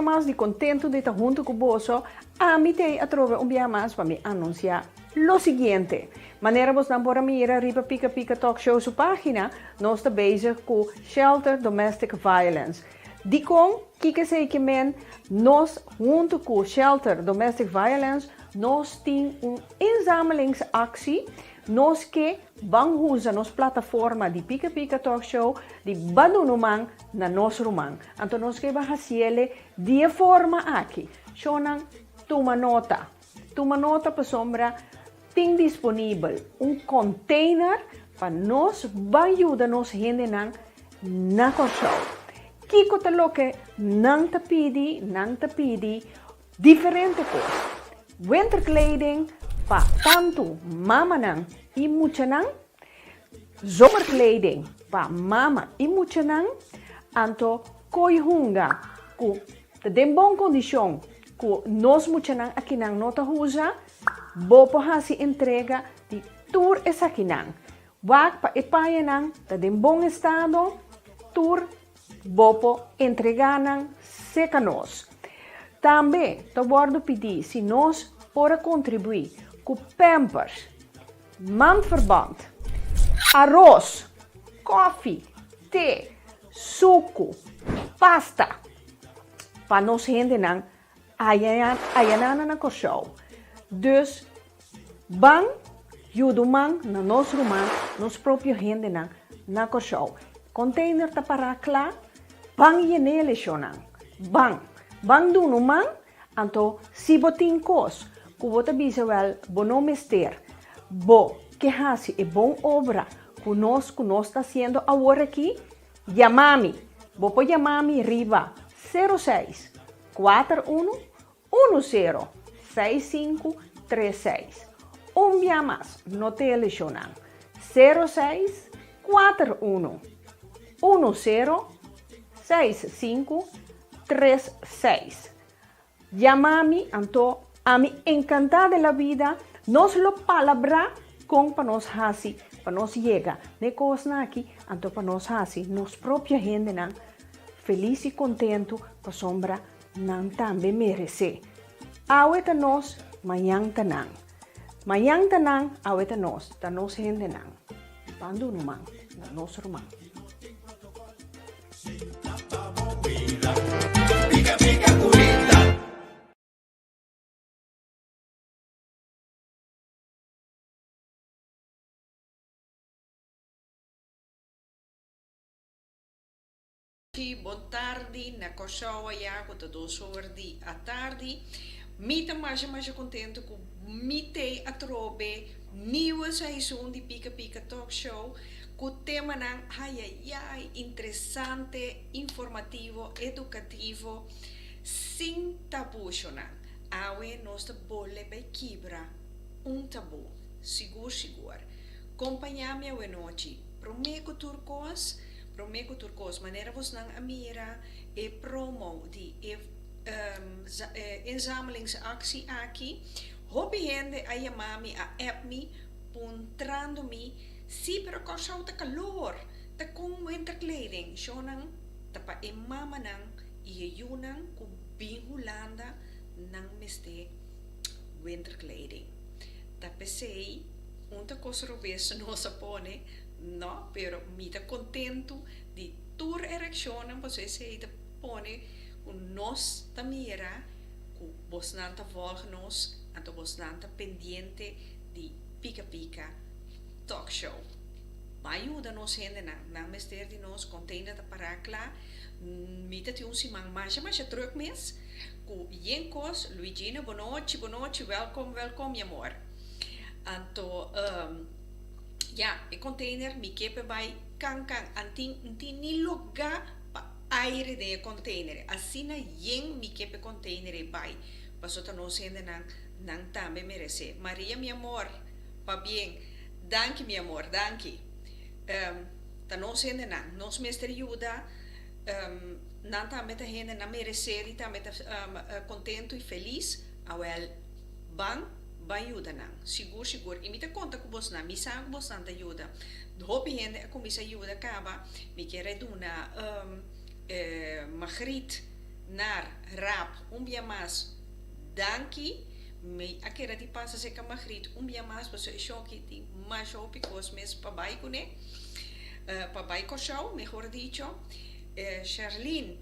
mas di kontentu di ta huntu ku boso. Ami t'ei atrobe un bia mas pa mi anunsiá lo siguiente. Manera bosnan por a mira riba Pika Pika Talk Show su página, nos ta bezig ku Shelter Domestic Violence. Dikon? Kiko esei ke men? Nos huntu ku Shelter Domestic Violence nos tin un inzamelingsactie. Nos ke ban usa nos plataforma di Pika Pika Talk Show di ban duna un man na nos ruman. Anto nos ke ban hasiele di e forma aki. Shownan, tuma nota. Tuma nota pasobra tin disponibel un container pa nos ban yuda nos hendenan na Kòrsou. Kiko ta loke nan ta pidi? Nan ta pidi diferente kos. Winterkleding pa tantu mamanan i muchanan, zomerkleding pa mama i muchanan, anto koi hunga ku ta den bon kondishon ku nos muchanan akinan no ta usa, bo por hasi entrega di tur esakinan. Wak pa e pañanan ta den bon estado, tur bo por entregá nan serka nos. Tambe ta wòrdu pidí si nos por a kontribuí ku pampers, mandverband, aros, kòfi, te, suku, pasta pa nos hendenan Ayanan na Kòrsou. Dus ban yuda un man na nos ruman, nos propio hendenan na Kòrsou. Container ta pará kla, ban yen'é leshonnan. Ban. Ban duna un man, anto si bo tin kos ku bo ta bisa wèl bo no mester, bo ke hasi e bon obra ku nos ku nos ta hasiendo awor aki, Yama mi! Bo por yama mi riba sero seis, kuater unu, unu sero, seis sinku, tres seis. Un bia mas, no te eleshonan. Sero seis, kuater unu, unu sero, seis sinku, tres seis. Yama mi, anto ami encantá de la vida, nos lo palabrá con pa nos haci pa nos yega n'e cosnan aki, anto pa nos haci nos propio hendenan feliz y contento pasobra nan tambe merecé. Awe ta nos, mañan ta nan. Mañan ta nan, awe ta nos, ta nos hendenan. Ban duna un man na nos ruman. Bon tardi na Kòrsou ayá ku ta dos or di atardi. Mi ta masha masha kontentu ku mi tei atrobe nieuwe seizoen di Pika Pika Talk Show. Ku temanan ayayay interesante, informativo, edukativo, sin tabushonan. Awe nos ta bole bai kibra un tabu, sigur sigur. Kompañá mi awenochi. Promé ku tur kos, promé ku tur kos, manera bosnan a mira e promo di e inzamelingsactie aki, hopi hende a yama mi, a app mi, puntrando mi, Sí, pero Kòrsou ta kalor! Ta kon winterkleding? Shownan ta pa e mamanan i e yunan ku bin Hulanda nan mester winterkleding. Ta p'esei un ta kos robes nos a pone, no, pero mi ta kontentu di tur e reakshonnan pasobra esei ta pone ku nos ta mira ku bosnan ta vòlg nos, anto bosnan ta pendiente di Pika Pika. Talk show. Ban yuda nos hendenan. Nan mester di nos. Container ta pará kla. Mi ta tin un siman masha masha druk mes ku yen kos. Luigina bonochi bonochi welkom welkom mi amor. Anto ya e container mi ke pe bai kan kan antin n'tin ni lugá pa aire den e container asina yen mi ke pe container e bai paso ta nos hendenan nan tambe meresé. Maria mi amor. Pabien. Danki mi amor, danki. Ta nos hendenan, nos mester yuda, nan tambe ta hende, nan merece di tambe ta contento y feliz, awel ban, ban yuda nan, sigur sigur. Y mi ta conta cu bosnan, mi sa cu bosnan ta yuda. Hopi hende a cuminsa yuda caba, mi kier a duna Magriet. Nar, Raap, un bia mas danki. Mi a keda di pasa serka Margriet un bia mas pasobra e shoki tin masha hopi kos mes pa bai kuné, pa bai Kòrsou mehor dicho. Sherlyn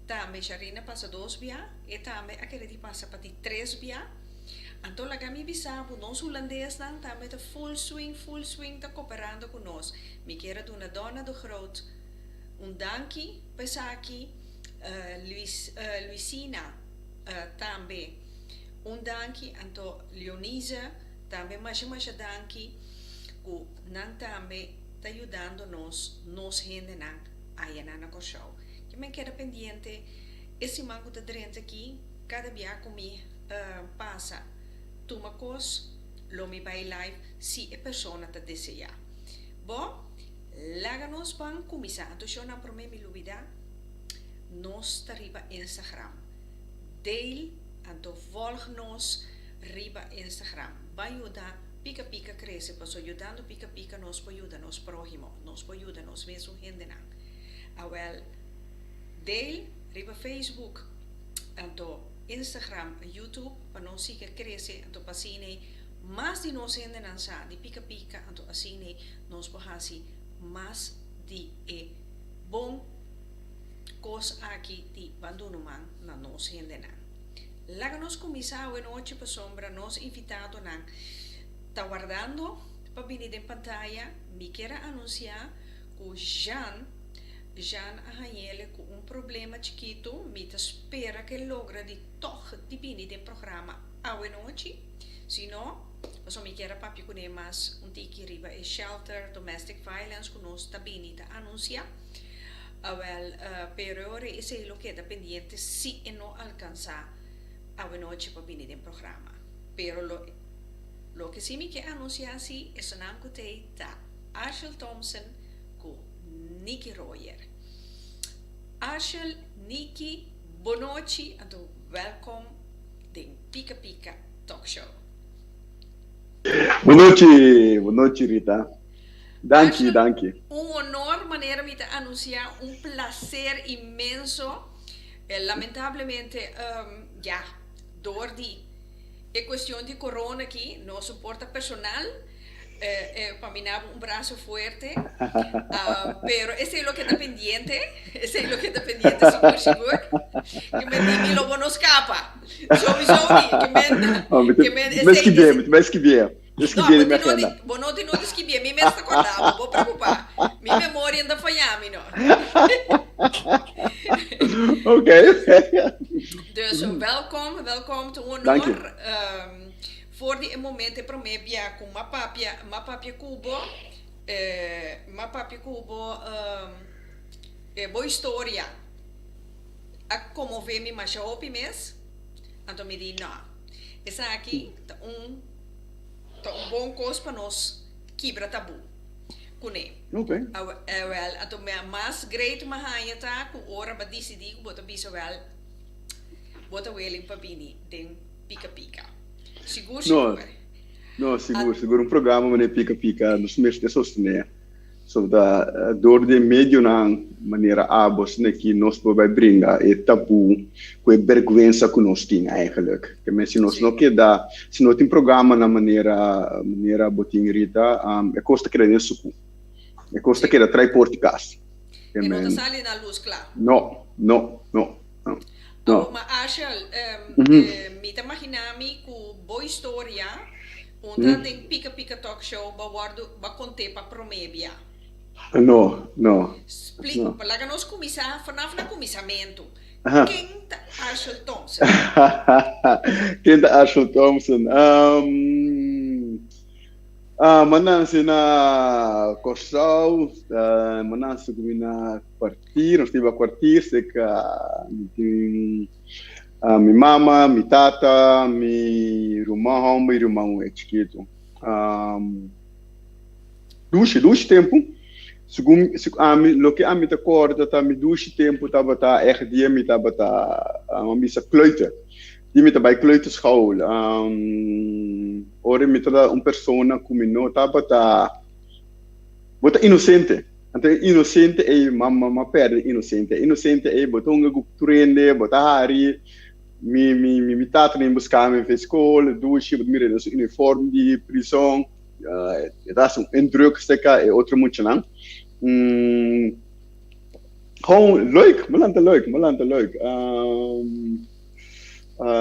tambe, Sherlyn a pasa dos bia, e tambe a keda di pasa pa di tres bia. Anto laga mi bisa bo, nos hulandesnan tambe ta full swing, full swing ta koperando ku nos. Mi kier a duna Donna de Groot un danki pa esaki, Luis, Luisina tambe un danki, anto Leonise tambe masha masha danki ku nan tambe ta yudando nos, nos hendenan ayanan na Kòrsou. Ke men keda pendiente e siman ku ta drenta aki, kada bia ku mi pasa tuma kos lo mi bai live si e persona ta deseá. Bo, laga nos ban kuminsá. Anto shownan promé mi lubidá, nos ta riba Instagram. Deel anto volg nos riba Instagram. Ban yuda Pika Pika krese paso yudando Pika Pika nos por yuda nos próhimo, nos por yuda nos mesun hendenan. Awèl, deel riba Facebook anto Instagram, YouTube pa nos siga krese anto pa asina mas di nos hendenan sa di Pika Pika anto asina nos por hasi mas di e bon kos aki di ban duna man na nos hendenan. Laga nos kuminsá awenochi pasobra nos invitadonan ta wardando pa bini den pantaya. Mi kier a anunsiá ku Jean, Jean a hañ'el ku un problema chikitu. Mi ta spera ku e logra di tòg di bini den programa awenochi. Si no, pasobra mi kier a papia kuné mas un tiki riba e shelter domestic violence ku nos ta bini ta anunsiá. Awel, pero ora esei lo keda pendiente si e no alkansá awenochi pa bini den programa. Pero lo loke si mi ke anunsiá si esunnan ku t'ei ta Arshel Thompson ku Nicky Royer. Arshel, Nicky, bonochi anto wèlkom den Pika Pika Talk Show. Bonochi, bonochi Rita. Danki, Arshel, danki. un honor manera mi ta anunsiá, un placer inmenso. Lamentablemente, ya, door di e cuestion di corona aki, no soporta personal pa mi nabo un brazo fuerte, pero esei lo keda pendiente, esei lo keda pendiente sigur sigur, ke men di mi lo bo no scapa, sowieso ni, ke men, Oh, mi te, ke men mi ta esei, skibié, mi ta bai skibié. Mi No, skibié bo den mi tin no di, agenda. bo no tin no di skibié, mi mes ta kòrda bo, bo preokupá. Mi memoria no ta fayá mi no. Ok. Dus welkom, welkom, ta un Danki. honor. For di e momento e promé bia ku m'a papia, m'a papia ku bo, m'a papia ku bo e bo historia a konmové mi masha hopi mes, anto mi di no, esaki ta un Ta un bon kos pa nos kibra tabú kuné. Ok. Awel, anto mas great mi a haña ta ku ora bo a disidí ku bo ta bisa wèl bo ta willing pa bini den Pika Pika. Sigur No, sigur. no, sigur, sigur un programa manera Pika Pika nos mester sostené. So ta dor di e medionan manera abo asina ki nos por bai bringa e tabú ku e bergwensa ku nos tin eigenlijk. Ke men si nos no keda, si no tin programanan manera manera bo tin Rita, e kos ta keda den suku. E kos ta keda trai por di kas. E no ta sali na lus kla. No, no, no, no. Awor ma Ashel, mi ta magina mi ku bo historia Un ta den Pika Pika Talk Show bo wordu bo a kont'é pa promé bia. No, no, Spli, no. laga nos kuminsá vanaf na kuminsamentu. Aha. Ken ta Arshel Thompson? Ken ta Arshel Thompson? Ah, m'a nanse na Kòrsou, m'a nanse ku mi na kwartier, nos ta biba kwartier, seka mi tin Mi mama, mi tata, mi ruman homber i ruman muhé chikitu. Dushi, dushi tempu. Segun ami, loke ami ta kòrda ta mi dushi tempu tabata ègt dia mi tabata, mi a bisa kleuter. Dia mi ta bai kleuterschool. Ora mi tabata un persona ku mi no tabata, bo ta inosente. Anto e inocente ei m'a m'a perde inocente. E inocente ei bo ta hunga ku tur hende, bo ta hari. Mi mi mi tata bin buska mi for skol, dushi, bo ta mira den su uniform di prison. E ta hasi un indruk serka e otro muchanan. Gewoon leuk, mi lanta leuk, mi lanta leuk.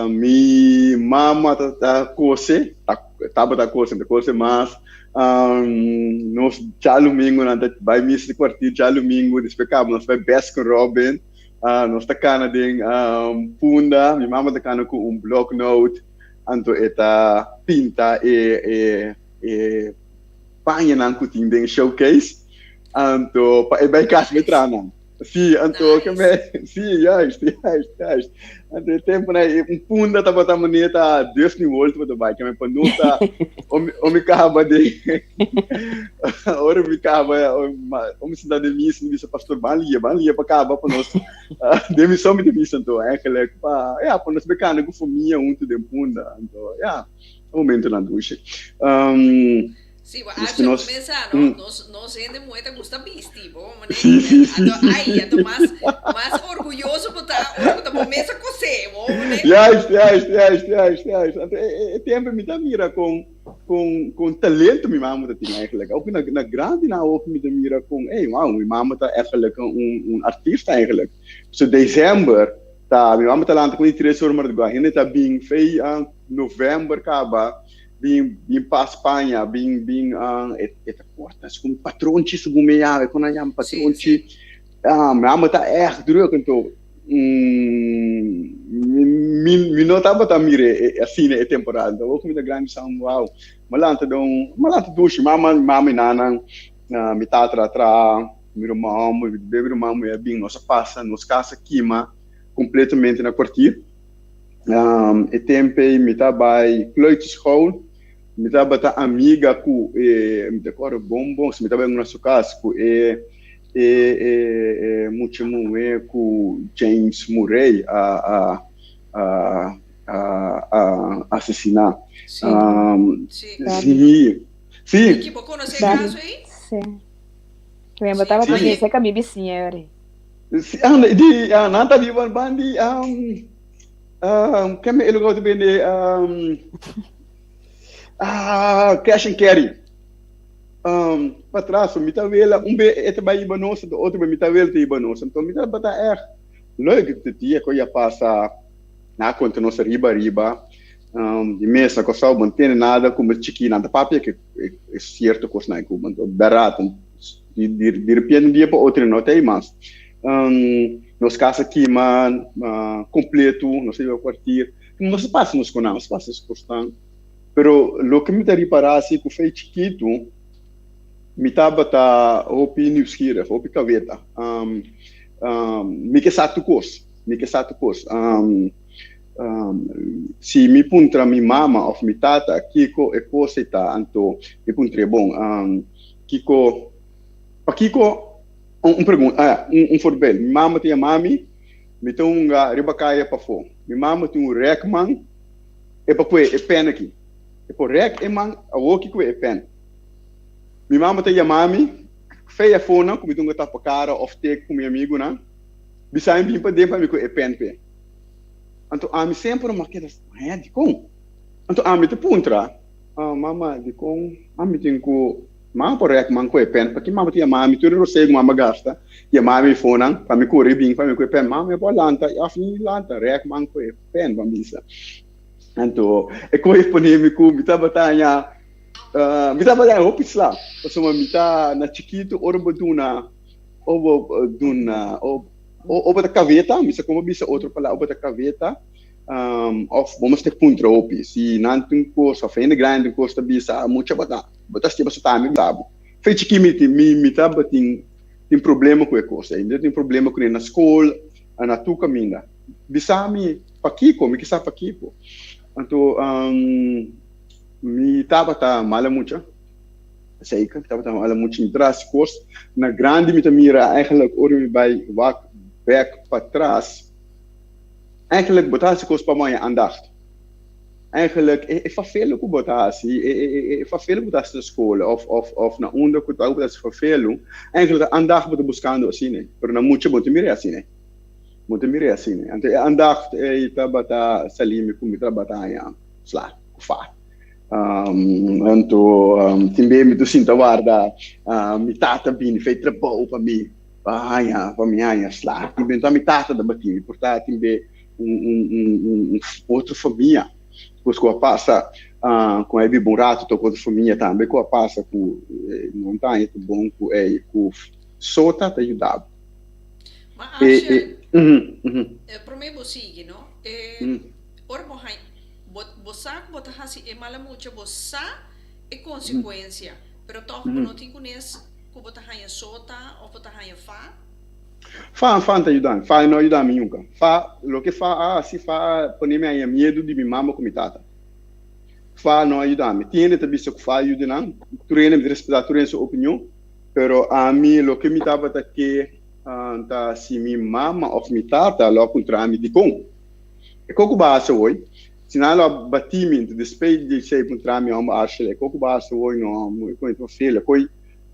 Mi mama ta ta kose, ta tabata kose, ta kose mas. Nos djalumingunan ta bai misa di kwartier djalumingu, despues kaba nos bai Baskin Robin. Nos ta kana den Punda, mi mama ta kana ku un bloknoot, anto e ta pinta e e e pañanan ku tin den showcase, anto pa e bai kas bai traha nan. Sí, anto ke me, sí, juist, juist, juist. Anto e temponan ei un Punda tabata manera ta Disney World tabata bai, ke me pa nos ta o mi kaba den ora mi kaba o mi sinta den misa mi bisa pastor ban lia, ban lia pa kaba pa nos den misa mi ta bisa anto eigenlijk pa ya pa nos bai kana ku famia huntu den Punda anto ya momentonan dushi. Sí, bo Asha bo mesa no, nos nos hende muhe ta gusta bisti, bo mane Sí, sí, sí, anto sí. ai anto mas mas orguyoso bo ta ora bo ta bo mesa kosé, bo mane. Juist, juist, juist, juist, juist. Anto e e e tempo mi ta mira kon kon kon talento mi mama ta tin eigenlijk. Ook na na grandi nan ook mi ta mira kon ey wow mi mama ta eigenlijk un un artista eigenlijk. So december ta mi mama ta lanta ku di tres ora mardugá hende ta bin fei november kaba. Bin bin pa Spaña, bin bin e e ta corta segun patronchi segun mi yawe kon nan yama patronchi mi amo ta erg druk anto mi mi mi no tabata mira asina e temporada anto awor ku mi ta grandi mi sa wow mi a lanta den mi a lanta dushi mama mama i nana mi tata a traha mi ruman homber mi bebe ruman muher bin nos a pasa nos kas a kima completamente na kwartier. E tempo ei mi ta bai kleuterschool, mi tabata amiga ku e, mi ta kòrda bon bon, si mi ta bai na su kas ku e e e e mucha muhé ku James Murray a a a a a asesiná. Sí, sí. Sí, sí. Ricky, bo konosé e kaso ei? Sí. Mi Sí, tabata Sí. bisa ku mi bisiña ori. Sí, ah, di, ah, nan ta biba ban di, um, um, keme e lugar ta bende, um, ah, cash and carry. Um, patras, mi ta wela, un be e ta bai iba nos, de otro be mi ta wela ta iba nos. Enton mi ta bata echt leuk de dia ku ya pasa na konta nos riba riba, um, di mesa Kòrsou, bo no tene nada ku mi chikí, nan ta papia ke e sierto kosnan ku bo bèrdat. Di, di, di repente un dia pa otro no ta ei mas. Nos casa kima completo, nos a iba kwartier. Nos a pasa nos konan, nos a pasa nos kosnan. Pero loke mi ta ripará si ku fei chikitu mi tabata hopi nieuwsgierig, hopi kaweta. Mi ke sa tur kos, mi ke sa tur kos. Si mi puntra mi mama òf mi tata kiko e kos ei ta, anto mi puntr'é bon. Kiko, pakiko, un pregunta, ah, un, un voorbeeld. Mi mama ta yama mi, mi ta hunga riba kaya pafó. Mi mama tin un rèk man, e pa kue e pèn aki. E por rèk e man awoki kue e pèn. Mi mama ta yama mi, fei afonan ku mi ta hunga tapa kara òf tek ku mi amigunan, bisa mi bin paden pa mi kue e pèn p'e. Anto ami semper a keda, hè, dikon? Anto ami ta puntra. Ah, mama, dikon ami tin ku mama por rèk man ku e pèn? Paki mama ta yama mi? Tur e rosé ku mama gasta yama mi fonan pa mi kore bin pa mi ku e pèn. Mama, mi por lanta? Òf ni lanta, rèk man ku e pèn, bo a bisa. Anto e koe pone mi ku mi tabata haña, mi tabata haña hopi sla, pasobra mi ta na chikitu ora bo duna, ora bo duna, ora bo ta kaveta, mi sa kon bo bisa otro palabra, ora bo ta kaveta. Of bo mester puntra hopi si nan tin kos of hende grandi tin kos ta bisa mucha bo ta bo ta stiba su tambe bisa bo. Fe chiki mi tin mi mi tabatin tin problema ku e kos ei mi ta tin problema kuné na skol na tur kaminda bisa mi pakiko mi ke sa pakiko anto mi tabata mala mucha zeker mi tabata mala mucha mi tras kos na grandi mi ta mira eigenlijk ora mi bai wak bek patras. Eigenlijk bo ta hasi kos pa moña aandacht. Eigenlijk e e fafelu ku bo ta hasi, e e e e fafelu ku bo ta hasi na skol òf òf òf na unda ku ta bo ta hasi fafelu, eigenlijk ta aandacht bo ta buskando asina, pero na mucha bo no ta mira e asina. Bo no ta mira e asina. Anto e aandacht ei tabata sali mi ku mi tabata haña sla ku fa. Anto tin bes mi ta sinta warda mi tata bini fei trabou pa mi pa haña pa mi haña sla. Tin bes mi tata ta bati mi por ta tin bes un un un un otro famia kos ku a pasa ku a biba un rato tok otro famia tambe ku a pasa ku no ta haña ta bon ku ei ku so ta yuda bo. Ma Arshel, prome bo sigui no, ora bo haña bo bo sa ku bo ta hasi e mala mucha bo sa e konsekuensia pero tòg bo no tin kunes ku bo ta haña sota òf bo ta haña fa. Fa, fa ta yuda mi. Fa no a yuda mi nunca. Fa, loke fa a hasi, fa a pone mi haña miedu di mi mama ku mi tata. Fa no a yuda mi. Tin hende ta bisa ku fa a yuda nan. Tur hende, mi ta respetá tur hende su opinion. Pero ami, loke mi tabata ke ta si mi mama òf mi tata lo a puntra mi dikon. E koko bo a hasi awor? Si nan lo a bati mi, despei di esei puntra mi, Homber Arshel, e koko bo a hasi awor? No, e koi ta feel, e koi.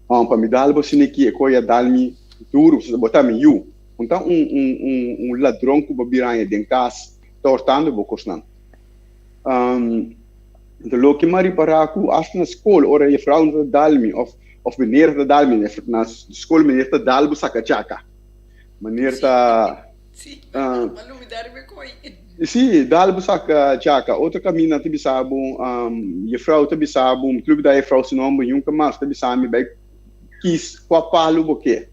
Òn pa mi dal bo siniki e koe a dal mi duru, pasobra bo ta mi yu. Un ta un un un un ladron ku bo biraña den kas ta hortando bo kosnan. Anto loke mi a ripará ku asta na skol ora jefrou no ta dal mi òf òf meneer ta dal mi, na skol meneer ta dal bo saka chaka. Meneer ta. Sí, berdad, m'a lubida riba e koe. Sí, dal bo saka chaka. Otro kaminda ta bisa bo, jefrou ta bisa bo, mi ta lubida jefrou su nomber nunka mas, ta bisa mi bai kis kua palu bo ke.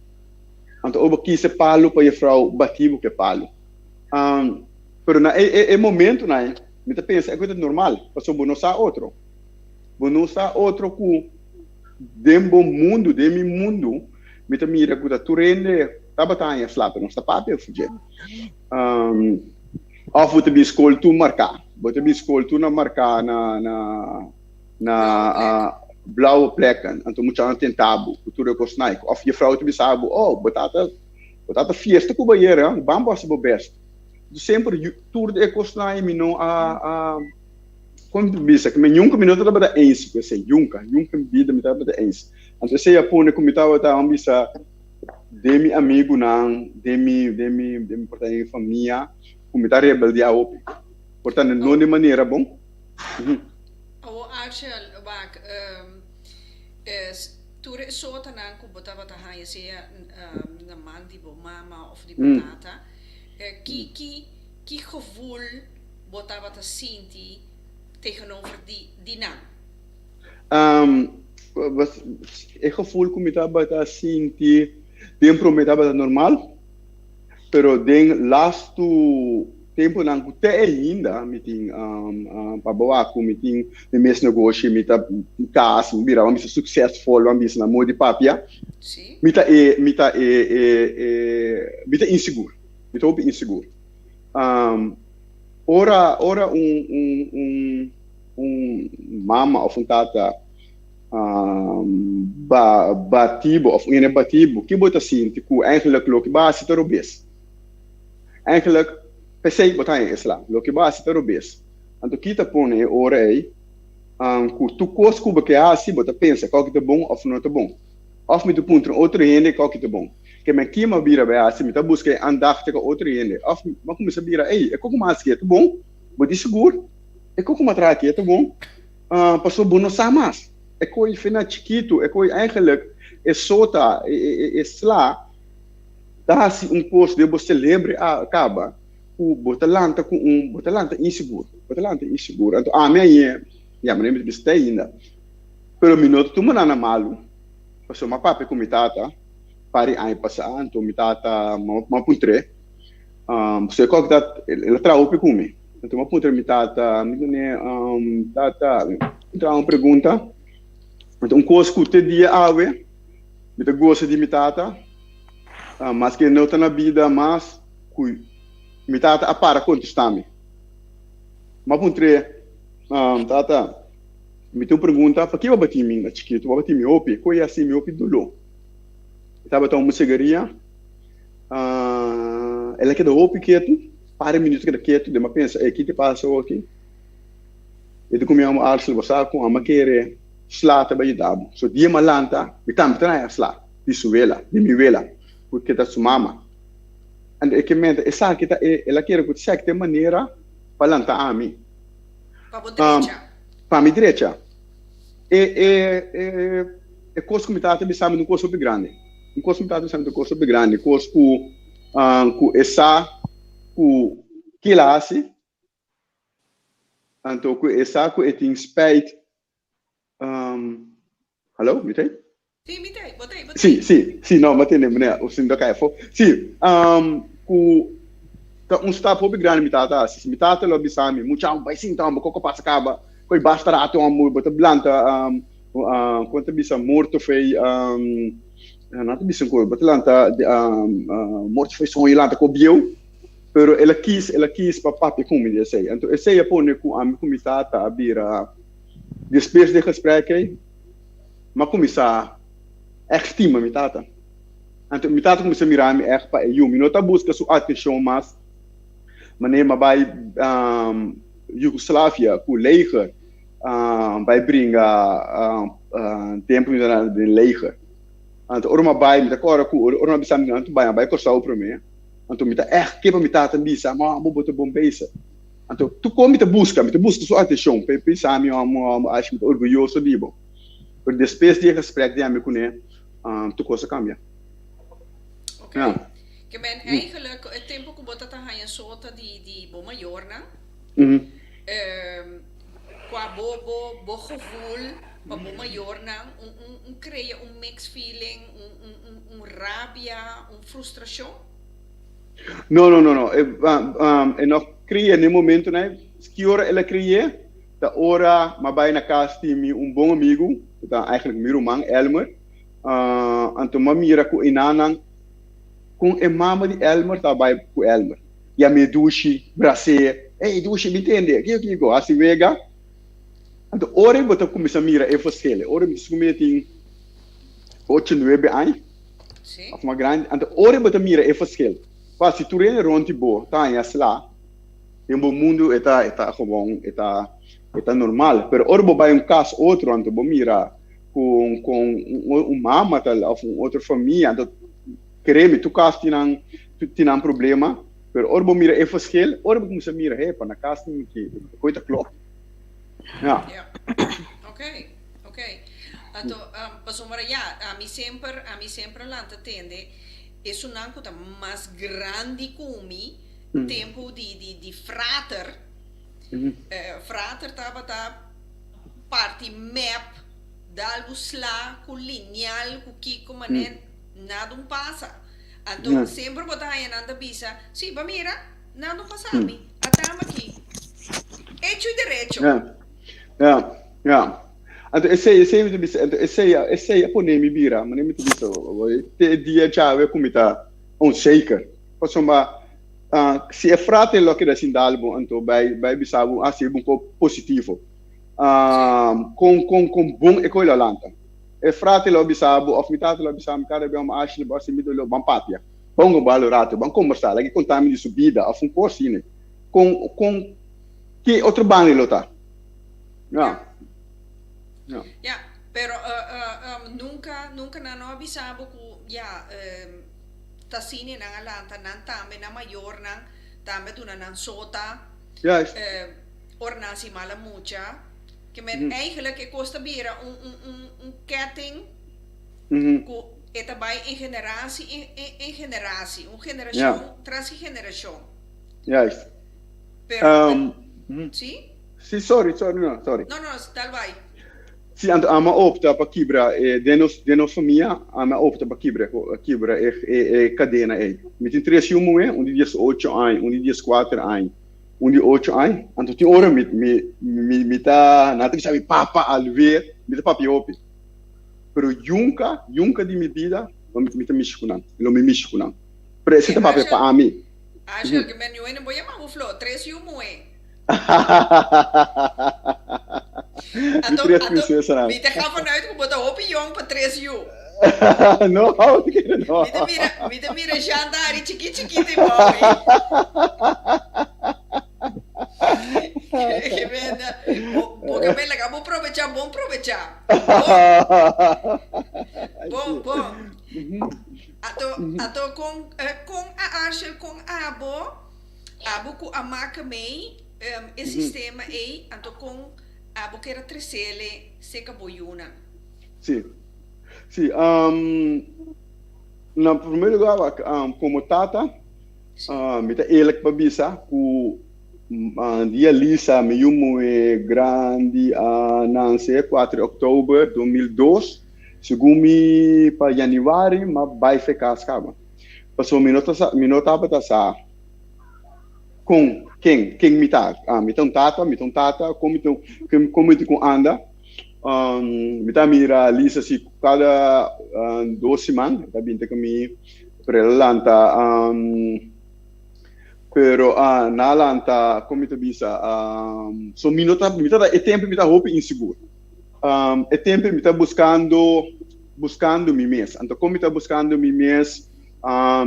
Anto ora bo kis e palu pa jefrou bati bo ku e palu. Pero na e e e momentunan mi ta pensa e ku ta normal, pasobra bo no sa otro. Bo no sa otro ku den bo mundu, den mi mundu, mi ta mira ku ta tur hende tabata haña sla, pero nos ta papia for dje. Òf bo ta bin skol tur marká, bo ta bin skol tur na marká na na na blauwe plekken, anto muchanan tenta bo ku tur e kosnan. Òf jefrou ta bisa bo, oh, bo tata bo tata fiesta ku bo ayer, ban bo hasi bo bèst. Semper tur e kosnan mi no a a Kon mi ta bisa ku mi nunka mi no tabata eens ku esei, nunka, nunka mi bida mi tabata eens. Anto esei a pone ku mi tabata a bisa den mi amigunan, den mi, den mi, den mi por ta den mi famia, ku mi ta rebeldiá hopi. Por ta no den manera bon. Awor Arshel, wak, tur e sotanan ku bo tabata haña sea na man di bo mama òf di bo tata, ki, ki, ki gevoel bo tabata sinti tegenover di di nan? E gevoel ku mi tabata sinti den promé tabata normal, pero den lastu tempunan ku te ainda mi tin pa bo wak ku mi tin mi mes negoshi, mi ta kas, mi bira, mi bisa suksesfol, mi bisa na modo di papia, mi ta e mi ta e e mi ta insigur, mi ta hopi insigur. Ora ora un un un un mama of un tata ba bati bo of un hende bati bo, ki bo ta sinti ku eigenlijk loke bo a hasi ta robes? Eigenlijk p'esei bo ta haña e sla, loke bo a hasi ta robes. Anto ki ta pone e ora ei ku tur kos ku bo ke hasi bo ta pensa kòke ta bon òf no ta bon. Òf mi ta puntra un otro hende kòke ta bon. Ke men ki m'a bira bai hasi, mi ta buska e andagte ku otro hende. Òf m'a kuminsá bira, ey, e koko m'a hasi aki e ta bon? Bo di sigur? E koko m'a traha aki e ta bon? Pasobra bo no sa mas. E koi fina chikitu, e koi eigenlijk e sota, e sla ta hasi un kos den bo selebre a kaba ku bo ta lanta ku un, bo ta lanta insigur, bo ta lanta insigur. Anto ami añe, ya, mi no a bisa te ainda, pero mi no ta tuma nan na malu, pasobra m'a papia ku mi tata. Par di aña pasá, anto mi tata m'a puntr'é, pasobra e kòk ta, el a traha hopi ku mi. Anto m'a puntra mi tata, mi dun'é, Tata, mi traha un pregunta. Anto un kos ku te dia awe mi ta gosa di mi tata, maske e no ta na bida mas, ku mi tata a para kontestá mi. M'a puntr'é, Tata, mi tin un pregunta, pakiko bo a bati mi na chikitu? Bo a bati mi hopi, koe hasi mi hopi doló. E tabata un musegaria. El a keda hopi ketu, par di minuto keda ketu, den mi a pensa, ey, ki ta pasa awo aki? E di ku mi amo Arsel, bo sa ku amo kere sla ta bai yuda bo. So dia mi a lanta, mi tambe ta haña sla di su wela, di mi wela, ku ke ta su mama. Anto e ke menta esaki ta e, el a kere ku esaki ta e manera pa lanta ami. Pa bo drecha. Pa mi drecha. E e e e kos ku mi tata bisa mi ta un kos hopi grandi. Un kos ku mi tata bisa mi ta un kos hopi grandi, kos ku ku e sa ku kila hasi, Anto ku e sa ku e tin spijt Hallo, mi ta ei? Sí, mi ta ei, bo ta ei, bo ta Sí, ei. sí, sí, no, mi a tende, meneer, o si mi ta kai afó. Sí, ku ta un stap hopi grandi mi tata hasi. Si mi tata lo a bisa mi, Mucha, bai sinta homber, koko pasa kaba, koi basta rato homber, bo ta blanta, kon ta bisa morto fei, nan ta bisa ku bo ta lanta morto fei soño lanta ku bieu. Pero el a kis, el a kis pa papia ku mi di esei. Anto esei a pone ku ami ku mi tata a bira, despues di e gesprek ei, mi a kuminsá ègt stima mi tata. Anto mi tata kuminsá mira mi ègt pa e yu. Mi no ta buska su atenshon mas manera mi a bai Yugoslavia ku leger, bai bringa tempu mi ta den leger. Anto ora mi a bai, mi ta kòrda ku ora mi a bisa mi nan ta bai, mi a bai Kòrsou promé. Anto mi ta ègt ke pa mi tata bisa, Ma amo bo ta bon bezig. Anto tur kon mi ta buska, mi ta buska su atenshon pa e pensa mi amo amo ashi mi ta orguyoso di bo. Pero despues di e gesprek di ami kuné, tur kos a kambia. Ok. Ja. Ke men eigenlijk e tempu ku bo ta ta haña sota di di bo mayornan, kua bo bo bo gevoel pa bo mayornan un un un krea un mixed feeling, un un un un rabia, un frustrashon? No, no, no, no. E, e no kria n'e momentonan. Ki ora el a kri'é? Ta ora m'a bai na kas di mi un bon amigu, ku ta eigenlijk mi ruman, Elmer. Anto m'a mira ku enanan, kon e mama di Elmer ta bai ku Elmer. Yam'é dushi, bras'é. Ey, dushi, mi tende. Kiko, kiko? Hasi wega. Anto ora bo ta kuminsá mira e verschil. Ora mi ta tin ocho, nuebe aña. Of mas grandi. Anto ora bo ta mira e verschil. Pa si tur hende rond di bo ta haña sla, den bo mundu e ta e ta gewoon e ta e ta normal. Pero ora bo bai un kas otro anto bo mira ku kon un mama ta of un otro famia anto kere mi tur kas tin nan tin nan problema. Pero ora bo mira e verschil, ora bo kuminsá mira hey pa na kas tin ki e koi ta klop. Ja. Ja. Oké. Ok, anto pasobra ya, ami semper, ami semper a lanta tende esunnan ku ta mas grandi ku mi, tempu di di di frater, frater tabata parti mep, dal bo sla ku linial ku kiko mané nada un pasa. Anto semper bo ta haña nan ta bisa, si, bo mira, nada un pasa mi, ata ami aki, hecho y derecho. Ja, ja. Ya. Anto esei, esei mi ta bisa, anto esei, esei a pone mi bira, manera mi ta bisa, te e dia djawe ku mi ta onzeker. Pasobra si e frate lo keda sin dal bo, anto bai, bai bisa bo hasi un kos positivo. Kon, kon, kon bon e koi lo lanta. E frate lo bisa bo, òf mi tata lo bisa mi kada bia mi Ashley, bo hasi mi doló, ban papia. Ban un bal un rato, ban kombersá, laga e konta mi di su bida òf un kos asina. Kon, kon, ke otro banda lo ta? Ja. Ja. Ja, pero nunca, nunca nan no a bisa bo cu ja, ta asina nan a lanta, nan tambe, nan mayornan tambe a duna nan sota, Juist. ora nan haci mala mucha, ke men eigenlijk e cos ta bira un, un, un, un ketting cu e ta bay en generatie en, en, en generatie, un generacion tras di generacion. Juist. Pero, si? Si, sorry, sorry, no, sorry. No, no, dal bai. Si, anto ami a opta pa kibra e, den nos, den nos famia, ami a opta pa kibra, kibra e, e, e kadena ei. Mi tin tres yu muhé, un di diesocho aña, un di dieskuater aña, un di ocho aña. Anto tin ora mi, mi, mi, mi ta, nan ta bisa mi papa alweer, mi ta papia hopi. Pero yunka, yunka di mi bida, lo mi, mi ta mishi ku nan, lo mi mishi ku nan. Pero esei ta papia pa ami. Asha, ke men yu hende bo yama bo flo, tres yu muhé. Mi Anto, tres anto, prinsesanan. mi ta ga vanuit ku bo ta hopi yong pa tres yu. No, te kere no. Mi ta mira, mi ta mira Jean ta hari chikit chikit ei bou ei. Jimena, bo, bo ke me laga bo probecha, bon probecha. Bon. Bon, bon. Ato, ato kon, eh, kon a Arshel, kon abo, abo ku a maka mei, em, e sistema ei, anto kon abo ker a tresele seka bo yunan? Sí. Sí, um, na primer lugar, wak, um, komo tata, Mi ta eerlijk pa bisa ku dia Lisa mi yu muhe grandi a nanse kuater di oktober 2002, segun mi pa januari m'a bai fe kas kaba. Pasobra mi no ta sa, mi no tabata sa kon, ken, ken mi ta. Mi ta un tata, mi ta un tata, kon mi ta, kon mi ta ku anda. Mi ta mira Lisa si kada dos siman, e ta binti ku mi. Pero el a lanta, pero nan a lanta, kon mi ta bisa, so mi no ta, mi ta e tempu mi ta hopi insigur. E tempu mi ta buskando, buskando mi mes. Anto kon mi ta buskando mi mes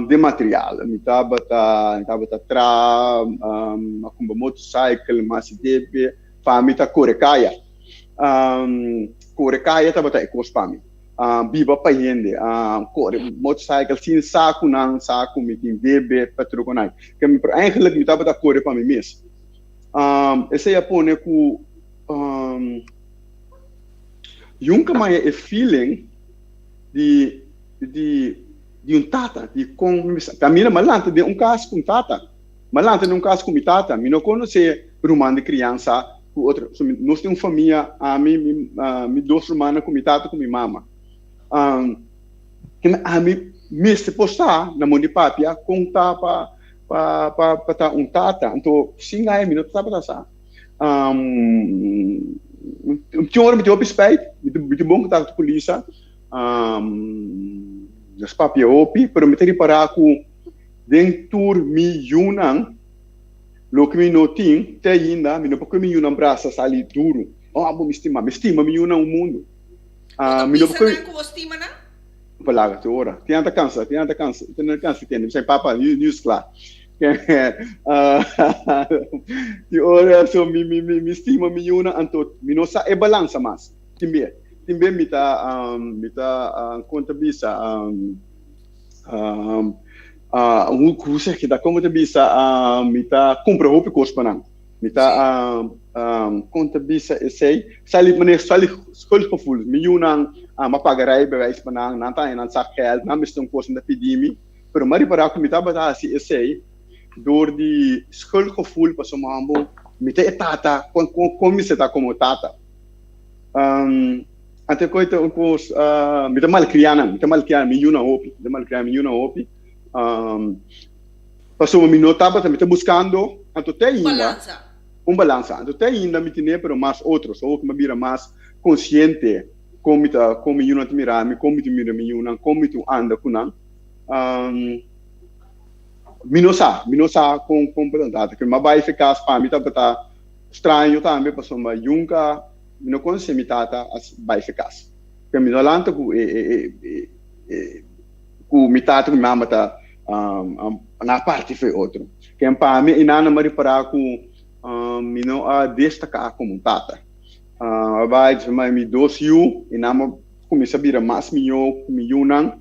den material. Mi tabata, mi tabata traha, a kumpra motorcycle, mi a hasi debe, pa mi ta kore kaya. Kore kaya tabata e kos pa mi. Biba pa hende, kore motorcycle sin sa ku nan sa ku mi tin debe pa truko nan. Pero eigenlijk mi tabata kore pa mi mes. Esei a pone ku yunka maya e feeling di di di un tata, di kon mi mester. Ta mira, mi a lanta den un kas ku un tata. Mi a lanta den un kas ku mi tata. Mi no konosé ruman di kriansa. Ku otro, so mi, nos tin un famia, ami, mi, mi dos rumannan ku mi tata ku mi mama. Kende ami mester por sa na mon di papia kon ta pa, pa, pa, pa ta un tata. Anto, sin ai mi no tabata sa. Tin ora mi tin hopi spijt, mi tin, mi tin bon kontakto ku Lisa, nos papia hopi, pero mi ta ripará ku den tur mi yunan, Loke mi no tin te ainda, mi no por kue mi yunan brasa sali duru. Oh, abo mi stima. Mi stima mi yunan un mundu. Bo ta Mi no por bisa kue. nan ku bo stima nan? Palabra te ora. Tin nan ta kansa, tin nan ta kansa, tin nan ta kansa tende. Mi sa, Papa, news kla. Tin ora so mi mi mi mi stima mi yunan, anto mi no sa e balansa mas. Tin be, tin be mi ta mi ta kon ta bisa Hoe zeg je dat? Kon ta bisa mi ta kumpra hopi kos pa nan. Mi ta kon ta bisa esei? Sali manera sali schuldgevoel. Mi yunan a paga rijbewijs pa nan, nan ta haña nan sak geld, nan mester un kos nan ta pidi mi. Pero mi a ripará ku mi tabata hasi esei dor di schuldgevoel pasobra mambo mi ta e tata, kon kon mester ta komo tata? Ante koe ta un kos, mi ta malkriá nan, mi ta malkriá mi yunan hopi, mi ta malkriá mi yunan hopi, pasobra mi no tabata, mi ta buskando, anto te Un ainda, balansa. un balansa, anto te ainda mi tene, pero mas otro, so awor ku mi a bira mas konsiente kon mi ta, kon mi yunan ta mira mi, kon mi ta mira mi yunan, kon mi ta anda ku nan, mi no sa, mi no sa kon, kon pa ta, mi a bai fe kas pa mi tabata straño tambe, pasobra yunka. Mi no conoce mi tata a bai fe cas. Pero mi no lanta cu e, e, e, e, cu mi tata cu mi mama ta um, na parti fe otro. Ken pa mi y nana ma ripara cu um, mi no a destaca como un tata. Uh, a bai dice ma mi dos yu y nan ma cuminsa bira mas miyo cu mi yunan.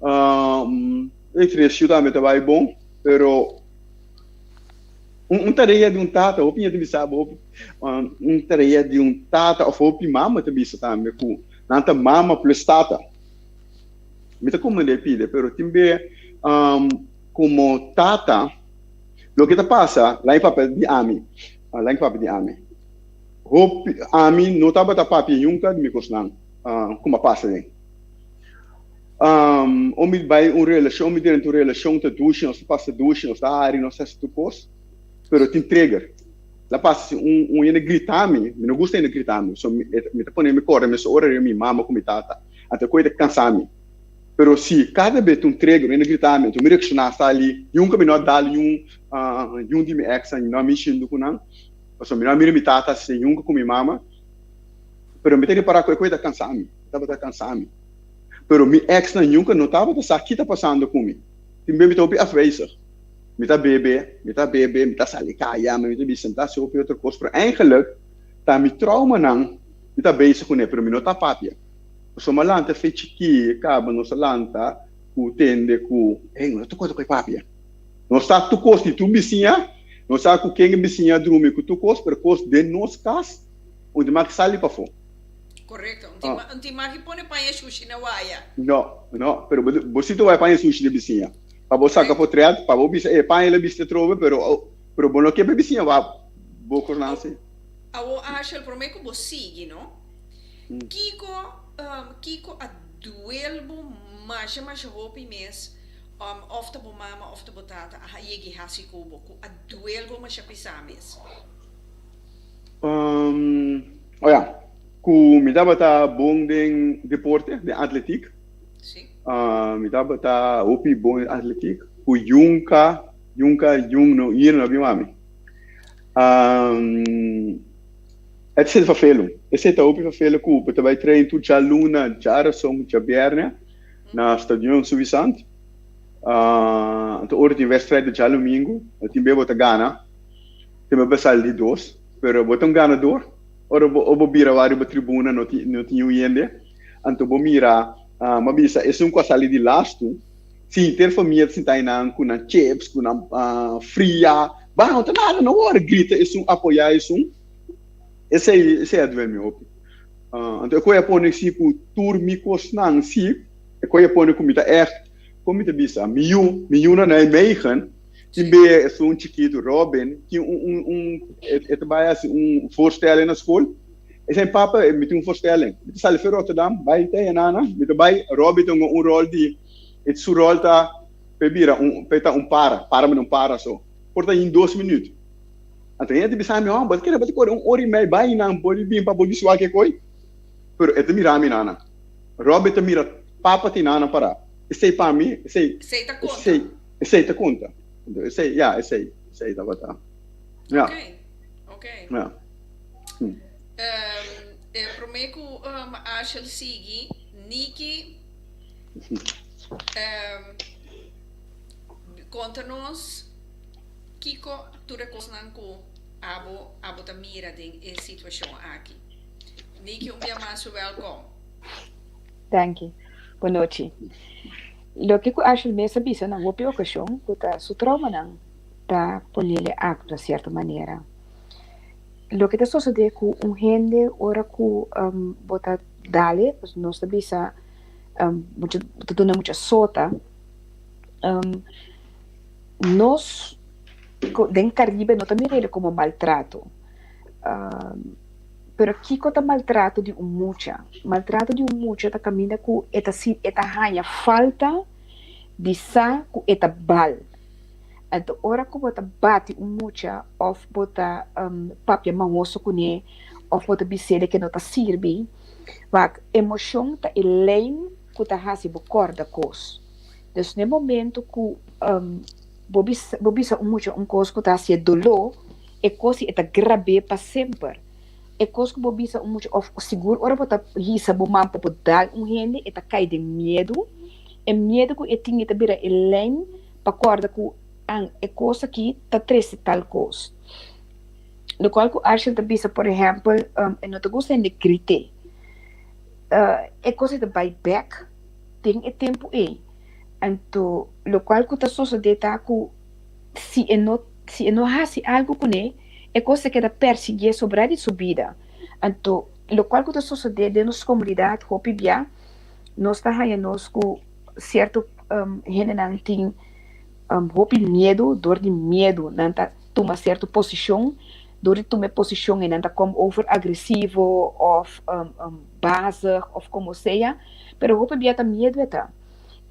Um, e tres yu tambe ta bai bon, pero Un tarea di un tata, hopi hende ta bisa bo, hopi, un tarea di un tata of hopi mama ta bisa tambe ku nan ta mama plus tata. Mi ta komprendé pide, pero tin be komo tata, loke ta pasa, laña papia di ami, laña papia di ami, hopi, ami no tabata papia nunka di mi kosnan ku mi a pasa den. Um, om mi bai un relashon, om mi drenta un relashon ta dushi, nos ta pasa dushi, nos ta hari, nos ta hasi tur kos, pero tin trigger. La pasa si un, un hende grita mi, mi no gusta hende grita mi, so mi, mi ta pone mi kòrda mesun ora riba mi mama ku mi tata, anto e koe ta kansa mi. Pero si kada bes tin un trigger, un hende grita mi, anto mi reakshoná sali, nunka mi no a dal niun, niun di mi èksnan, mi no a mishindu ku nan, pasobra mi no a mira mi tata hasi nunka ku mi mama, pero mi ta ripará ku e koe ta kansa mi, e tabata kansa mi. Pero mi ex nan nunca no tabata sa ki ta pasando cu mi. Tin be mi ta hopi afwezig. Mi ta bebe, mi ta bebe, mi ta sali kaya, mi ta bisa, mi ta hasi hopi otro kos, pero eigenlijk ta mi traumanan mi ta bezig kuné, pero mi no ta papia. Pasobra mi a lanta fe chikí, kaba nos a lanta ku tende ku, ey, no ta kos ku e papia. Nos sa tur kos di tur bisiña, nos sa ku ken e bisiña a drumi ku tur kos, pero kos den nos kas, un tin mag sali pafó. Korekto, un tin mag pone paña shushi na waya. No, no, pero bo si ta waya paña shushi di bisiña. Pa bo saka potret, pa bo bisa e paña el a bisti atrobe, pero pero bo no ke pa e bisiña wak bo kosnan asi. Awor Ashel, prome ku bo sigui no, kiko kiko a duel bo masha masha hopi mes òf ta bo mama òf ta bo tata a yegi hasi ku bo ku a duel bo masha pisá mes? O ya, ku mi tabata bon den deporte, den atletiek. Sí. Mi tabata hopi bon den atletiek. Ku yunka, yunka, yun no, yun no bin wak mi. Esei ta vervelend. Esei ta hopi vervelend ku bo ta bai train tur djaluna, djarason, djabièrnè na Stadion Suffisant. Anto ora tin wèstrijd di djalumingu, tin bes bo ta gana, tin bes bo sali di dos, pero bo ta un ganador. Ora bo bo bira wak riba tribuna no tin no tin niun hende, anto bo mira, mi a bisa esun ku a sali di lastu, si henter famia ta sinta einan ku nan chips, ku nan fria, bah no ta nada, no wòrdu grita esun apoyá esun, esei esei a duel mi hopi. Anto e koe a pone si ku tur mi kosnan si, e koe a pone ku mi ta ègt, kon mi ta bisa, mi yu, mi yunan Nijmegen, tin be esun chikitu Robin, tin un un un e ta bai hasi un voorstelling na skol, e sey papa mi tin un voorstelling, mi ta sali for Rotterdam bai te Yanana, mi ta bai, Robin ta hunga un rol di, e su rol ta pa e bira un, pa e ta un para, para manera un para so, por ta yin dos minuut. Anto hende ta bisa mi, oh, bo ta kere bo ta kore un ora i mei bai nan por i bin pa bo di suak e koi. Pero e ta mira mi nana. Robby ta mira papa tin nana para. Esei pa mi, esei, Esei ta konta. esei, esei ta konta. Anto esei, ya, esei, esei tabata. Ya. Ok, ok. Ya. E prome ku Ashel sigui, Niki, konta nos. Kiko tur e kosnan ku abo abo ta mira den e situashon aki? Niki un bia mas wèlkom. Danki. Bonochi. Loke ku Ashel mes a bisa na hopi okashon ku ta su traumanan ta ponele aktua sierto manera. Loke ta sosode ku un hende ora ku bo ta dale, nos ta bisa bo ta duna mucha sota. Nos den Caribe no ta mir'el como maltrato. Pero kico ta maltrato di un mucha? Maltrato di un mucha ta caminda cu e ta e ta haña falta di sa cu e ta bal. Anto ora cu bo ta bati un mucha of bo ta papia mahoso cune of bo ta bis'el ke no ta sirbi, wak, emocion ta e lijn cu ta haci bo corda cos. Dus n'e momento ku bo bisa bo bisa un mucha un kos ku ta hasié doló, e kos ei e ta grab'é pa semper. E kos ku bo bisa un mucha òf sigur ora bo ta hisa bo man pa bo dal un hende e ta kai den miedu, e miedu ku e tin e ta bira e lèn pa kòrda ku an e kos aki ta trese tal kos. Lokual ku Arshel ta bisa por ehèmpel e no ta gusta hende grit'é, e kos ei ta bai bèk. Den e tempu ei, anto lokual ku ta sosodé ta ku si e no si e no hasi algu kuné, e kos ta keda persiguié sobrá di su bida. Anto lokual ku ta sosodé den nos komunidat hopi bia, nos ta haña nos ku sierto hendenan tin hopi miedu, dor di miedu nan ta tuma sierto posishon, dor di tuma e posishon ei nan ta kom over agresivo òf bazig òf komo sea. Pero hopi bia ta miedu e ta.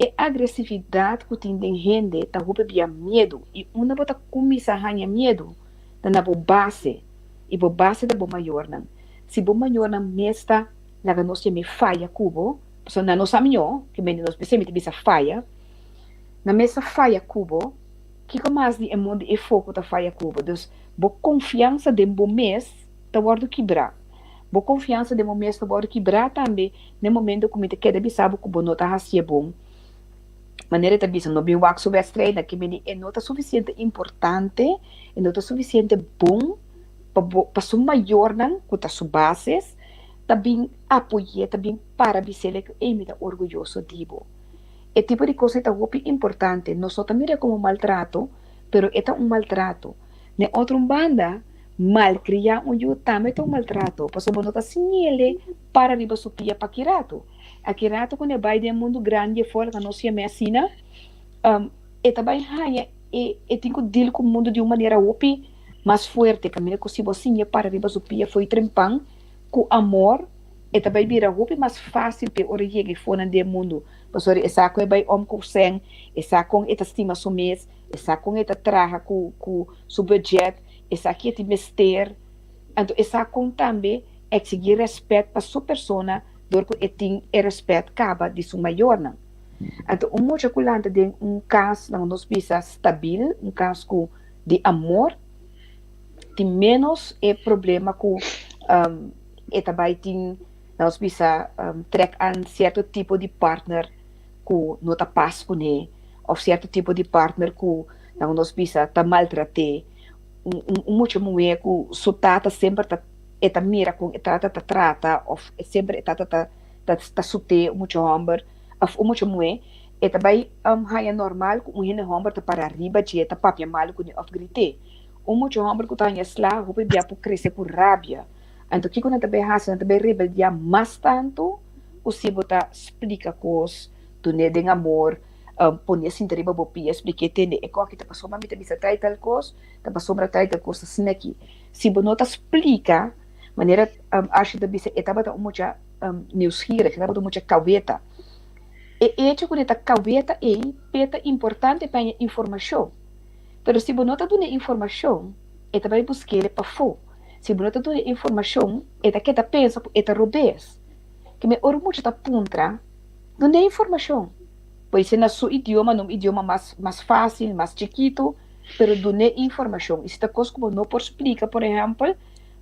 E agresividat ku tin den hende ta hopi bia miedu i unda bo ta kuminsá haña miedu ta na bo base i bo base ta bo mayornan. Si bo mayornan mes ta laga nos yam'é faya ku bo, pasobra nan no sa mihó, ke mende nos mester mi ta bisa faya, nan mes ta faya ku bo, kiko mas di e mundu e fo ku ta faya ku bo? Dus bo konfiansa den bo mes ta wòrdu kibrá. Bo konfiansa den bo mes ta wòrdu kibrá tambe. N'e momento ku mi ta keda bisa bo ku bo no ta hasié bon. Manera e ta bisa no bin wak su wedstrijd ke meni e no ta sufisiente importante, e no ta sufisiente bon pa bo pa su mayornan ku ta su bases ta bin apoy'é, ta bin para bis'é ku ey mi ta orguyoso di bo. E tipo di kos ei ta hopi importante. Nos no ta mir'é komo maltrato, pero e ta un maltrato. Na e otro un banda, malkriá un yu tambe ta un maltrato, pasobra bo no ta siñ'el para riba su pia pa ki rato. Aki rato ku e bai den e mundu grandi afó, laga nos yam'é asina, e ta bai haña e e tin ku dil ku mundu di un manera hopi mas fuerte. Kaminda ku si bo siñ'é para riba su pia fo'i trempan ku amor, e ta bai bira hopi mas fásil p'e ora yega e fonan den e mundu. Pasobra e sa kon e bai om ku sèn, e sa kon e ta stima su mes, e sa kon e ta traha ku ku su budget, e sa ki e tin mester. Anto e sa kon tambe eksigí rèspèt pa su persona dor ku e tin e rèspèt kaba di su mayornan. Anto un mucha ku lanta den un kas, laga nos bisa, stabil, un kas ku di amor, tin ménos e problema ku e ta bai tin, nos bisa, trèk an sierto tipo di partner ku no ta pas kuné òf sierto tipo di partner ku, laga nos bisa, ta maltrat'é. Un mucha muhé ku su tata semper ta e ta mira kon e tata ta trata òf semper e tata ta ta sut'é un mucha hòmber òf un mucha muhé, e ta bai haña normal ku un hende hòmber ta para riba dje, ta papia malu kuné òf grit'é. Un mucha hòmber ku ta haña sla hopi bia por krese ku rabia. Anto kiko nan ta bai hasi? Nan ta bai rebeldiá mas tantu ku si bo ta splika kos, dun'é den amor, pon'é sinta riba bo pia, splik'é, tende e kòki ta pasobra mi ta bisa tal i tal kos, ta pasobra tal i tal kos ta asina aki. Si bo no ta splika, manera Ashley ta bisa e tabata un mucha nieuwsgierig, e tabata un mucha kaweta. E echo ku e ta kaweta ei p'e ta importante pa haña informashon. Pero si bo no ta dun'é informashon, e ta bai busk'é pafó. Si bo no ta duna informashon, e ta keda pensa ku e ta robes. Keme ora un mucha ta puntra, dun'é informashon. Por ser na su idioma, na un idioma mas mas fásil, mas chikitu, pero dun'é informashon. I si ta kos ku bo no por splika, por ehèmpel,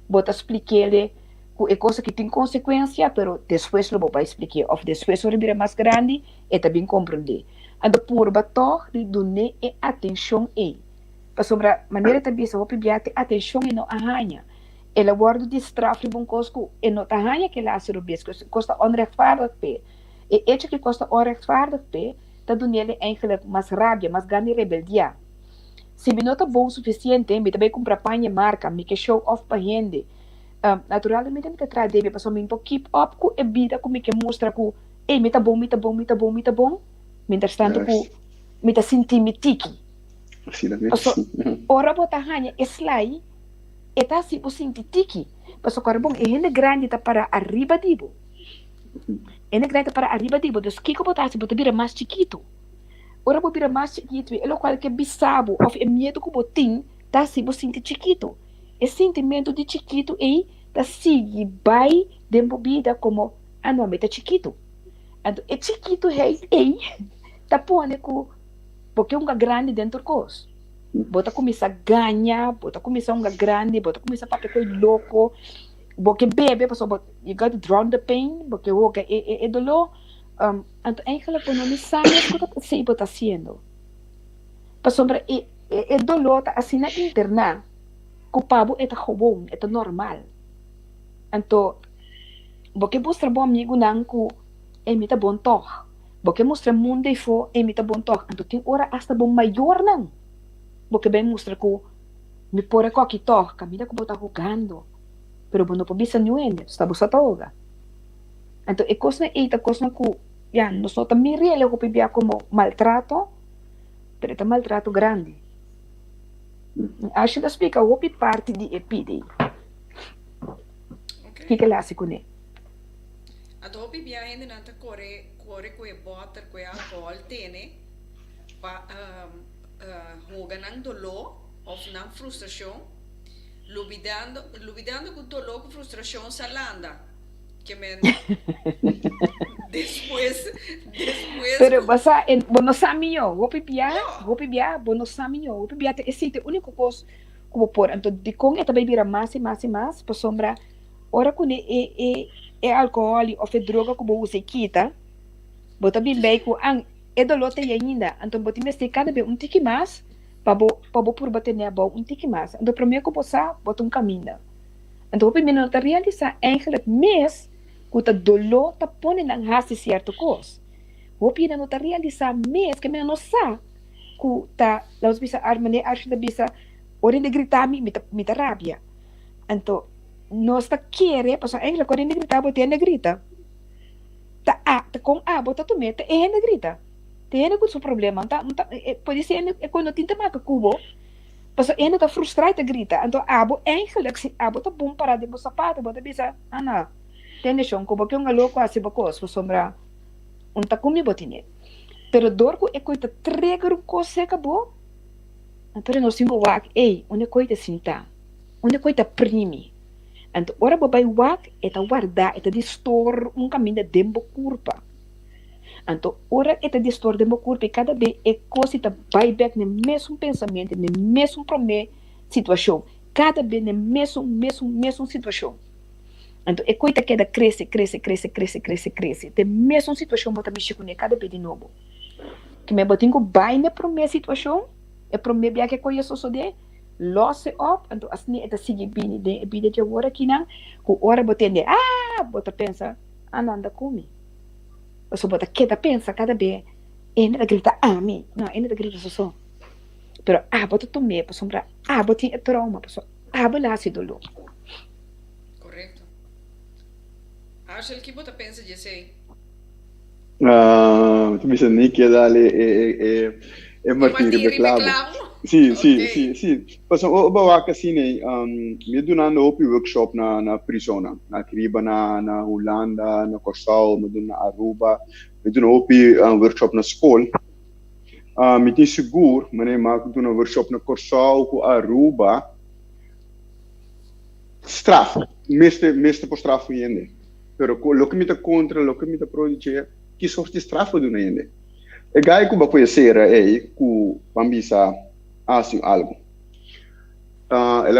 bo ta splik'é ku e kos aki tin konsekuensia, pero despues lo bo bai splik'é òf despues ora e bira mas grandi e ta bin komprondé. Anto purba tòg di dun'é e atenshon ei. Pasobra manera e ta bisa hopi bia te atenshon e no a haña. El a wòrdu di straf riba un kos ku e no ta haña ke el a hasi robes, ku e kos ta onrechtvaardig p'e. E echo ku e kos ta onrechtvaardig p'e ta dun'el eigenlijk mas rabia, mas gana di rebeldiá. Si mi no ta bon sufisiente, mi ta bai kumpra paña marka, mi ke show off pa hende. Naturalmente mi ta traha debe pasobra mi por keep up ku e bida ku mi ke mustra ku, ey, mi ta bon, mi ta bon, mi ta bon, mi ta bon, mientrastanto ku mi ta sinti mi tiki. Paso ora bo ta haña e slai, e ta hasi bo sinti tiki. Paso kòrda bon, e hende grandi ta para ariba di bo. E hende grandi ta para ariba di bo, dus kiko bo ta hasi? Bo ta bira mas chikitu. Ora bo bira mas chikitu, e lokual ke bisa bo òf e miedu ku bo tin ta hasi bo sinti chikitu. E sintimentu di chikitu ei ta sigui bai den bo bida komo, Ah no, mi ta chikitu. Anto e chikituheid ei ta pone ku Bo ke hunga grandi den tur kos. Bo ta kuminsá gaña, bo ta kuminsá hunga grandi, bo ta kuminsá papia ku e loko. Bo ke bebe pasobra bo, you got to drown the pain, bo ke hoga e e e doló. Anto eigenlijk bo no ni sa mes ku ta esei bo ta hasiendo. Pasobra e e doló ta asina interná ku pa bo e ta gewoon, e ta normal. Anto bo ke mustra bo amigunan ku e mi ta bon tòg. Bo ke mustra mundu eifó e mi ta bon tòg, anto tin ora asta bo mayornan bo ke bai mustra ku mi por e koki tòg, kaminda ku bo ta hogando, pero bo no por bisa niun hende, sta bo sa ta hoga. Anto e kosnan ei ta kosnan ku ya nos no ta mir'el hopi bia komo maltrato, pero e ta maltrato grandi. Ashley ta splika hopi parti di e pidi. Kiko el hasi kuné? Anto hopi bia hendenan ta kore kore ku e bòter ku e alkohòl tene pa hoga nan doló òf nan frustrashon, lubidando lubidando ku doló ku frustrashon sa landa ke men despues despues Pero ku bo sa e bo no sa mihó, hopi bia no. hopi bia bo no sa mihó, hopi bia ta esei ta e úniko kos ku bo por. Anto dikon e ta bai bira mas i mas i mas? Pasobra Ora ku e e e alkohòl òf e droga ku bo usa e kita, bo ta bin bei ku an. E doló ta ei ainda, anto bo tin mester kada be un tiki mas pa bo pa bo purba tene abou un tiki mas. Anto promé ku bo sa, bo ta un kaminda. Anto hopi mende no ta realisá eigenlijk mes ku ta doló ta pone nan hasi sierto kos. Hopi hende no ta realisá mes ke mende no sa ku ta, lanos bisa, manera Arshon ta bisa, ora hende grita mi, mi ta mi ta rabia. Anto nos ta kere, pasobra eigenlijk ora hende grita bo, te hende grita. Ta a ta kon abo ta tum'é ta e hende grita. Ta e hende ku su problema. Ta ta e pode ser hende ku no tin te maka ku bo, pasobra e hende ta frustrá i ta grita. Anto abo eigenlijk si abo ta bon pará den bo sapato bo ta bisa, Ana, tende shon ku bo ke un aló ku hasi bo kos pasobra un ta ku mi bo tine. Pero dor ku e koi ta trigger un kos serka bo, anto nos tin ku wak, ey, unda e koi ta sinta? Unda e koi ta primi? Anto ora bo bai wak, e ta wardá, e ta di stor un kaminda den bo kurpa. Anto ora e ta di stor den bo kurpa i kada be e kos i ta bai bèk n'e mesun pensamentu, n'e mesun promé situashon, kada be n'e mesun, mesun, mesun situashon. Anto e kos ta keda krese, krese, krese, krese, krese, krese. Ta e mesun situashon bo ta mishi kuné kada be di nobo. Kimen bo tin ku bai n'e promé situashon, e promé bia ku e kos a sosodé, Los e op, anto asina e ta sigui bini den e bida di awor akinan, ku ora bo tende aah! Bo ta pensa, Ah no anda ku mi. Pasobra bo ta keda pensa kada be, Hende ta grita ami. No, hende ta grita soso. Pero abo ta tum'é pasobra abo tin e trauma, pasobra abo lo hasi doló. Korekto. Arshel, ki bo ta pensa di esei? Ah, mi ta bisa Nicky a dal e, e, e, e martin riba e clavo. Sí, sí, sí, sí. Pasobra o bo wak asina ei, mi a dunando hopi workshop na, na prisonnan. Na Kariba, na, na Hulanda, na Kòrsou, mi a duna na Aruba, mi a duna hopi workshop na skol. Mi tin sigur, manera mi a duna workshop na Kòrsou ku Aruba, straf, mester, mester por straf un hende. Pero ku loke mi ta kontra, loke mi ta pro di dje, ki sort di straf bo duna hende? E gai ku bo por sera ei ku ban bisa hasi un algu. El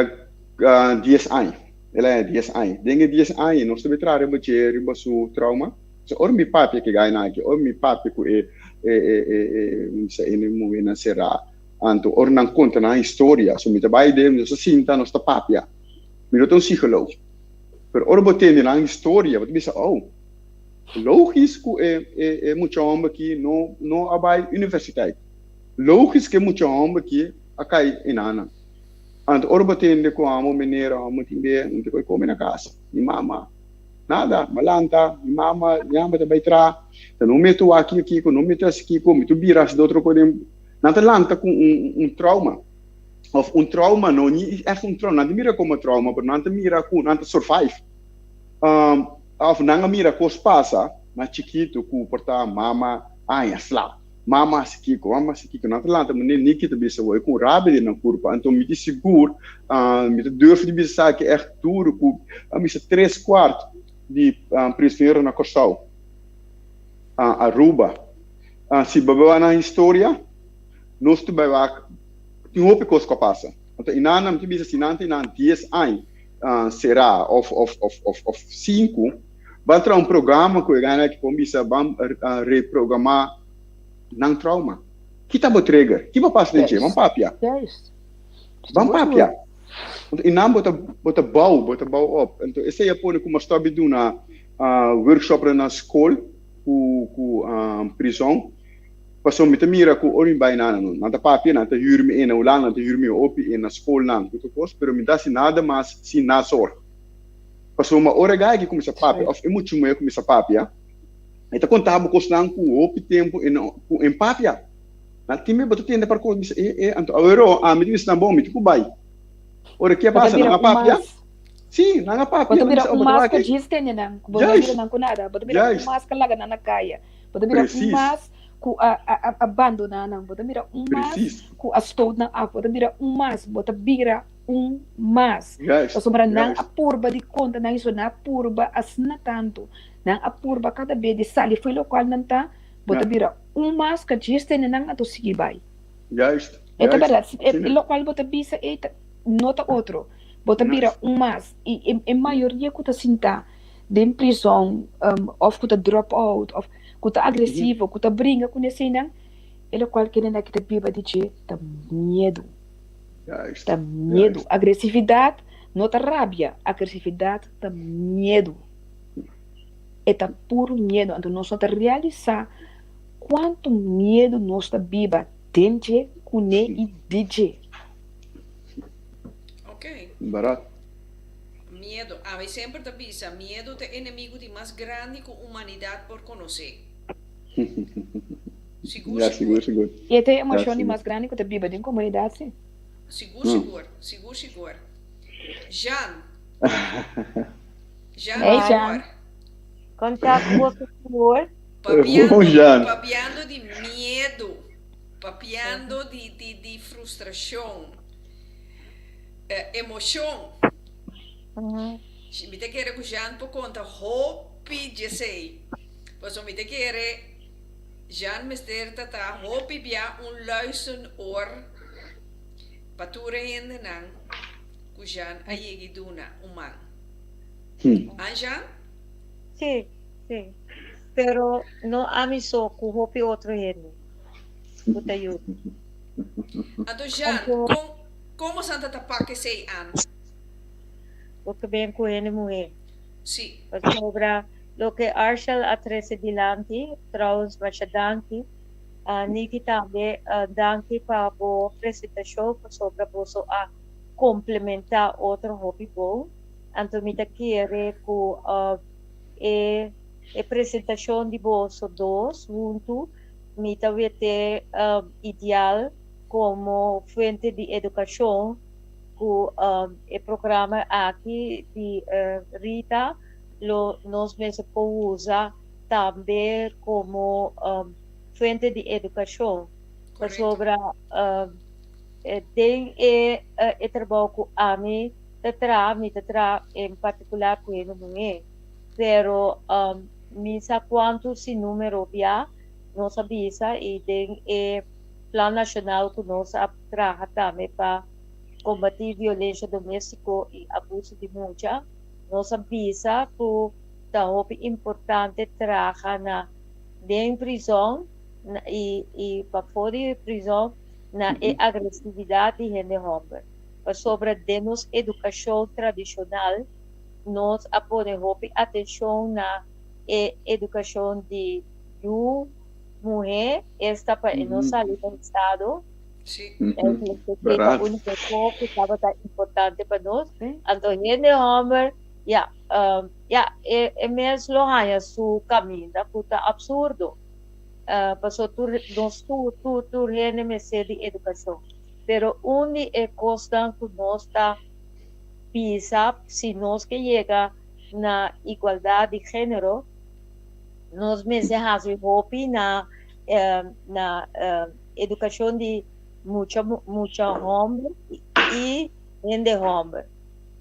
a dies aña, el a haña dies aña. Den e dies aña nos ta bai traha riba dje, riba su trauma. So ora mi papia ku e gainan aki, ora mi papia ku e e e e mi bisa e muhénan será, anto ora nan konta nan historia, so mi ta bai den, nos ta sinta, nos ta papia. Mi no ta un psikoloog. Pero ora bo tende nan historia, bo ta bisa, oh, logis ku e e e mucha homber aki no no a bai universiteit. Logis ku e mucha homber aki a kai enanan. Anto ora bo tende ku amo meneer of amo tin be, un ta koi kome na kas. Mi mama, nada, mi a lanta, mi mama yamba ta bai traha, ta no metu wak kiko kiko, no metu hasi kiko, mi tur bira hasi di otro kos den. Nan ta lanta ku un un trauma. Of un trauma no ni echt un trauma, nan ta mira como trauma, pero nan ta mira cu nan ta survive. Of nan a mira cos pasa na chikito cu por ta mama aña slap, mama haci kico, mama haci kico, nan ta lanta manera Nicky ta bisa bo, e cu un rabia den nan curpa. Anto mi ta sigur, mi ta durf di bisa esaki echt duro cu a bisa tres cuart di prisionero na Corsou, Aruba, si bo bai wak nan historia, nos ta bai wak tin hopi kos ku a pasa. Anto i nan nan ta bisa si nan tin nan dies aña será òf òf òf òf òf sinku, ban traha un programa ku e gana ki por bisa ban reprogramá nan trauma. Ki ta bo trigger? Ki bo pasa den dje? Ban papia. Ban papia. Anto i nan bo ta bo ta bou, bo ta bou op. Anto esei a pone ku mas stòp di duna workshopnan na skol ku ku prison. Pasobra mi ta mira ku ora mi bai na nan, nan ta papia, nan ta hür mi e na Hulanda, nan ta hür mi hopi e na skolnan, ku tur kos, pero mi ta hasi nada mas sin nazorg. Pasobra ora e gai aki kuminsá papia òf e muchu muhé kuminsá papia, e ta konta bo kosnan ku hopi tempu e no ku e papia. Nan tin bo ta tende par kos, bisa e e, anto awor ami ta bisa nan bon, mi tin ku bai. Ora ke pasa, nan a papia? Sí, nan a papia, Bo ta nan bira bisa, un oh, bo ta mas wak ka ei. djis tende nan, ku bo no a Juist, bira nan ku nada. Bo ta bira un juist. mas ka laga nan na kaya. Bo ta bira un Precies. mas ku a a a abandoná nan. Bo ta bira un mas Precies. ku a stoot nan af. Bo ta bira un mas. Bo ta bira un mas. Juist, Pasobra nan a juist. purba di konta nan iso, nan a purba asina tantu. Nan a purba kada be di sali fo'i lokual nan ta. Bo ta Ja. bira un mas ka djis tene nan anto sigui bai. Juist, E ta juist. bèrdat. E Asina. lokual bo ta bisa ei ta no ta otro. Bo ta bira Juist. un mas. I e mayoria ku ta sinta den prison òf ku ta drop out òf. ku ta agresivo, ku ta bringa ku neseinan, e lokual ku hende aki ta biba di dje ta miedu. Ta miedu. Agresividat no ta rabia, agresividat ta miedu. E ta puru miedu. Anto nos no ta realisá kuantu miedu nos ta biba den dje, kuné i di dje. Ok. Barat. Miedu. Ami semper ta bisa, miedu ta e enemigu di mas grandi ku humanidat por konosé. Sigur, Ya, sigur, sigur. sigur. I e ta e Ya, emoshon di sigur. mas grandi ku ta biba den komunidat, sí. Sigur, sigur. Sigur, sigur. Jean. Jean, Hey, por Jean. favor. Konta ku boso tur. Bon, Papiando, Jean. papiando di miedu, papiando di, di, di frustrashon, eh, emoshon. Mi ta kere ku Jean por konta hopi djesei. Pasobra mi ta kere Jean mester ta ta hopi bia un luistenoor pa tur e hendenan ku Jean a yegi duna un man. An Jean? Sí, sí. Pero no ami so, ku hopi otro hende ku ta yuda. Anto Jean, Anto. kon komo san ta ta pak esei an? Bo ke ben ku hende muhé. Sí. Pasobra loke Arshel a trese dilanti, trouwens masha danki. Niki tambe danki pa bo presentashon pasobra boso a komplementá otro hopi bon. Anto mi ta kere ku e e presentashon di boso dos huntu mi ta wete ideal komo fuente di edukashon ku e programa aki di Rita lo nos mester por usa tambe komo fuente di edukashon pasobra den e e trabou ku ami ta traha mi ta traha en partikular ku hende muhé pero mi sa kuantu sinnumero bia nos a bisa i den e plan nashonal ku nos a traha tambe pa kombatí violensha doméstiko i abuso di mucha, nos a bisa ku ta hopi importante traha na den prizòn i i pafó di prizòn na e agresividat di hende hòmber. Pasobra den nos edukashon tradishonal nos a pone hopi atenshon na e edukashon di yu muhé, esta pa e no sali den estado. Esei ta úniko kos ku tabata importante pa nos. Anto hende hòmber, ya, ya, e mes lo haña su kaminda ku ta apsurdo. Pasobra tur, nos tur, tur, tur hende mester di edukashon. Pero un di e kosnan ku nos ta bisa si nos ke yega na igualdat di género, nos mester hasi hopi na na edukashon di mucha mucha hòmber i hende hòmber.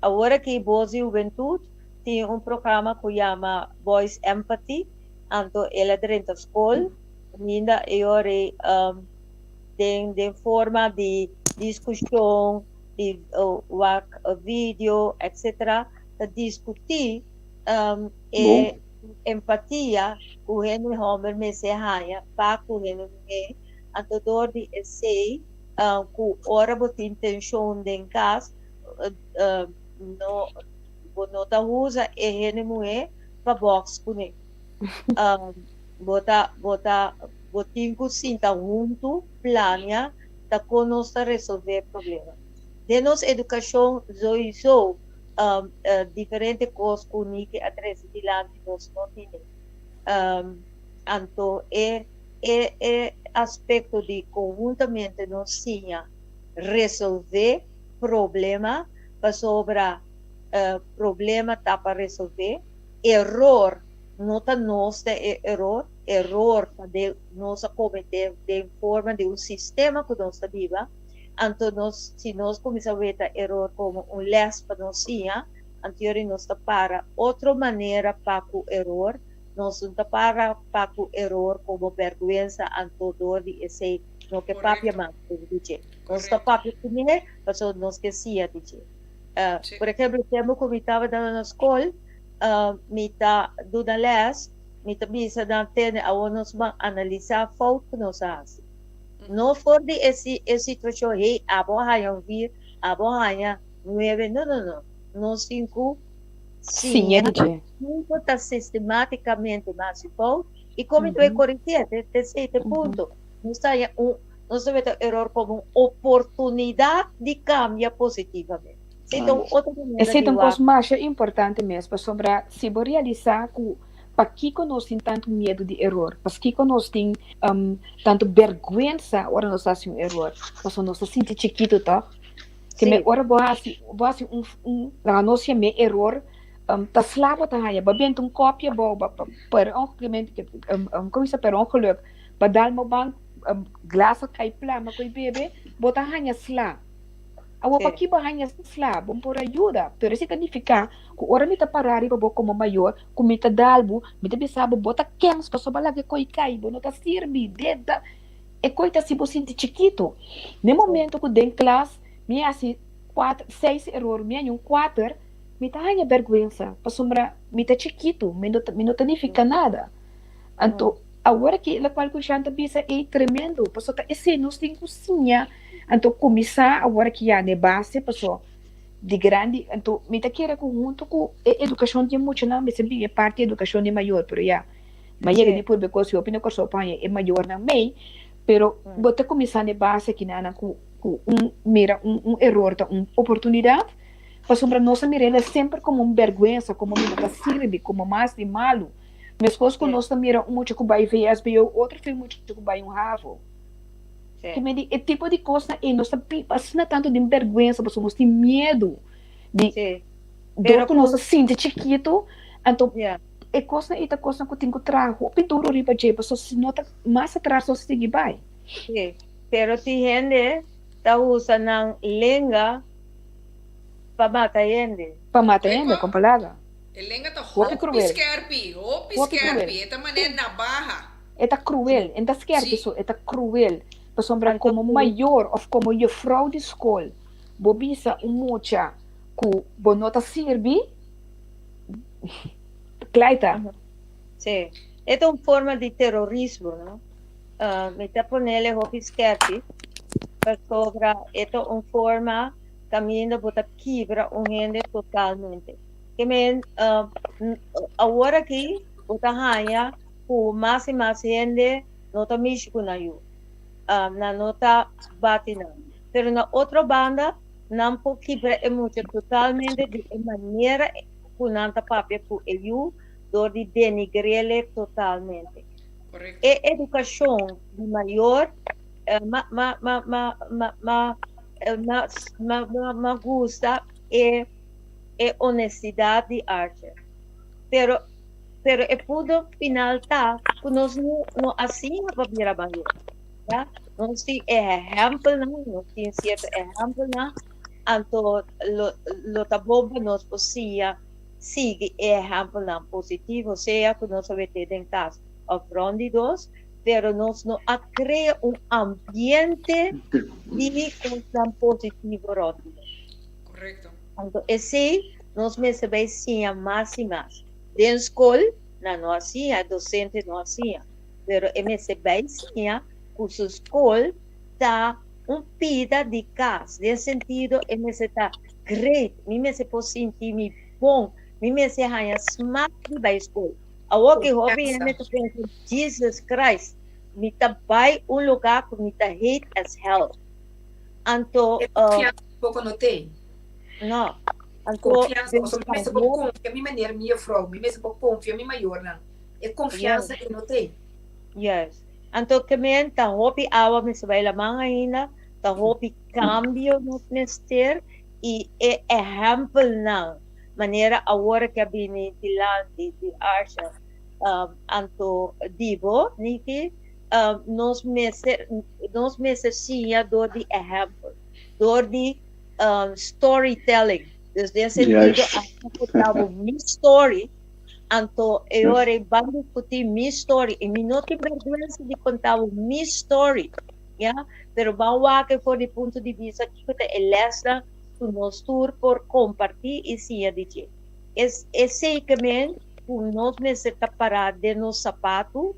Awor aki Bos di Hubentut tin un programa ku yama Boys Empathy, anto el a drenta skol kaminda e yori den den forma di diskushon, di wak video etcetera ta diskutí e empatia ku hende hòmber mester haña pa ku hende muhé, anto dor di esei ku ora bo tin tenshon den kas no bo no ta usa e hende muhé pa bòks kuné. Bo ta bo ta bo tin ku sinta huntu plania ta kon nos ta resolvé problema. Den nos edukashon souiso diferente kos ku Niki a trese dilanti nos no tene. Anto e e e aspekto di konhuntamente nos siña resolvé problema pasobra problema ta pa resolvé, eror no ta nos ta e eror, eror ta den nos a kometé den forma di un sistema ku nos ta biba. Anto nos, si nos kuminsá weta eror komo un lès pa nos siña, anto yori nos ta para otro manera pa ku eror, nos no ta para pa ku eror komo bèrgwensa, anto dor di esei no ke papia mas di dje. Nos ta papia kuné pasobra nos ke siña di dje. Por ehempel, tempu ku mi tabata na skol, mi ta duna lès, Mi ta bisa nan tene awor nos ban analisá fout ku nos a hasi. No for di e e situashon hey abo a haña un vier, abo a haña nuebe, no no no. Nos tin ku Siña siña di dje. kiko ta sistematikamente mi a hasi fout i kon mi ta bai korigí. Te esei ta e punto. Nos ta haña un nos ta mete eror komo un oportunidat di kambia positivamente. Esei ta un otro manera Esei di ta un kos wak. masha importante mes, pasobra si bo realisá ku pakiko nos tin tantu miedu di eror, paskiko nos tin tantu bèrgwensa ora nos hasi un eror, pasobra nos ta sinti chikitu tòg? Ke me ora bo hasi bo hasi un un laga nos yam'é eror, ta sla bo ta haña, bo a benta un kòpi abou, bo a per ongeluk, komo bisa per ongeluk, bo a dal moban glas a kai plama ku e bebe, bo ta haña sla. Awor paki bo haña sla? Bo por a yuda, pero esei ta nifiká ku ora mi ta pará riba bo komo mayor, ku mi ta dal bo, mi ta bisa bo, bo ta kens pasobra bo a laga e koi kai, bo no ta sirbi, dit, dat. E koi ta hasi bo sinti chikitu. Na e momento ku den klas mi hasi kuater, seis eror, mi haña un kuater, mi ta haña bèrgwensa pasobra mi ta chikitu, mi no ta, mi no ta nifiká nada. Anto, awor aki lokual ku Jean ta bisa ei tremendo, pasobra ta esei nos tin ku siña. Anto kuminsá awor aki ya na e base paso di grandi. Anto mi ta kere ku huntu ku e edukashon di e muchanan mester bin e parti edukashon di e mayor, pero ya mi a yega di purba e kos hopi na Kòrsou pa haña e mayornan mei, pero bo ta kuminsá na e base akinanan ku ku un mira un un eror ta un oportunidat, pasobra nos a mira el semper komo un bèrgwensa, komo mi no ta sirbi, komo mas di malu. Meskos ku nos ta mira un mucha ku bai VSBO, otro fin mucha ku bai un havo. Ke men di e tipo di kosnan ei nos ta biba asina tantu den bèrgwensa pasobra nos tin miedu di dor ku nos ta sinti chikitu. Anto e kosnan ei ta kosnan ku tin ku traha hopi duru riba dje pasobra si no ta mas atras nos ta sigui bai. Sí, pero tin hende ta usa nan lenga pa mata hende. Pa mata hende, kon palabra. E lenga ta Hopi hopi kruel. skerpi, hopi Hopi kruel. skerpi, e ta manera nabaha. E ta kruel, e no ta skerpi so, e ta kruel. Pasobra Anto komo ku. mayor òf komo jufrou di skol, bo bisa un mucha ku bo no ta sirbi, klaita. Sí. E ta un forma di terorismo, no? Mi ta ponele hopi skerpi, pasobra e ta un forma kaminda bo ta kibra un hende totalmente. Ke men, awor aki bo ta haña ku mas i mas hende no ta mishi ku nan yu, nan no ta bati nan. Pero na otro banda, nan por kibra e mucha totalmente di e manera ku nan ta papia ku e yu dor di denigrele totalmente. E edukashon di mayor ma ma ma ma ma ma ma ma ma gusta e e honestidad di Archer. Pero pero e punto final ta ku nos no no a siña pa bira mayor. Ya? Nos tin ehèmpelnan, nos tin sierto ehèmpelnan, anto lo lo ta bon pa nos por siña sigui e ehèmpelnan positivo, sea ku nos a wete den kas òf rònt di nos, pero nos no a krea un ambiente di kosnan positivo rònt di nos. Correcto. Anto esei nos mester bai siña mas i mas. Den skol nan no a siña, e dosente no a siña, pero e mester bai siña ku su skol ta un pida di kas, den sentido e mester ta great, mi mester por sinti mi bon, mi mester haña smak di bai skol. Awor ki hopi hende ta pensa, Jesus Christ, mi ta bai un lugá ku mi ta hate as hell. Anto, E konfiansa poko no tei. No. Anto, Konfiansa, pasobra mi mester por konfia mi meneer, mi jufrou, mi mester por konfia mi mayornan. E konfiansa ei no tei. Yes. Anto ke men ta hopi awa mester bai laman ainda, ta hopi kambio nos mester i e ehèmpelnan manera awor ke a bini dilanti di Arsha anto di bo, Niki, nos mester nos mester siña dor di ehèmpel, dor di storytelling. Dus den sentido ami ta konta bo mi story, anto e ora ei ban diskutí mi story i mi no tin bèrgwensa di konta bo mi story, ya, pero ban wak e for di punto di bista kiko ta e lèsnan ku nos tur por kompartí i siña di dje. Esei ke men. ku nos mester ta pará den nos sapatu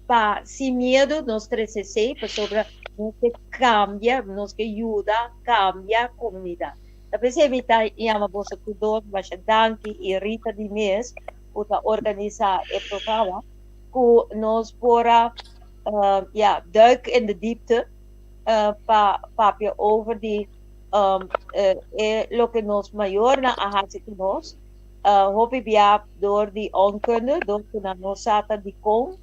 pa sin miedu nos trese esei pasobra nos ke kambia, nos ke yuda kambia komunidat. Ta p'esei mi ta yama boso tur dos masha danki i Rita di mes ku ta organisá e programa ku nos por a ya duik in de diepte pa papia over di e loke nos mayornan a hasi ku nos hopi bia dor di onkunde, dor ku nan no sa ta dikon,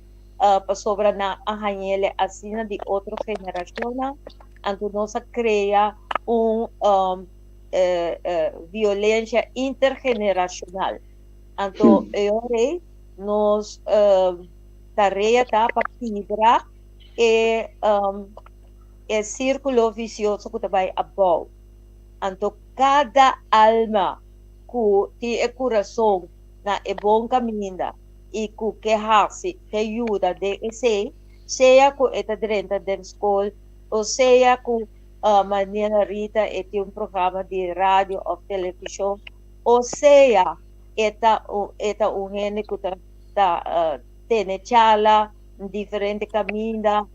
pasobra nan a hañ'ele asina di otro generashonnan, anto nos a krea un violensia intergenerashonal. Anto e ora ei nos tarea ta pa kibra e e sírkulo visioso ku ta bai abou. Anto kada alma ku tin e kurason na e bon kaminda i ku ke hasi, ke yuda den esei, sea ku e ta drenta den skol o sea ku manera Rita e tin un programa di radio òf televishon o sea e ta e ta un hende ku ta ta tene charla diferente kaminda,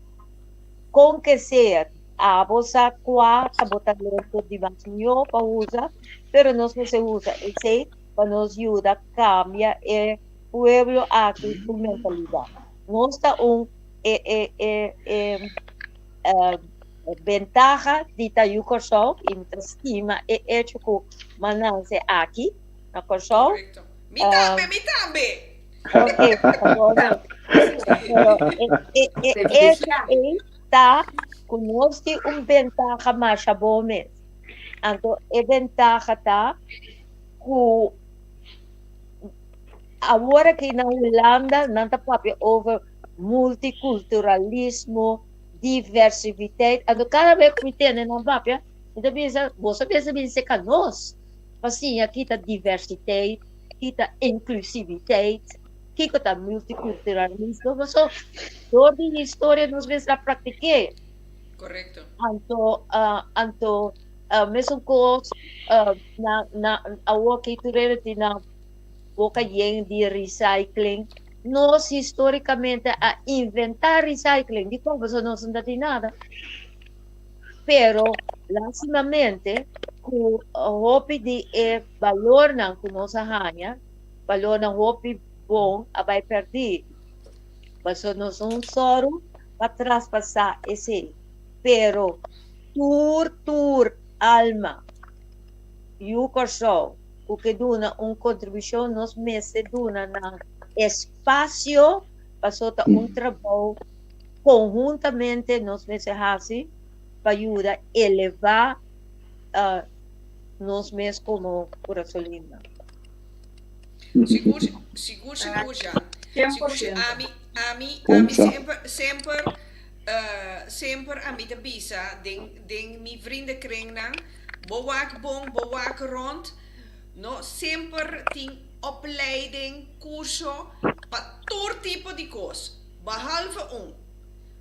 kon ke sea. Abo sa kua ta bo talento di mas mihó pa usa, pero nos mester usa esei pa nos yuda kambia e pueblo aki su mentalidat. Nos ta un e e e e bentaha di ta yu Kòrsou i mi ta stima e echo ku m'a nanse aki na Kòrsou. Korekto. Mi tambe, mi tambe! Ok, pero e e e echo ei ta ku nos tin un bentaha masha bon mes. Anto e bentaha ta ku awor aki na Hulanda nan ta papia over multikulturalismo, diversiteit. Anto kada bes ku mi tende nan papia, mi ta bisa, boso mester bin seka nos pa siña kita diversiteit, kita inklusiviteit. Kiko ta multiculturalismo? Paso door di historia nos mester a practiqué. Correcto. Anto, uh, anto uh, mesun kos uh, na, na, awor ki tur hende tin na boka yen di recycling. Nos históricamente a inventá recycling. Dikon? Paso nos no ta tin nada. Pero lastimamente ku hopi di e balornan ku nos a haña Balornan hopi bon a bai pèrdí, pasobra nos no un sòru pa traspasá esei. Pero tur tur alma yu Kòrsou ku ke duna un kontribushon nos mester duna nan espasio pasobra ta un trabou konhuntamente nos mester hasi pa yuda elevá nos mes komo kurasolinnan. Sigur, sigur, sigur, Jan. Sigur, ami, ami, ami semper, semper, uh, semper ami ta bisa den, den mi vriendenkringnan, bo wak bon, bo wak rond, no, semper tin opleiding, curso, pa tur tipo di cos, behalve un,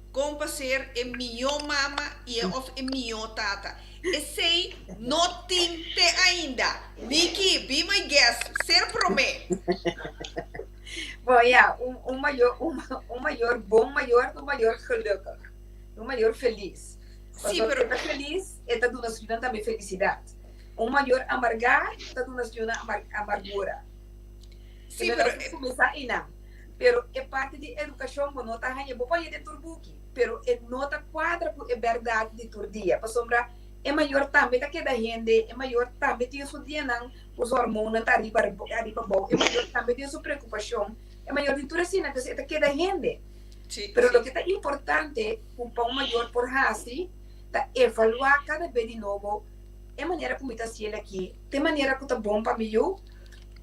con pa ser e mihó mama y e of e mihó tata. Esey no tin te ainda. Niki, be my guest, ser prome. Bon ya, un un mayor un un mayor bon mayor ta un mayor gelukkig, un mayor felis. Sí, Pasobra pero e ta felis, e ta duna su yunan tambe felisidat. Un mayor amargá ta duna su yunan amar amargura. Sí, Pero pero nos kuminsá einan. Pero e parti di edukashon bo no ta haña, bo por haña den tur buki. Pero e no ta cuadra cu e berdad di tur dia, pasobra e mayor tambe ta keda hende, e mayor tambe tin su dianan cu su hormonnan ta ariba ariba abou, e mayor tambe tin su preocupacion, e mayor tin tur asina, entonces e ta keda hende. Pero loke ta importante cu pa un mayor por haci ta evalua cada be di nobo e manera cu mi ta haciel aki, ta e manera cu ta bon pa mi yu?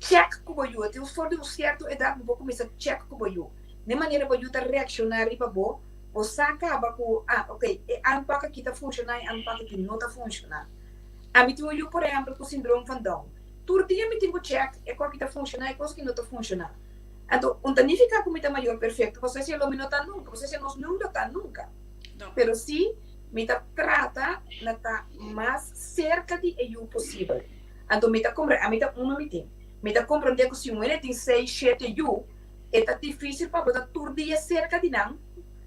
Check cu bo yu, tin for di un cierto edad bo por cuminsa check cu bo yu. N'e manera bo yu ta reakshoná riba bo, bo sa kaba ku, ah, ok, e aanpak aki ta funshoná, e aanpak aki no ta funshoná. Ami tin un yu, por ehèmpel, ku sindroom van Down. Tur dia mi tin ku chèk e kos ki ta funshoná, e kos ki no ta funshoná. Anto, un ta nifiká ku mi ta mayor perfekto, pasobra esei lo mi no ta nunka, pasobra esei nos nunka lo ta nunka. Pero sí, mi ta trata na ta mas serka di e yu posibel. Anto mi ta komprendé, ami ta uno mi tin. Mi ta komprondé ku si un hende tin seis, shete yu, e ta difísil pa bo ta tur dia serka di nan,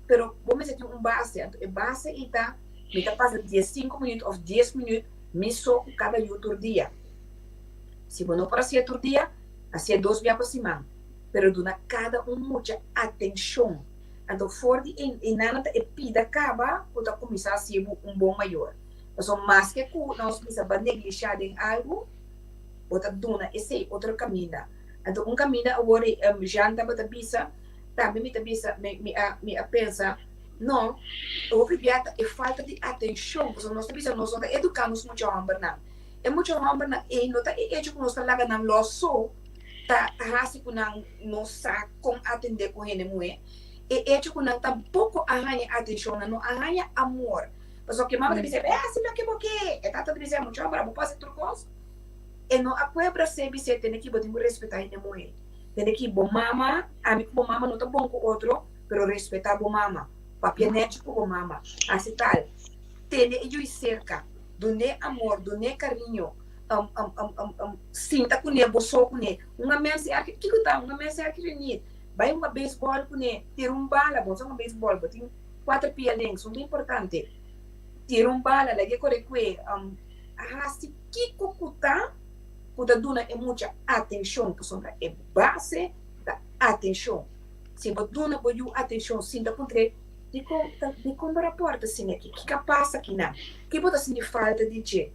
pero bo mester tin un base. Anto e base ei ta, mi ta pasa diesinku minüt òf dies minüt mi so ku kada yu tur dia. Si bo no por hasié tur dia, hasié dos bia pa siman, pero duna kada un mucha atenshon. Anto for di einan ta e pida kaba ku ta kuminsá hasi bo un bon mayor. Pasobra maske ku nos bisa bo a neglishá den algu, bo ta duna esei otro kaminda. Anto un kaminda awor ei Jean tabata bisa, tambe mi ta bisa, mi mi a mi a pensa, no, hopi bia ta e falta di atenshon, pasobra nos ta bisa nos no ta eduká nos mucha hòmbernan. E mucha hòmbernan ei no ta e echo ku nos ta laga nan lòs so ta hasi ku nan no sa kon atendé ku hende muhé. E echo ku nan tampoko a haña atenshon, nan no a haña amor. Pasobra ke mama ta bisa, e hasi loke bo ke. E tata ta bisa, mucha hòmber abo por hasi tur kos. E no a kuebra se bis'é, tene ki bo tin ku respetá hende muhé. Tene ki bo mama, ami ku bo mama no ta bon ku otro, pero respetá bo mama. Papia nèchi ku bo mama. Hasi tal. Tene e yui serka. Dun'é amor, dun'é kariño. Sinta kuné, bo so kuné. Un amèn si aki, kiko ta un amèn si aki Renit? Bai hunga beisbòl kuné, tira un bala, bo no sa hunga beisbòl, bo tin kuater pia links, un ta importante. Tira un bala, lag'é kore kue, hasi kiko ku ta ku ta duna e mucha atenshon, pasobra e base ta atenshon. Si bo duna bo yu atenshon sin ta puntr'é, Dikon ta dikon bo rapòrt asina aki? Kiko a pasa akinan? Ke bo ta sinti falta di dje?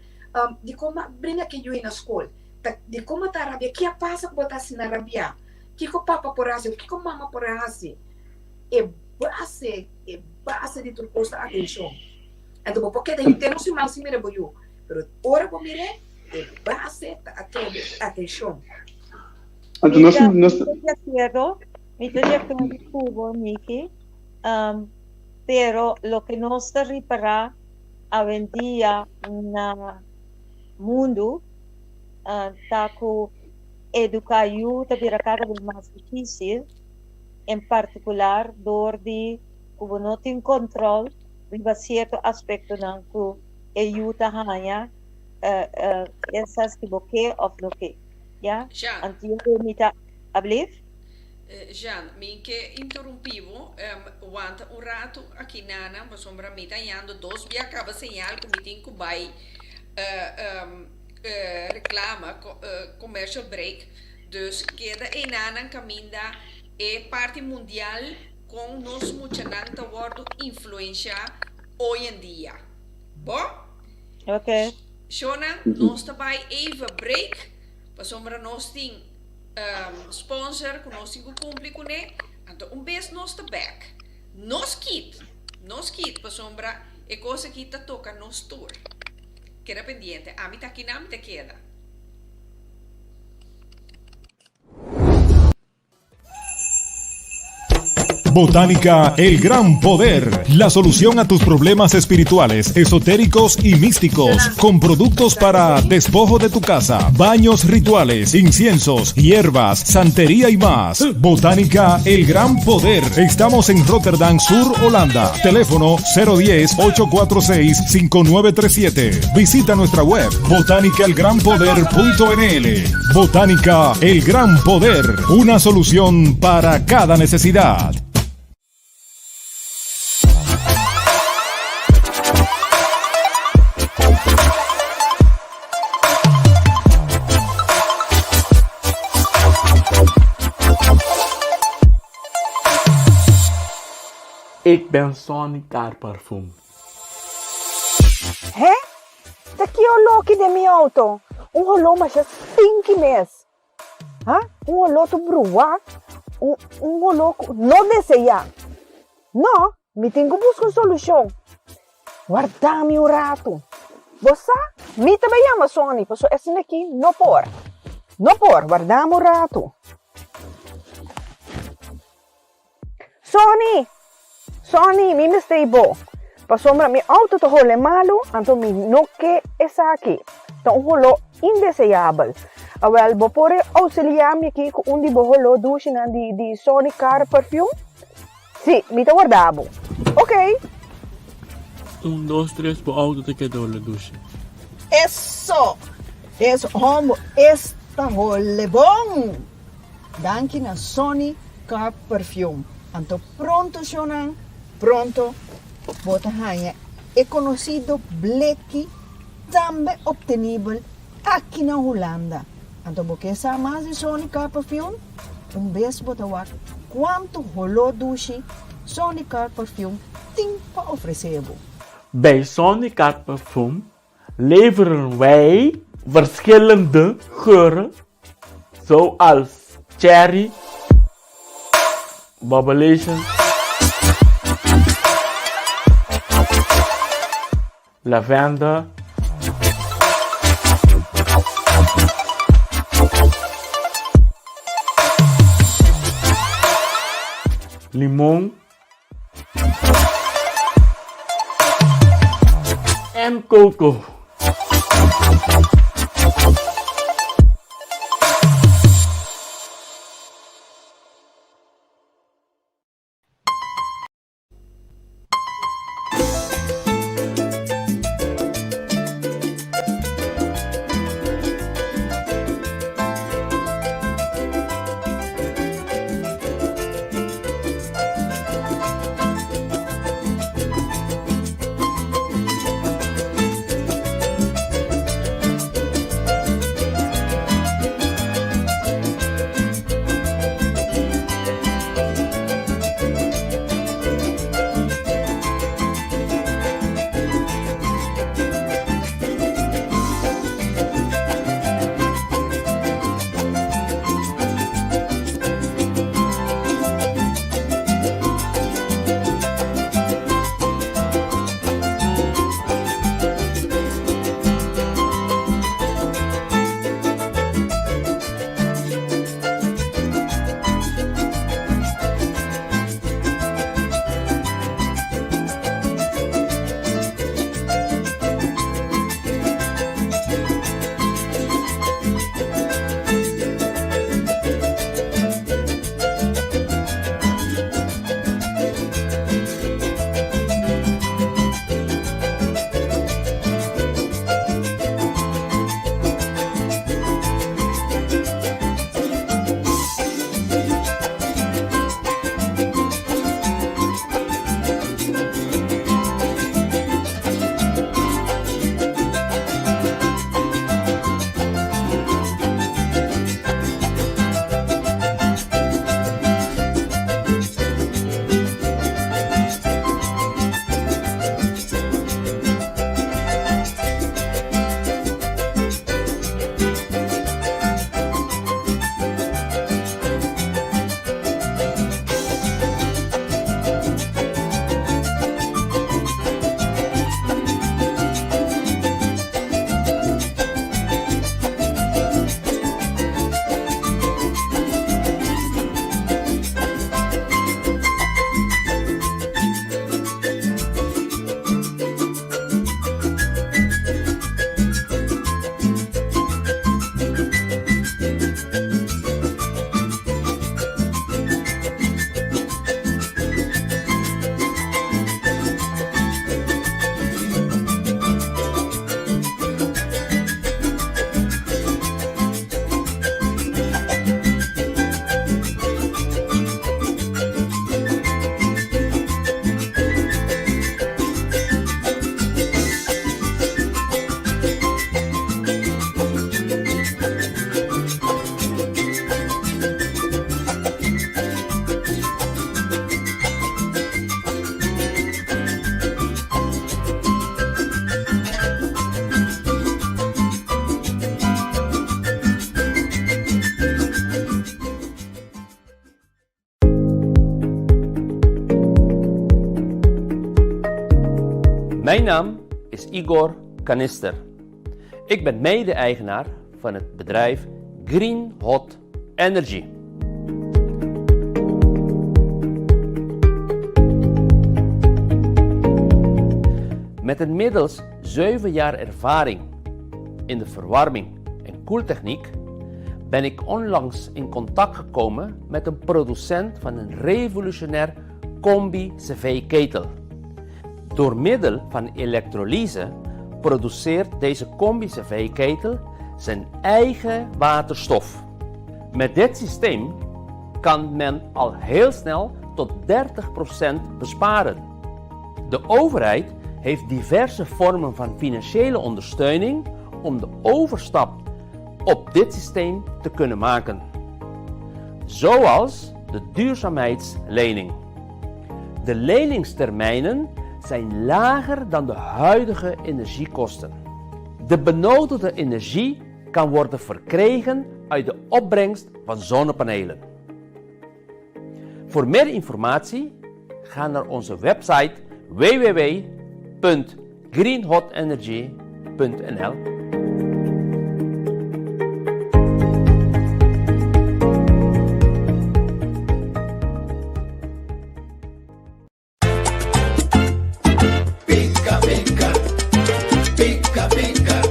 Dikon bo a bringa ku e yu ei na skol? Ta dikon bo ta rabia? Ke a pasa ku bo ta asina rabiá? Kiko papa por hasi òf kiko mama por hasi? E base, e base di tur kos ta atenshon. Anto bo por keda henter un siman sin mira bo yu, pero ora bo mir'é, e base ta atrobe atenshon. Anto nos, nos. Mi ta di akuerdo, mi ta di akuerdo ku bo, Niki, pero loke nos ta ripará awendia na mundu ta ku eduká yu ta bira kada bes mas difísil. en partikular dor di ku bo no tin kòntròl riba sierto aspektonan ku e yu ta haña esas si bo ke òf no ke, ya. Jean. Anto yo mi ta ablif? Jean, mi ke interumpi bo, wanta un ratu aki nana, pasobra mi ta hañando dos bia kaba señal ku mi tin ku bai reklama, commercial break. Dus keda einanan kaminda e parti mundial kon nos muchanan ta wordu influensha hoy en dia. Bo? Ok. Shownan, nos ta bai even break pasobra nos tin sponsor ku nos tin ku kumpli kuné, anto un bes nos ta bek. No skit, no skit pasobra e kos aki ta toka nos tur. Keda pendiente, ami ta akinan mi ta keda. Botánica El Gran Poder, la solución a tus problemas espirituales, esotéricos y místicos, con productos para despojo de tu casa, baños rituales, inciensos, hierbas, santería y más. Botánica El Gran Poder. Estamos en Rotterdam Sur, Holanda. Teléfono 010-846-5937. Visita nuestra web botánicaelgranpoder.nl. Botánica El Gran Poder, una solución para cada necesidad. Ik ben Sonny Car Parfum. He? Ta ki oló ki den mi auto? Un holó masha stinky mes. Ha? Un holó tur bruá, un un holó ku no deseá. No, mi tin ku buska un solushon. Warda mi un ratu. Bo sa, mi ta bai yama Sonny, pasobra esnan aki no por. No por, warda mi un ratu. Sonny! Sonny, mi mester i bo. Pasobra mi auto ta hole malu, anto mi no ke esaki. Ta un holó indeseabel. Awel, bo por auxiliá mi aki ku un di bo holó dushinan di di Sonny Car Perfume? Sí, mi ta warda bo. Oké. Un, dos, tres, bo auto ta keda hole dushi. Eso! Es hombo, es. ta hole bon! Danki na Sonny Car Perfume. Anto pronto shownan, pronto bo ta haña e konosido bleki tambe optenibel aki na Hulanda. Anto bo ke sa mas di Sonny Car Perfume? Un bes bo ta wak kuantu holó dushi Sonny Car Perfume tin pa ofresé bo. Bij Sonny Car Perfume leveren wij verschillende geuren zoals cherry, bubblation, lavender, limon en coco. Mijn naam is Igor Kanister. Ik ben mede-eigenaar van het bedrijf Green Hot Energy. Met inmiddels 7 jaar ervaring in de verwarming en koeltechniek ben ik onlangs in contact gekomen met een producent van een revolutionair combi-cv-ketel. Door middel van elektrolyse produceert deze combi-cv-ketel zijn eigen waterstof. Met dit systeem kan men al heel snel tot 30% besparen. De overheid heeft diverse vormen van financiële ondersteuning om de overstap op dit systeem te kunnen maken. Zoals de duurzaamheidslening. De leningstermijnen zijn lager dan de huidige energiekosten. De benodigde energie kan worden verkregen uit de opbrengst van zonnepanelen. Voor meer informatie ga naar onze website www.greenhotenergy.nl. Pika pika, pika pika.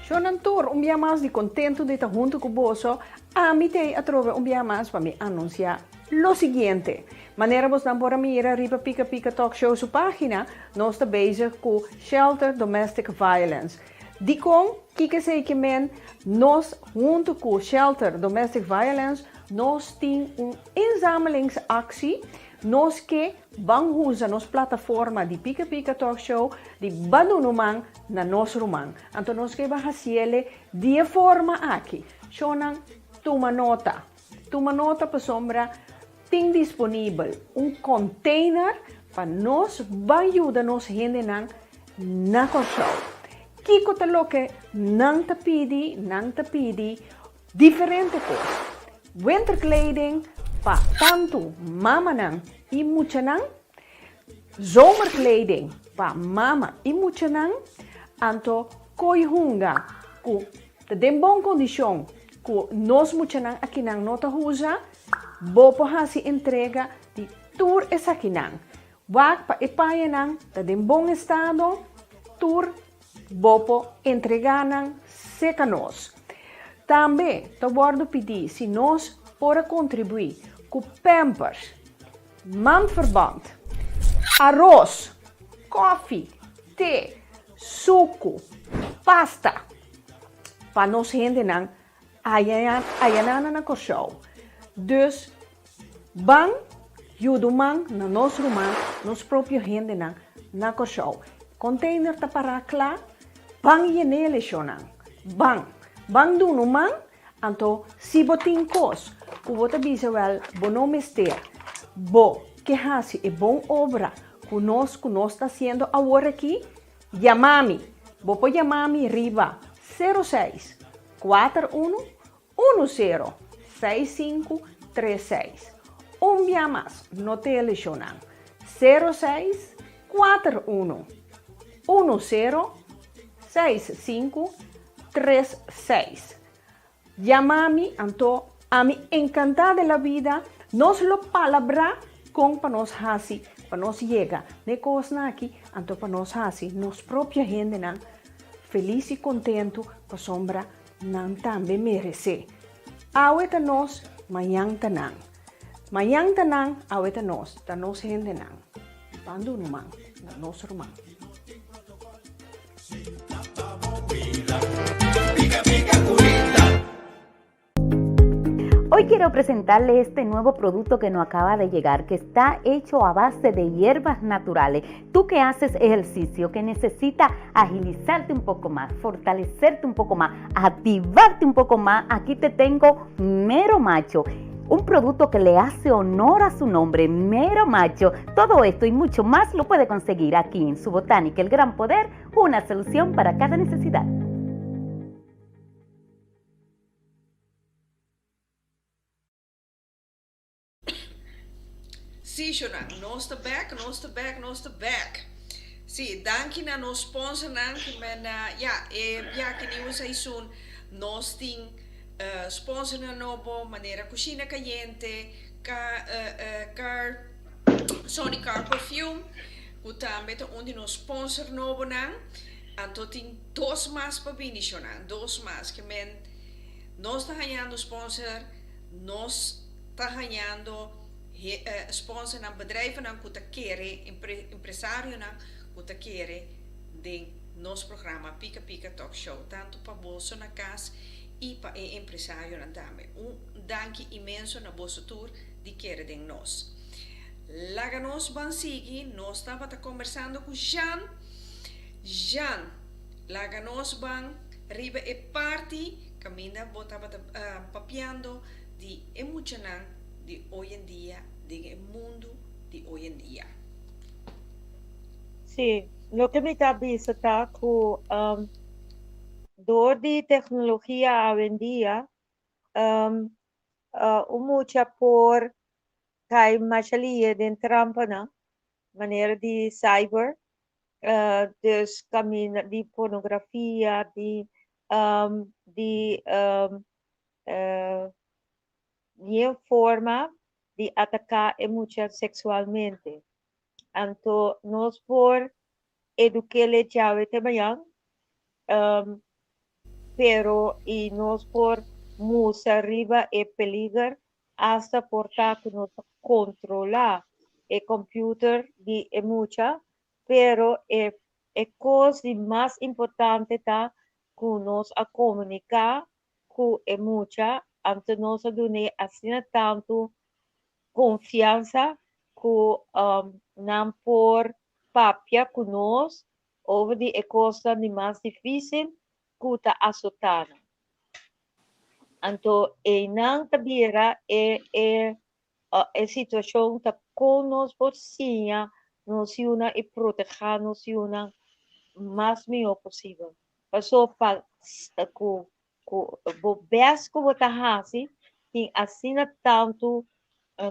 Shonan tur, un bia mas di contento di ta hunto cu boso, ami t'ey atrobe un bia mas pa mi anuncia lo siguiente. Manera bosnan por a mira riba Pika Pika Talk Show su pagina, nos ta bezig cu Shelter Domestic Violence. Dikon? Kiko esei ke men? Nos huntu ku Shelter Domestic Violence nos tin un inzamelingsactie. Nos ke ban huza nos plataforma di Pika Pika Talk Show di ban duna un man na nos ruman. Anto nos ke ban hasiele di e forma aki. Shownan tuma nota. Tuma nota pasobra tin disponibel un container pa nos ban yuda nos hendenan na Kòrsou. Kiko ta loke nan ta pidi? Nan ta pidi diferente kos. Winterkleding pa tantu mamanan i muchanan, zomerkleding pa mama i muchanan, anto koi hunga ku ta den bon kondishon ku nos muchanan akinan no ta usa, bo por hasi entrega di tur esakinan. Wak pa e pañanan ta den bon estado, tur bo por entregá nan serka nos. Tambe ta wòrdu pidí si nos por a kontribuí ku pampers, mandverband, aros, kòfi, te, suku, pasta pa nos hendenan Ayanan na Kòrsou. Dus ban yuda un man na nos ruman, nos propio hendenan na Kòrsou. Container ta pará kla, ban yen'é leshonnan. Ban. Ban duna un man, anto si bo tin kos ku bo ta bisa wèl bo no mester, bo ke hasi e bon obra ku nos ku nos ta hasiendo awor aki, Yama mi! Bo por yama mi riba sero seis, kuater unu, unu sero, seis sinku, tres seis. Un bia mas, no te eleshonnan. Sero seis, kuater unu, unu sero, seis sinku, tres seis. Yama mi, anto ami encantá de la vida, nos lo palabrá con pa nos haci pa nos yega n'e cosnan aki, anto pa nos haci nos propio hendenan feliz y contento pasobra nan tambe merecé. Awe ta nos, mañan ta nan. Mañan ta nan, awe ta nos, ta nos hendenan. Ban duna un man na nos ruman. Hoy quiero presentarle este nuevo producto que nos acaba de llegar, que está hecho a base de hierbas naturales. Tú que haces ejercicio, que necesita agilizarte un poco más, fortalecerte un poco más, activarte un poco más, aquí te tengo Mero Macho un producto que le hace honor a su nombre, Mero Macho. Todo esto y mucho más lo puede conseguir aquí en su Botánica El Gran Poder, una solución para cada necesidad. Sí, Shona, nos ta bek, nos ta bek, nos ta bek. Sí, danki na nos sponsornan ku men ya, e biaha nieuwe seizoen nos tin sponsornan nobo manera Cushina Cayente, Ka Car Sony Car Perfume ku tambe ta un di nos sponsor nobonan. Anto tin dos mas pa bini, Shona, dos mas ke men nos ta hañando sponsor, nos ta hañando sponsornan, bedrijvennan ku ta kere, empresarionan ku ta kere. den nos programa Pika Pika Talk Show, tantu pa boso na kas i pa e empresarionan tambe. Un danki inmenso na boso tur di kere den nos. Laga nos ban sigui, nos tabata kombersando ku Jean. Jean, laga nos ban riba e parti kaminda bo tabata papiando di e muchanan di oyendia den e mundu di oyendia. Sí, loke mi ta bisa ta ku dor di teknologia awendia un mucha por kai masha lihe den trampanan manera di cyber, dus kaminda di pornografia, di di bien forma di ataká e mucha seksualmente. Anto nos por eduk'é djawe te mañan, pero i nos por mustra riba e peliger asta por ta ku nos ta kontrolá e computer di e mucha, pero e e kos di mas importante ta ku nos a komuniká ku e mucha, anto nos a dun'é asina tantu konfiansa ku nan por papia ku nos over di e kosnan di mas difísil ku ta asotá nan. Anto einan ta bira e e e situashon ta kon nos por siña nos yunan i protehá nos yunan mas mihó posibel. Paso pa ku ku bo bes ku bo ta hasi tin asina tantu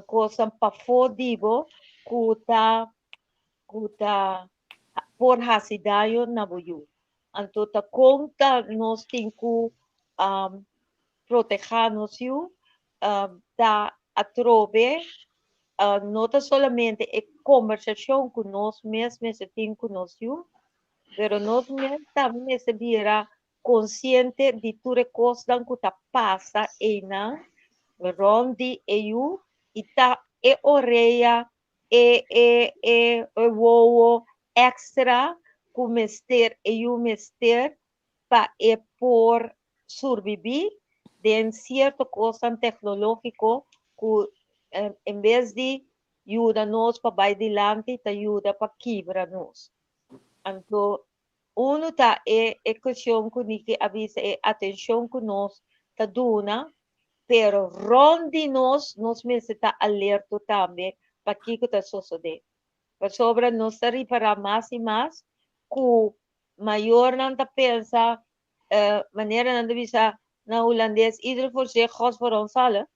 kosnan pafó di bo ku ta ku ta por hasi daño na bo yu. Anto ta kon ta nos tin ku protehá nos yu ta atrobe no ta solamente e kombersashon ku nos mes mester tin ku nos yu, pero nos mes tambe mester bira Konsiente di tur e kosnan ku ta pasa einan rònt di e yu i ta e orea, e e e e wowo èkstra ku mester e yu mester pa e por surbibí den sierto kosnan teknológiko ku en bes di yuda nos pa bai dilanti ta yuda pa kibra nos. Anto Unu ta e e cuestion cu Niki a bisa, e atencion cu nos ta duna, pero rond di nos, nos mester ta alerto tambe pa kico ta sosode. Pasobra nos ta ripara mas y mas cu mayornan ta pensa, manera nan ta bisa na Hulandes, ieder voor zich, God voor ons allen,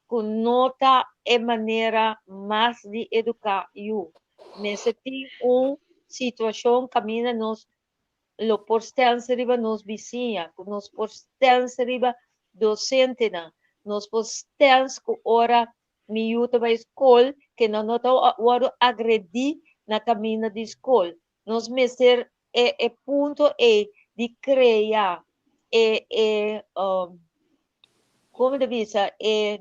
ku no ta e manera mas di eduká yu. Mester tin un situashon kaminda nos lo por stèns riba nos bisiña, ku nos por stèns riba dosentenan, nos por stèns ku ora mi yu ta bai skol ke nan no ta wòrdu agredí na kaminda di skol. Nos mester e e punto ei di krea e e Como ta bisa e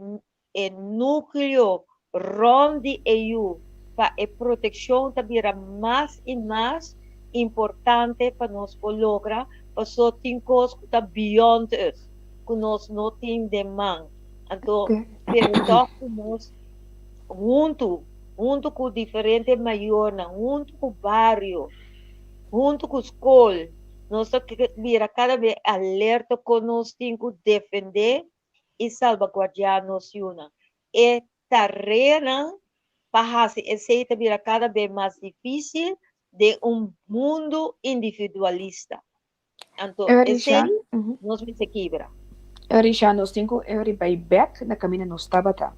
e nucleo rond di e yu pa e proteccion ta bira mas y mas importante pa nos por logra paso tin cos cu ta beyond us cu nos no tin den man anto pero toch cu nos hunto hunto cu diferente mayornan hunto cu bario hunto cu scol Nos ta bira kada bes alerto kon nos tin ku defendé i salbaguardiá nos yunan. E tareanan pa hasi esei ta bira kada bes mas difísil den un mundu individualista. Anto esei nos mester kibra. Risha, nos tin ku eri bai bèk na kaminda nos tabata.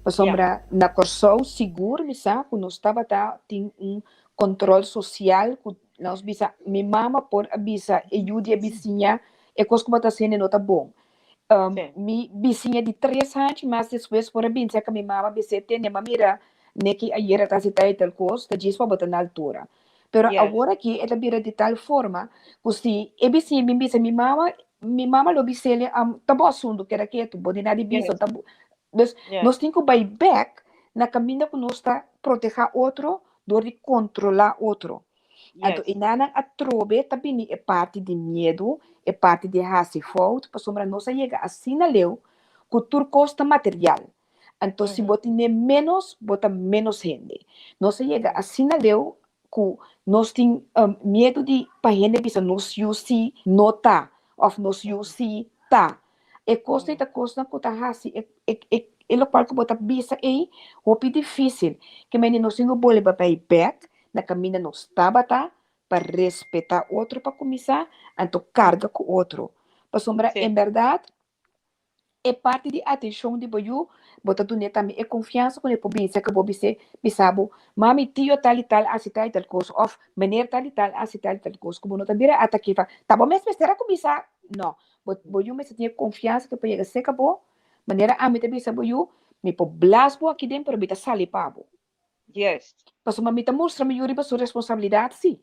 Pasobra na Kòrsou sigur mi sa ku nos tabata tin un kòntròl sosial ku Nos bisa, mi mama por a bisa e yu di e bisiña e kos ku bo ta hasiendo no ta bon. Mi bisiña di tres hanchi mas despues por a bin serka mi mama bis'é, Tende, m'a mira Neki ayer a ta hasi tal i tal kos, ta djis pa bo ta na altura. Pero awor aki e ta bira di tal forma ku si e bisiña bin bisa mi mama, mi mama lo bis'é, Ta bo asuntu, keda ketu, bo di na di bisa, ta bo. Dus nos tin ku bai bèk na kaminda ku nos ta protehá otro dor di kontrolá otro. Anto enanan atrobe ta bini e parti di miedu, e parti di hasi fout, pasobra nos a yega asina leu ku tur kos ta material. Anto si bo tine ménos, bo ta ménos hende. Nos a yega asina leu ku nos tin miedu di pa hende bisa nos yu si no ta òf nos yu si ta. E kos ei ta kosnan ku ta hasi e e e lokual ku bo ta bisa ei hopi difísil. Ke mende nos tin ku bolbe bai bèk na kaminda nos tabata pa respetá otro pa kuminsá, anto karga ku otro. Pasobra en bèrdat e parti di atenshon di bo yu, bo ta dun'é tambe e konfiansa ku e por bisa ku bo bis'é, bisa bo, Mami, tio tal i tal hasi tal i tal kos òf meneer tal i tal hasi tal i tal kos, ku bo no ta bira atak'é pa, ta bo mes mester a kuminsá. No, bo bo yu mester tin e konfiansa ku e por yega serka bo, manera ami ta bisa bo yu, mi por blas bo aki den pero mi ta sali pa bo. Pasobra mi ta mustra mi yu riba su responsabilidat sí.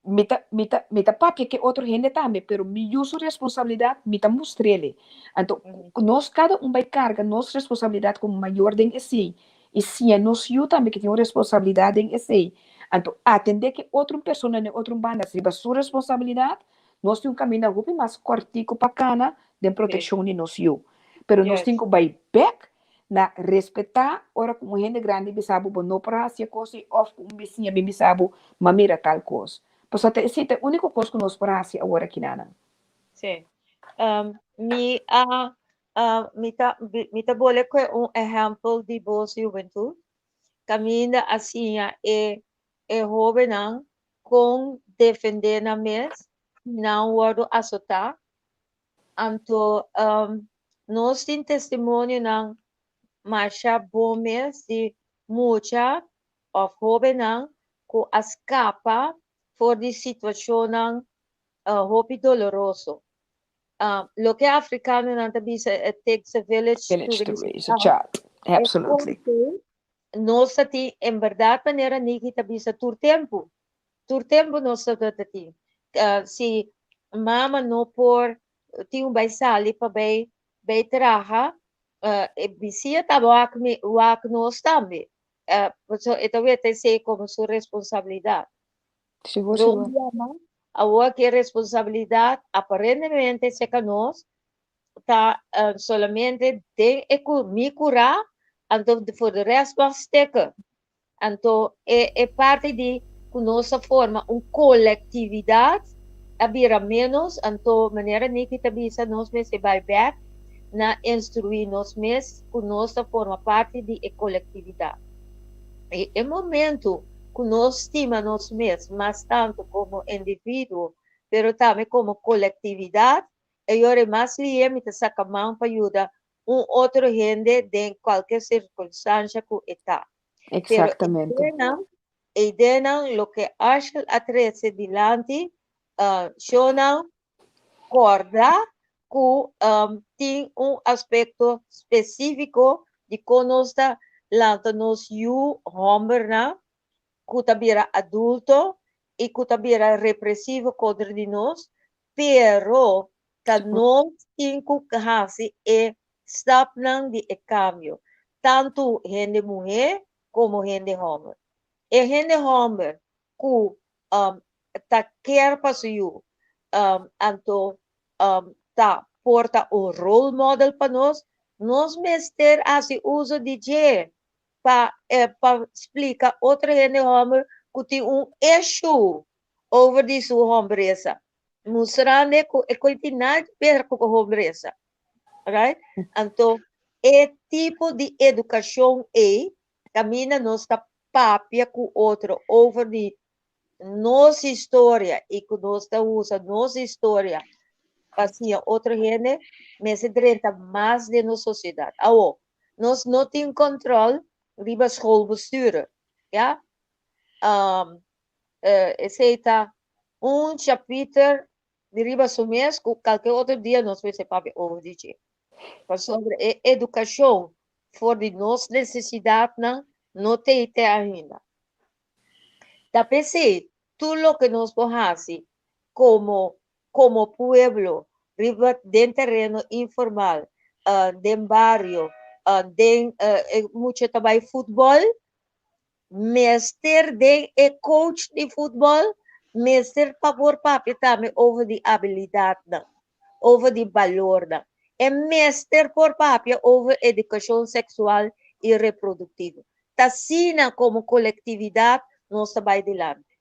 Mi ta, mi ta, mi ta papia ke otro hende tambe, pero mi yu su responsabilidat mi ta mustr'ele. Anto, nos kada un bai karga nos responsabilidat komo mayor den esei i siña nos yu tambe ke tin un responsabilidat den esei. Anto, atendé ke otro un persona den otro un banda riba su responsabilidat, nos tin un kaminda hopi mas kòrtiku pa kana den protekshon di nos yu. Pero nos tin ku bai bèk Na respetá ora ku un hende grandi bisa bo bo no por hasi e kos ei òf ku un bisiña bin bisa bo m'a mira tal kos. Pasobra ta esei ta e úniko kos ku nos por hasi awor aki nanan. Sí. Mi a mi ta mi ta bole ku un ehèmpel di Bos Hubentut kaminda a siña e e hóbennan kon defendé nan mes si nan wòrdu asotá. Anto nos tin testimonionan masha bon mes di mucha òf hóbennan ku a skapa for di situashonnan hopi doloroso. Loke afrikanonan ta bisa it takes a village to raise a child. Absolutely. Nos ta tin en bèrdat manera Niki ta bisa tur tempu. Tur tempu nos tabata tin. Si mama no por tin un bai sali pa bai bai traha, e bisia ta wak mi wak nos tambe. Pasobra e ta weta esei komo su responsabilidat. Sigur, sigur. Awor ki e responsabilidat aparentemente serka nos ta solamente den e mi kurá, anto for de rest mag steken. Anto e e parti di ku nos a forma un kolektividat a bira ménos, anto manera Niki ta bisa nos mester bai bèk na instruí nos mes ku nos ta forma parti di e kolektividat. I e momentu ku nos stima nos mes mas tantu komo individuo pero tambe komo kolektividat, e yora e mas lihe mi ta saka man pa yuda un otro hende den cualkier circunstancia cu e ta. Exactamente. Pero ideanan, ideanan loke Arshel a trece dilanti, uh, shownan corda cu um, tin un aspecto specifico di con nos ta lanta nos yu hombernan cu ta bira adulto y cu ta bira represivo contra di nos, pero Ta nos tin ku hasi e stapnan di e kambio, tantu hende muhé komo hende hòmber. E hende hòmber ku ta kier pa su yu, anto ta por ta un role model pa nos, nos mester hasi uso di dje pa pa splika otro hende hòmber ku tin un issue over di su hòmbresa. Mustrando ku e koi tin nada di ber ku hombresa. Right? Anto e tipo di edukashon ei kaminda nos ta papia ku otro over di nos historia i ku nos ta usa nos historia pa siña otro hende mester drenta mas den nos sosiedat. Awo, nos no tin kòntròl riba schoolbestuur, ya. Esei ta un chapiter di riba su mes ku kalke otro dia nos mester papia over di dje. Pasobra e edukashon for di nos nesesidatnan no t'ei te ainda. Ta p'esei tur loke nos por hasi komo komo pueblo riba den tereno informal, den bario, den mucha ta bai futbòl. Mester den e coach di futbòl mester pa por papia tambe over di abilidatnan, over di balornan. E mester por papia over edukashon seksual i reproduktivo. Ta asina komo kolektividat nos ta bai dilanti.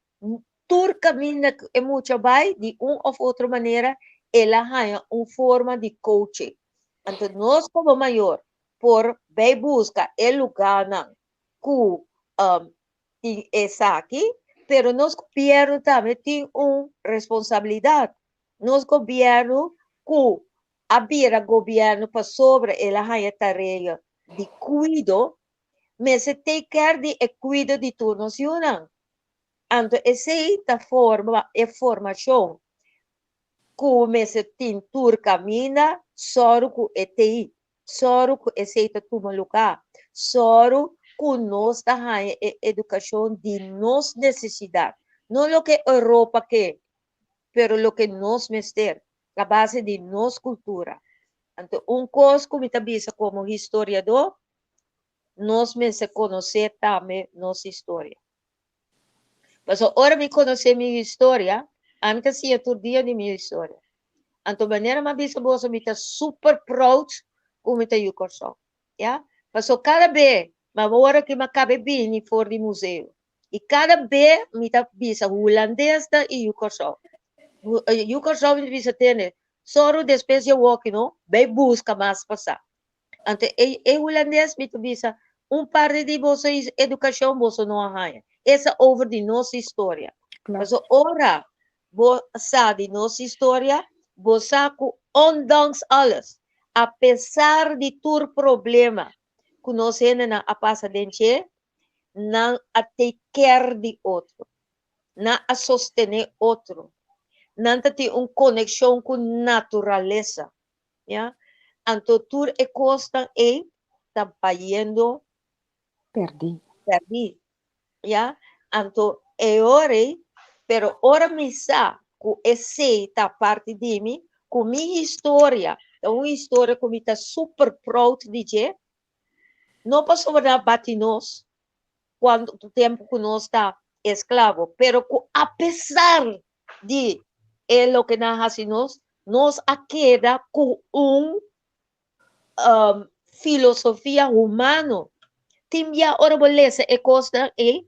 Tur kaminda ku e mucha bai, di un òf otro manera el a haña un forma di coaching. Anto nos komo mayor por bai buska e lugánan ku tin esaki, pero nos gobièrnu tambe tin un responsabilidat. Nos gobièrnu ku a bira gobièrnu pasobra el a haña tarea di kuido, mester take care di e kuido di tur nos yunan. Anto esei ta forma e formashon ku mester tin tur kaminda, sòru ku e tei Sòru ku esei ta tuma lugá. Sòru ku nos ta haña e edukashon di nos nesesidat, no loke Europa ke, pero loke nos mester, a base di nos kultura. Anto un kos ku mi ta bisa komo historiadó, nos mester konosé tambe nos historia. Pasobra ora mi konosé mi historia, ami ta siña tur dia di mi historia. Anto manera mi a bisa boso mi ta super proud ku mi ta yu Kòrsou. Ya. Pasobra kada be mi a ora ku mi a kaba bini for di museo i kada be mi ta bisa hulandes ta i yu Kòrsou. Yu Kòrsou mi ta bisa tende, sòru despues di awoki no bai buska mas pasá. Anto e e hulandes mi ta bisa un parti di boso edukashon boso no a haña. Esa over di nos historia. Pasobra ora bo sa di nos historia, bo sa ku ondanks alles, apesar di tur problema ku nos hendenan a pasa den dje, nan a take care di otro. Nan a sostené otro. Nan ta tin un konekshon ku naturalesa. Ya. Anto tur e kosnan ei ta bayendo Perdí. perdí. Ya. Anto e ora ei, pero ora mi sa ku esei ta parti di mi, ku mi historia ta un historia ku mi ta super proud di dje, no pasobra nan a bati nos kuantu tempu ku nos ta esklabo, pero ku apesar di e loke nan a hasi nos, nos a keda ku un filosofia humano. Tin bia ora bo lesa e kosnan ei,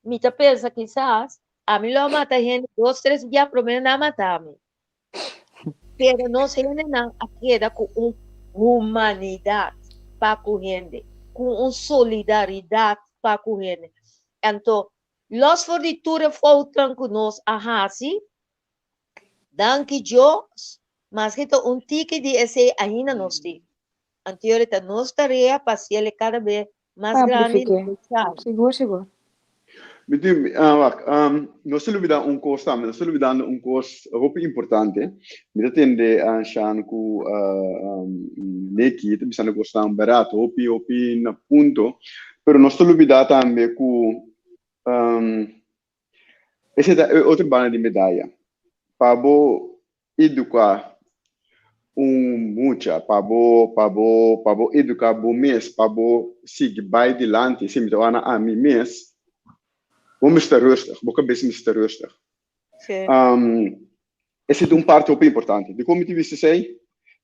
mi ta pensa kisas ami lo a mata hende dos tres bia promé nan a mata mi. Pero nos hendenan a keda ku un humanidat pa ku hende, ku un solidaridat pa ku hende. Anto Los for di tur e foutnan ku nos a hasi, danki Dios, maske ta un tiki di esei ainda nos tin. Anto ta nos tarea pa hasiel e kada be mas grandi Amplifiké. Sigur, sigur. Mi tin, ah, wak, um, nos ta lubida un kos tambe, nos ta lubidando un kos hopi importante. Mi ta tende uh, Shan ku uh, um, Neki ta bisando kosnan bèrat, hopi, hopi na punto. Pero nos ta lubida tambe ku um, esei ta e otro banda di medaya. Pa bo eduká un mucha, pa bo, pa bo, pa bo eduká bo mes, pa bo sigui bai dilanti, si mi ta wak na ami mes, bo mester rustig, bo kabes mester rustig. Um, esei ta un parti hopi importante. Dikon mi ta bisa esei?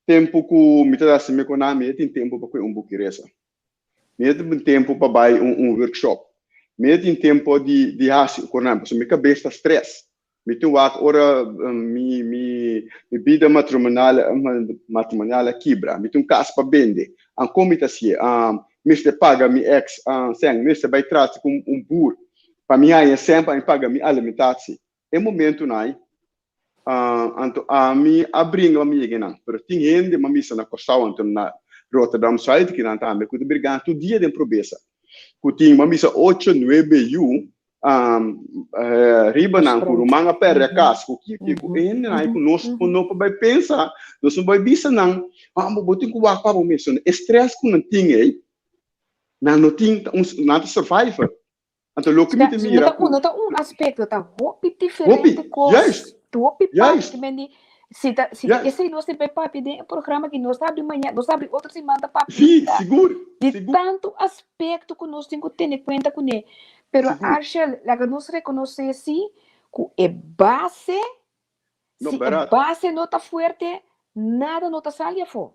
Tempu ku mi ta hasi mi koná, mi e tin tempu pa kue un buki resa. Mi e tin tempu pa bai un un workshop. Mi e tin tempu di di hasi ocornan pasobra mi kabes ta stress. Mi tin wak ora mi mi mi bida matrimonial matrimonial a kibra. Mi tin un kas pa bende. Ankon mi ta hasié? Mester paga mi ex sèn. Mester bai trata ku un bur pa mi haña sèn pa mi paga mi alimentatie. E momentunan ei Anto ami a bringa pa mi yega einan, pero tin hende m'a misa na Kòrsou anto na Rotterdam Zuid kinan tambe ku ta briga tur dia den probesa ku tin m'a misa ocho nuebe yu riba nan ku ruman a pèrdè kas ku kiki ku e hendenan ei ku nos no por bai pensa nos no por bai bisa nan bo tin ku wak pa bo mes e strès ku nan tin ei nan no tin nan ta survivor. Anto loke mi ta mira ku. No ta un aspekto, ta hopi diferente kos. Juist. Hopi parti. Juist. Ki men di. Si ta, si ta esei nos tin pa papia den e programa aki, nos ta habri mañana, nos ta habri otro siman ta papia Sí, sigur, di sigur. tantu aspekto ku nos tin ku tene kuenta kuné. Pero Sigur. Arshel, laga nos rekonosé sí ku e base, No, si e bèrdat. base no ta fuerte, nada no ta sali afó.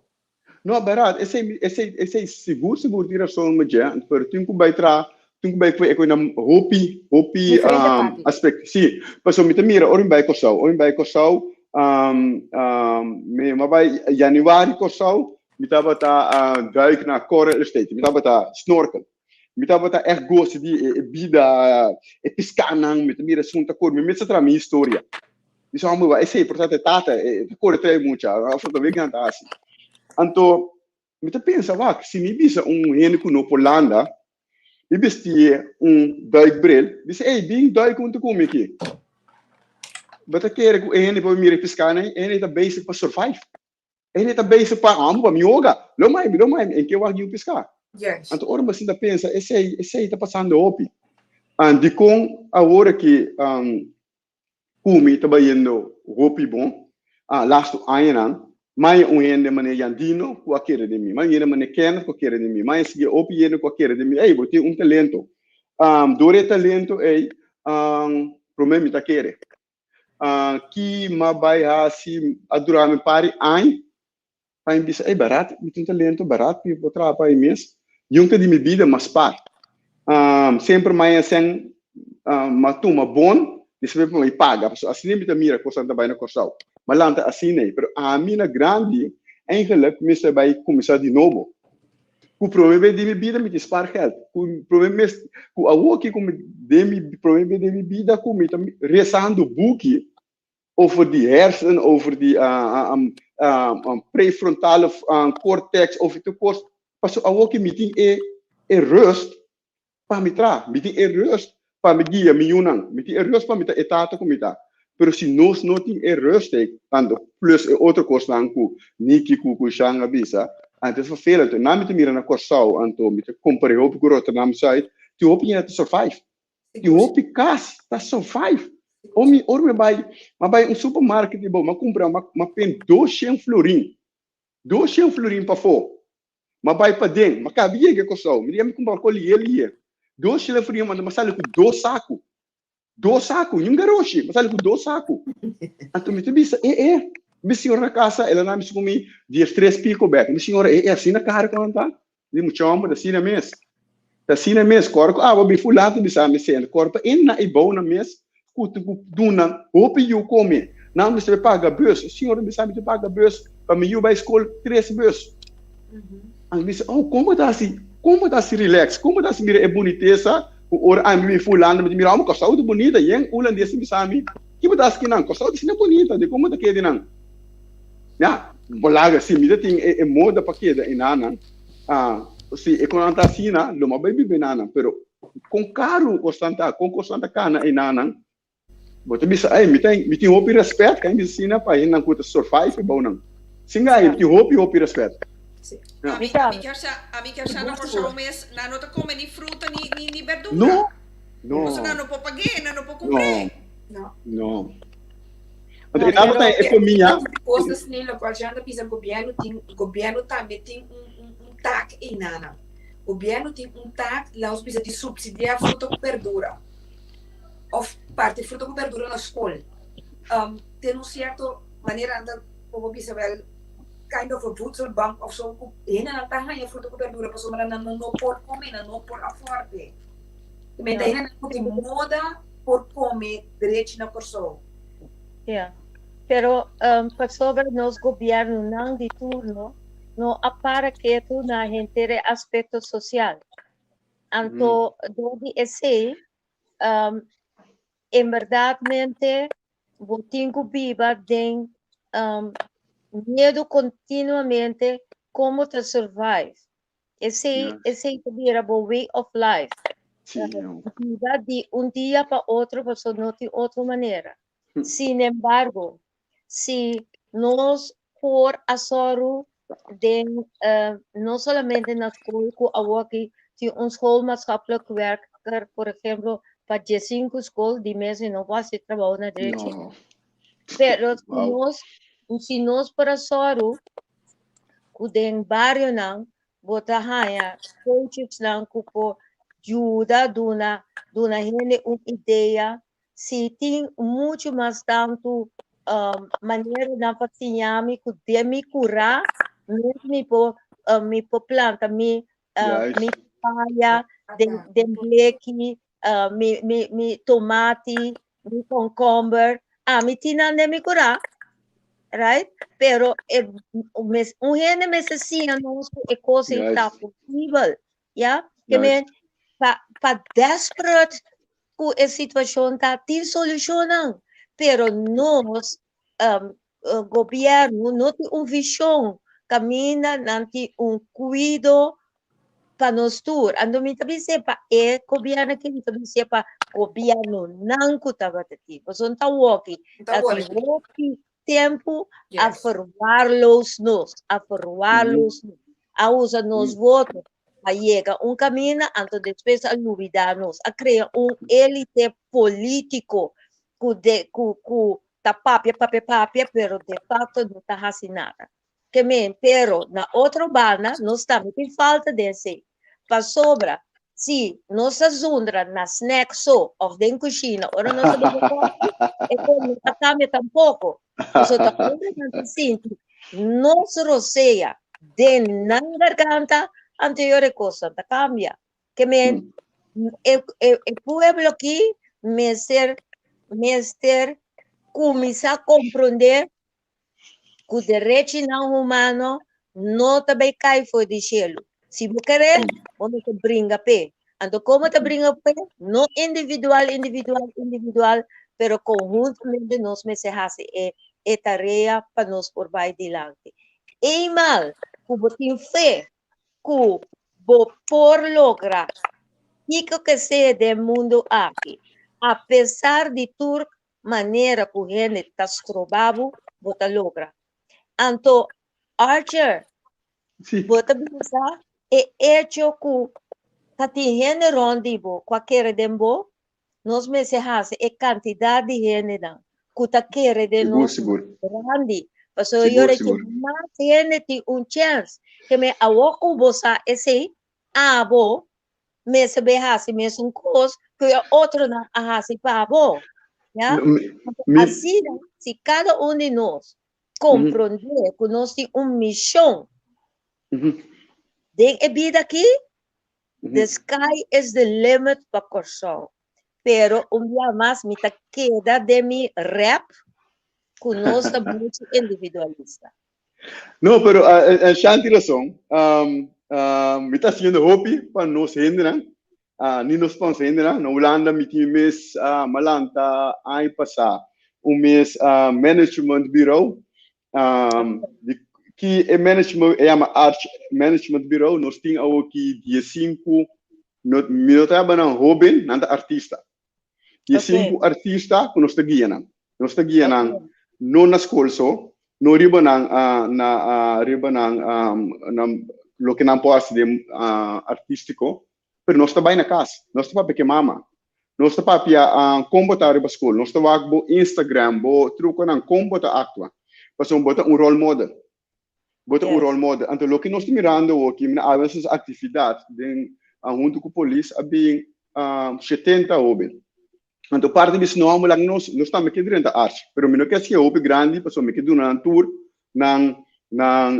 No, bèrdat, esei, esei, esei sigur, sigur tin rason met je, pero tin ku bai tra, tin ku bai kue e koi nan hopi, hopi Diferente parti. aspecto. Sí, pasobra mi ta mira ora mi bai Kòrsou, ora mi bai Kòrsou, mi a bai januari Kòrsou, mi tabata duik na Coral Estate, mi tabata snorkel. Mi tabata ègt gosa di e bida, e piskanan, mi ta mira esun ta kore, mi mes ta traha mi historia. Mi sa homber, esei por ta e tata, e ta kore trae mucha, of ta wek nan ta hasi. Anto, mi ta pensa, wak, si mi bisa un hende ku no por landa, mi bistié un duikbril, bisa, ey, bin duik huntu ku mi aki. Bo ta kere ku e hende por mira e piskanan, e hende ta bezig pa survive. Hende ta bezig pa amo pa mi hoga. Lo mai mi, lo mai mi, en ke wak di un piská. Juist. Anto ora bo sinta pensa, esei, esei ta pasando hopi. Um, dikon awor aki um, ku mi ta bayendo hopi bon, ah, lastu añanan, mai un hende manera Jandino ku a kere den mi, mai un hende manera Kenneth ku a kere den mi, mai sigui hopi hende ku a kere den mi, ey, bo tin un talento. Um, dor e talento ey, um, promé mi ta kere. Ki m'a bai hasi a dura mi par di aña pa mi bisa, ey barat mi tin talento, barat mi por traha pa mi mes. Nunca di mi bida m'a spar. Semper m'a hacian, m'a tuma bon despues pa mi paga, pasobra asina mi ta mira cosnan ta bai na Corsou. M'a lanta asina ey, pero ami na grandi eigenlijk mester bai cuminsa di nobo. Ku prome be di mi bida mi tin spaar geld. Ku prome mes, ku awoki ku mi den mi prome be den mi bida ku mi ta rezando buki over di hersen, over di prefrontale cortex, over tur kos. Pasobra awoki mi tin e e rust pa mi traha, mi tin e rust pa mi guia mi yunan, mi tin e rust pa mi ta e tata ku mi ta. Pero si nos no tin e rust ei, tanto plus e otro kosnan ku Niki ku ku Shan a bisa, anto ta vervelend. Anto nan mi ta mira na Kòrsou, anto mi ta kompar'é hopi ku Rotterdam Zuid, tin hopi hende ta survive. Tin hopi kas ta survive. Ora mi ora mi bai, mi a bai un supermarket di bo, mi a kumpra, mi a pen doshen florin, doshen florin pafó. M'a bai paden, m'a kabi yega e Kòrsou. Mi di, mi kumpra alkohol lihe lihe. Dos chile fria manda, m'a sali ku dos saku. Dos saku, ni un garoshi, m'a sali ku dos saku. Anto mi ta bisa, e e, mi señora na kasa, el a na bisa ku mi diestres piko bèk. Mi señora, e e, asina kara ku nan ta? Mi di, mucha hòmber, ta asina mes. Ta asina mes. Kòrda ku abo bin fulano ta bisa mi sende. Kòrda pa e na e bou nan mes ku ta ku duna hopi yu kome. Nan mester bai paga bus. E señora bisa mi ta paga bus pa mi yu bai skol tres bus. Ami bisa, oh, kon bo ta hasi, kon bo ta hasi relax, kon bo ta hasi mira e bunitesa ku ora ami bin fulano mi ta mira, oh, Kòrsou ta bunita, yen hulandes ta bisa mi, ki bo ta hasi kinan? Kòrsou ta asina bunita, di kon bo ta keda einan? Ya, bo laga si mi ta tin e moda pa keda einanan, ah, si e konan ta asina, lo mi a bai biba einanan, pero Kon karu kosnan ta, kon kosnan ta kana einanan, bo ta bisa, ey, mi ta, mi tin hopi rèspèt, kan bisa asina pa hendenan ku ta survive e bounan. Sin gaya, mi tin hopi, hopi rèspèt. Ja. Ami, ami kier sa, ami kier sa na Kòrsou mes, nan no ta kome ni fruta ni, ni, ni berdura. No, no. Pasobra nan no por pag'é, nan no por kumpr'é. No, no. Anto e tabata e komia. Kos ta asina, lokual Jean ta bisa, gobièrnu tin, gobièrnu tambe tin un, un, un taak einanan. Gobierno tin un taak, laat ons bisa, di subsidia fruta ku berdura of parti fruta ku berdura na skol. Um, ten un sierto manera nan ta como bisa wel kind of a voedselbank of so ku hendenan ta haña fruta ku berdura pasobra nan no por kome, nan no por afford e. Menta hendenan ku tin moda por kome drechi na Kòrsou. Ja, pero um, pasobra nos gobiernonan di turno no a para ketu na henter e aspekto sosial. Anto dor di esei, um, en berdadmente bo tin ku biba den um, miedu kontinuamente kon bo ta survive. Esei, Ja. esei ta bira bo way of life. Sí, jong. Biba di un dia pa otro pasobra no tin otro manera. Sin embargo, si nos por a sòru den no solamente na skol ku awoki tin un schoolmaatschappelijk werker, por ejemplo, pa diesinku skol di mes e no por hasi trabou na drechi. No. Pero si Wow. nos Si nos por a sòru ku den barionan bo ta haña coachesnan ku por yuda duna duna hende un idea si tin muchu mas tantu maneranan pa siña mi ku den mi kurá mes mi por mi por planta mi mi papaya den den bleki mi mi mi tomati mi concomber ami tin nan den mi kurá right pero e mes un hende mester siña nos ku e kos ei ta posibel ya ke men pa pa desperate ku e situashon ta tin solushonnan pero nos gobièrnu no tin un vishon kaminda nan tin un kuido pa nos tur anto mi ta bis'é pa e gobièrnu aki mi ta bis'é pa gobièrnunan ku tabata tin pasobra no ta woki ta tin hopi tempu a verwaarloos nos a verwaarloos nos a usa nos voto a yega un kaminda anto despues a lubida nos a krea un elite politiko ku de ku ku ta papia papia papia pero de facto no ta hasi nada ke men pero na otro banda nos tambe tin falta den esei pasobra si nos ta zundra na snack so of den kushina ora nos ta bebe koffie e kos no ta kambia tampoko pasobra ta ora nan ta sinti nos rosea den nan garganta anto e ora e kosnan ta kambia ke men e e e pueblo aki mester mester kuminsá komprondé ku derechinan humano no ta bai kai for di shelu. Si bo kere, bo mester bringa p'e. Anto komo ta bringa p'e? No individual, individual, individual, pero konhuntamente nos mester hasi e e tarea pa nos por bai dilanti. Eenmaal ku bo tin fe ku bo por logra kiko ke sea den mundu aki, apesar di tur manera ku hende ta stroba bo, bo ta logra. Anto, Archer, bo ta bisa e echo ku ta tin hende rònt di bo ku a kere den bo, nos mester hasi e kantidat di hendenan ku ta kere den nos grandi. Pasobra yora ke mas hende tin un chèns. Ke men awor ku bo sa esei, abo mester bay hasi mesun kos ku e otronan a hasi pa bo. Ya? Asina, si kada un di nos komprondé ku nos tin un mishon den e bida aki, the sky is the limit pa Kòrsou. Pero un bia mas mi ta keda den mi rep ku nos ta muchu individualista. No, pero uh, Shanti razón. Um, uh, mi ta haciendo hopi pa nos hendenan. Uh, ni nos pa nos hendenan. Na Hulanda mi tin mes uh, malanta aña pasá un mes uh, management bureau. Um, di, ki e management e llama Arch Management Bureau. Nos tin awo ki 15 no, mi no ta nan hoben, nan ta artista. 15 artista ku nos ta guia nan. Nos ta guia nan no na skol so, no riba nan na riba nan nan loke nan por hasi den artístiko, pero nos ta bai na kas, nos ta papia ku e mama, nos ta papia kon bo ta riba skol, nos ta wak bo Instagram, bo trukonan, kon bo ta aktua, pasobra bo ta un role model. Bo ta un role model. Anto loke nos ta mirando awoki, mi na nos actividad den hunto cu polis a bin 70 hoben. Anto parti di snow laga nos, nos tambe ke drenta arch, pero mi no ke haci hopi grandi pasobra mi ke duna nan tur nan nan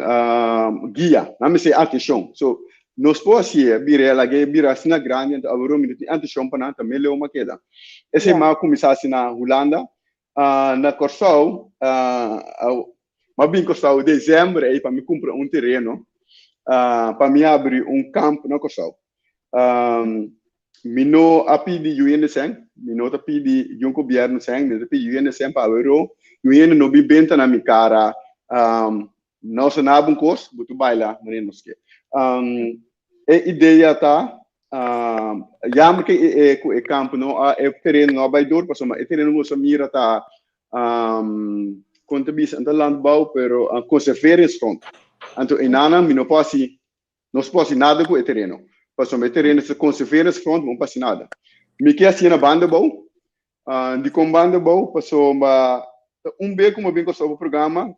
guia, nan mester atencion. So nos por haci'e bira lag'e bira asina grandi anto awor mi no tin atencion pa nan, ta mi leu mi a keda. Esey mi a cuminsa haci na Hulanda. Na Kòrsou, mi a bin Kòrsou desèmber ei pa mi kumpra un tereno pa mi abri un kamp na Kòrsou. Mi no a pidi yu hende sèn, mi no ta pidi yun gobièrnu sèn, mi no ta pidi yu hende sèn pa awe yu hende no bin benta na mi kara, Nos a naba un kos, bo ta baila manera nos ke. E idea ta, jammer ke ku e kampo no a, e tereno no a bai dor, pasobra e tereno ku nos a mira ta, kon ta bisa, no ta landbouw, pero conserveringsgrond. Anto enanan mi no por hasi, nos por hasi nada ku e tereno, pasobra e tereno ta conserveringsgrond, mi no por hasi nada. Mi ke hasié na Bandabou, dikon Bandabou? Pasobra. Ta un be ku mi a bin Kòrsou pa programa,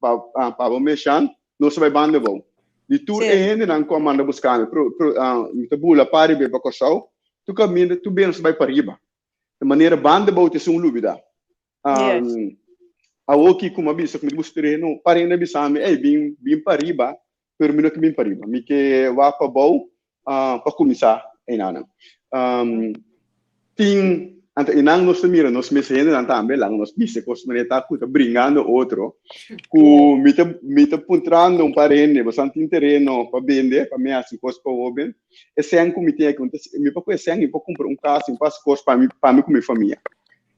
pa pa bo meshan, nos a bai banda abou. Di tur e hendenan ku a manda buska mi, pro pro mi ta bula par di be pa Kòrsou, tur kaminda, tur be nos a bai pariba. Di manera banda abou ta esun lubida. Awoki ku mi a bisa ku mi ta buska tereno, par hende a bisa mi, ey, bin bin pariba, pero mi no ke bin pariba. Mi ke wak pabou pa kuminsá einanan. Tin, anto einan nos ta mira nos mes hendenan tambe, laga nos bisa e kos manera ta ku ta bringando otro, ku mi ta mi ta puntrando un par hende, boso tin tereno pa bende, pa mi hasi kos pa hoben? E sèn ku mi tin aki, mi por ku e sèn mi por kumpra un kas, mi por hasi kos pa mi pa mi ku mi famia.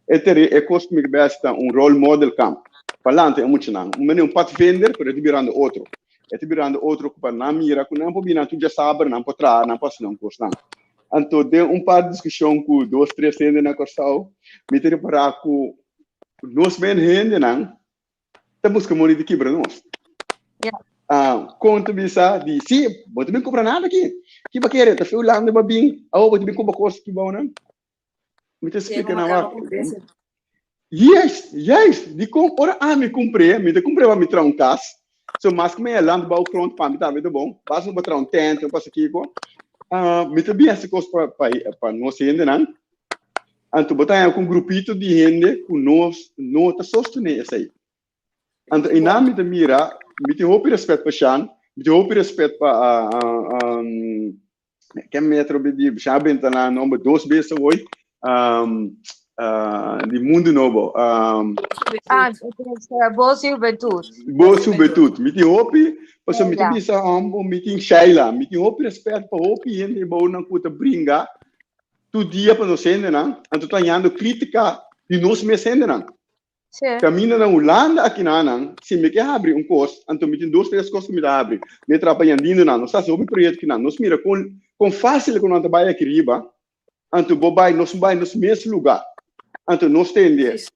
E tere e kos ku mi ke bes ta un role model kamp pa lanta e muchanan. Un mene un padvinder pero e ta birando otro. E ta birando otro ku pa nan mira ku nan por bini tur djasaber nan por traha nan por hasi nan kosnan. Anto den un par diskushon ku dos tres hende na Kòrsou mi ta repará ku nos men hendenan ta buska moni di kibra nos. Kon ta bisa di si bo ta bin kumpra nada aki. Ki bo kere ta fe Hulanda bo a bin awor bo ta bin kumpra kos aki bou nan. Mi ta splika nan wak. Yes, yes. Dikon ora ami kumpr'é, mi ta kumpr'é pa mi traha un kas. So mas ku mi a landbouwgrond pa mi tambe ta bon. Basta mi por traha un tent, un pasa kiko. Mi ta bin hasi kos pa pa pa nos hendenan. Anto bo ta haña ku un grupito di hende ku nos no ta sostené esei. Anto einan mi ta mira, mi tin hopi rèspèt pa Shan, mi tin hopi rèspèt pa Ken metro bi di ya benta na nomber dos bes hoy um, uh, di Mundo Nobo. Um, ah, Bo Juventud. Bo Juventud. Mi tin hopi, paso mi tin bisa hombo, mi tin Shaila, mi tin hopi respect pa hopi hende bou nan ku ta bringa tu dia pa nos hendenan, anto ta hañando kritika di nos mes hendenan. Sí. Kaminda na Hulanda akinanan, si mi ke habri un kos, anto mi tin dos tres kos ku mi ta habri. Mi a traha pa Yandindonan, nos ta hasi hopi proyekto kinan. Nos mira kon kon fásil ku nan ta bai aki riba, anto bo bai, nos bai nos mes lugá. Anto nos tende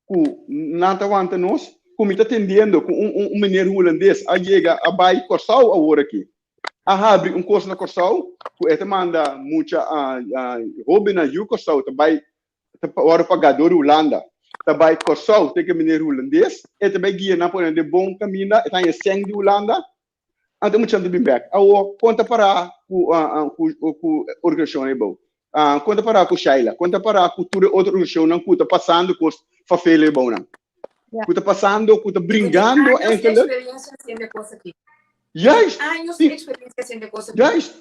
ku nan ta wanta nos, ku mi ta tendiendo ku un un meneer hulandes a yega a bai Kòrsou awor aki. A habri un kos na Kòrsou ku e ta manda mucha hóbennan yu Kòrsou ta bai ta wòrdu pagá dor di Hulanda, ta bai Kòrsou te ku e meneer hulandes, e ta bai guia nan pone nan den bon kaminda, e ta haña sèn di Hulanda, anto e muchanan ta bin bèk. Awor, kon ta pará ku ku organisashonnan ei bou? Kon ta pará ku Shaila? Kon ta pará ku tur e otro organisashonnan ku ta pasando kos fafel ei bounan? Ku ta pasando, ku ta bringando eigenlijk? Juist! Juist!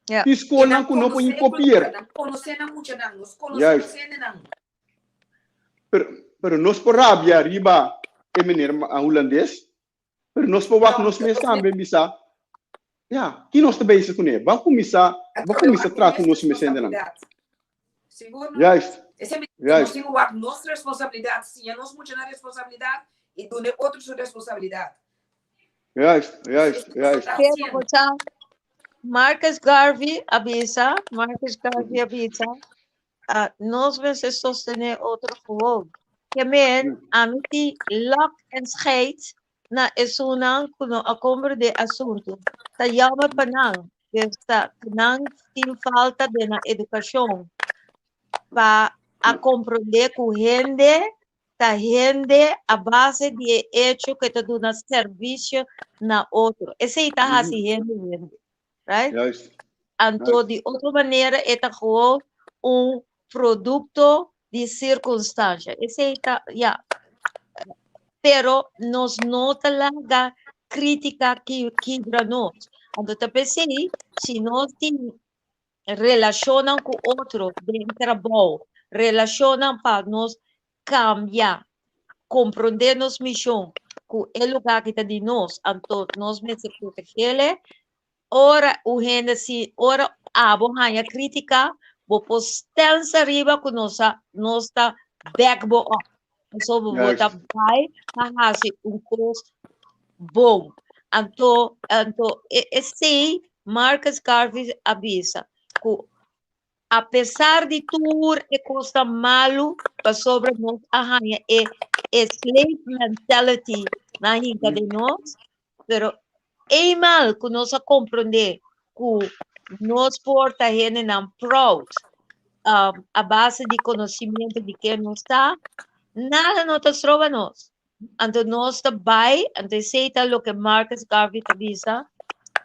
Tin skolnan ku no por ni kopier. Juist. Pero, pero nos por rabia riba e meneer hulandes, pero nos por wak nos mes tambe bisa, ya, ki nos ta bezig kuné? Ban kuminsá, ban kuminsá trata ku nos mes hendenan. Sigur no. Juist. Ese mi Juist. nos tin ku wak nos responsabilidat, siña nos muchanan responsabilidat i duna e otro su responsabilidat. Juist, juist, juist. Pero bo sa, Marcus Garvey a bisa, Marcus Garvey a bisa, ah, nos mester sostené otro gewoon. Ke men, ami tin lak en scheid na esunnan ku no a komprendé asuntu. Ta jammer pa nan, dus ta nan tin falta den nan edukashon pa a komprendé ku hende ta hende a base di e hecho ku e ta duna servisio na otro. Esei ta hasi hende hende, right? Juist. Anto di otro manera e ta gewoon un produkto di sirkunstansha. Esei ta, ya. Pero nos no ta laga krítika kibra nos. Anto ta p'esei si nos tin relashonnan ku otro den trabou, relashonnan pa nos kambia, komprondé nos mishon ku e lugá aki ta di nos, anto nos mester protegele. Ora un hende si ora abo haña krítika, bo por stèns ariba ku nos a nos ta bèk bo òp. Pasobra bo ta bai pa hasi un kos bon. Anto anto esei Marcus Garvey a bisa ku apesar di tur e kosnan malu pasobra nos a haña e e slave mentality nan hinka den nos, pero eenmaal ku nos a komprondé ku nos por ta hendenan proud a base di konosimentu di ken nos ta. Nada no ta stroba nos. Anto nos ta bai, anto esei ta loke Marcus Garvey ta bisa,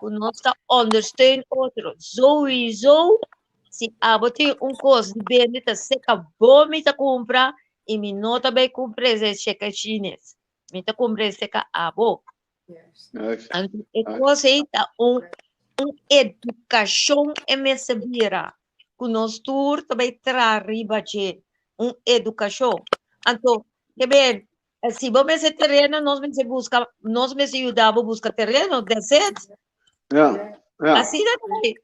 ku nos ta ondersteun otro. Sowieso, si abo tin un kos di bende ta seka bo mi ta kumpra i mi no ta bai kumpra esei seka chines. Mi ta kumpra esei seka abo. Anto e kos ei ta un un edukashon e mester bira ku nos tur ta bai traha riba dje, un edukashon. Anto ke ben si bo mester tereno nos mester buska nos mester yuda bo buska tereno, that's it. Asina ta bai.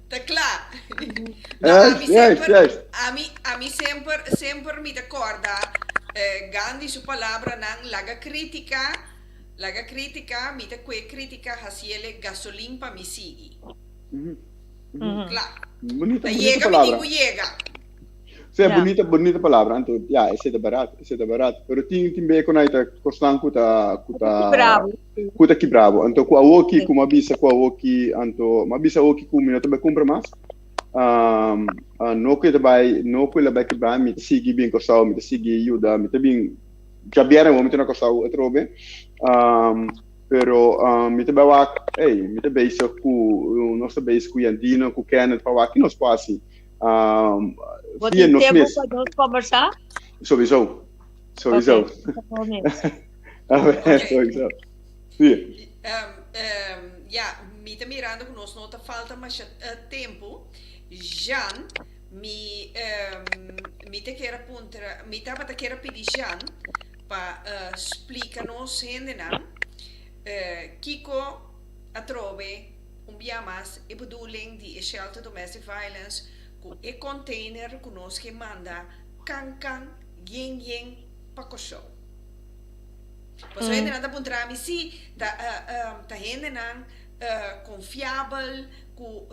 Ta kla. No, ami semper, ami, ami semper, semper mi ta kòrda Gandhi su palabranan, laga krítika, laga krítika, mi ta kue krítika hasiele gasolin pa mi sigui. Kla. Bunita, Ta bunita yega mi tin palabra. ku yega. Sí, Ja. bunita, bunita palabra. Anto, ja, esei ta bèrdat, esei ta bèrdat. Pero tin, tin be ku nan ta kosnan ku ta, ku ta, Kibrabo. ku ta kibrabo. Anto ku awoki, Sí. ku m'a bisa ku awoki, anto m'a bisa awoki ku mi no ta bai kumpra mas. Um, uh, no ku e ta bai, no ku el a bai kibra, mi ta sigui bin Kòrsou, mi ta sigui yuda, mi ta bin, djabièrnè awor mi ta na Kòrsou atrobe. Um, pero um, mi ta bai wak, ey, mi ta bezig ku, nos ta bezig ku Yandino, ku Kenneth, pa wak ki nos por hasi. Um, Bo via tin nos tempu mes. pa nos kombersá? Sowieso. Sowieso. Ok, ta bon mes. Ok. Sowieso. Sí. Um, um, ya, mi ta mirando ku nos no ta falta masha eh, tempu. Jean, mi, um, mi ta kier a puntra, mi tabata kier a pidi Jean pa eh, splika nos hendenan eh, kiko atrobe Un bia mas e bedoeling di e Shelter Domestic Violence ku e container ku nos ke manda kan kan yen yen pa Kòrsou. Pasobra hendenan ta puntra mi si ta ta hendenan konfiabel ku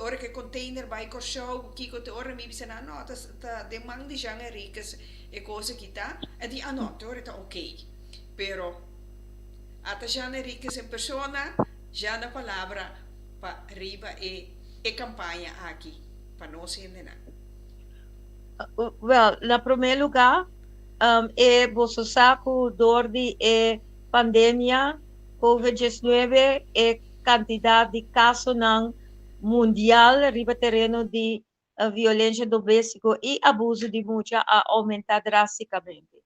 ora ku e container bai Kòrsou ku kiko te ora mi bisa nan no ta den man di Jean Henriquez e kos aki ta e di ah no te ora ta oké pero Ata Jean Henriquez en persona ja na palabra pa riba e e campaña aki pa nos hendenan. Wel, na prome luga e boso sa cu door di e pandemia Covid 19 e cantidad di casonan mundial riba tereno di violencia domestico y abuso di mucha a aumenta drasticamente.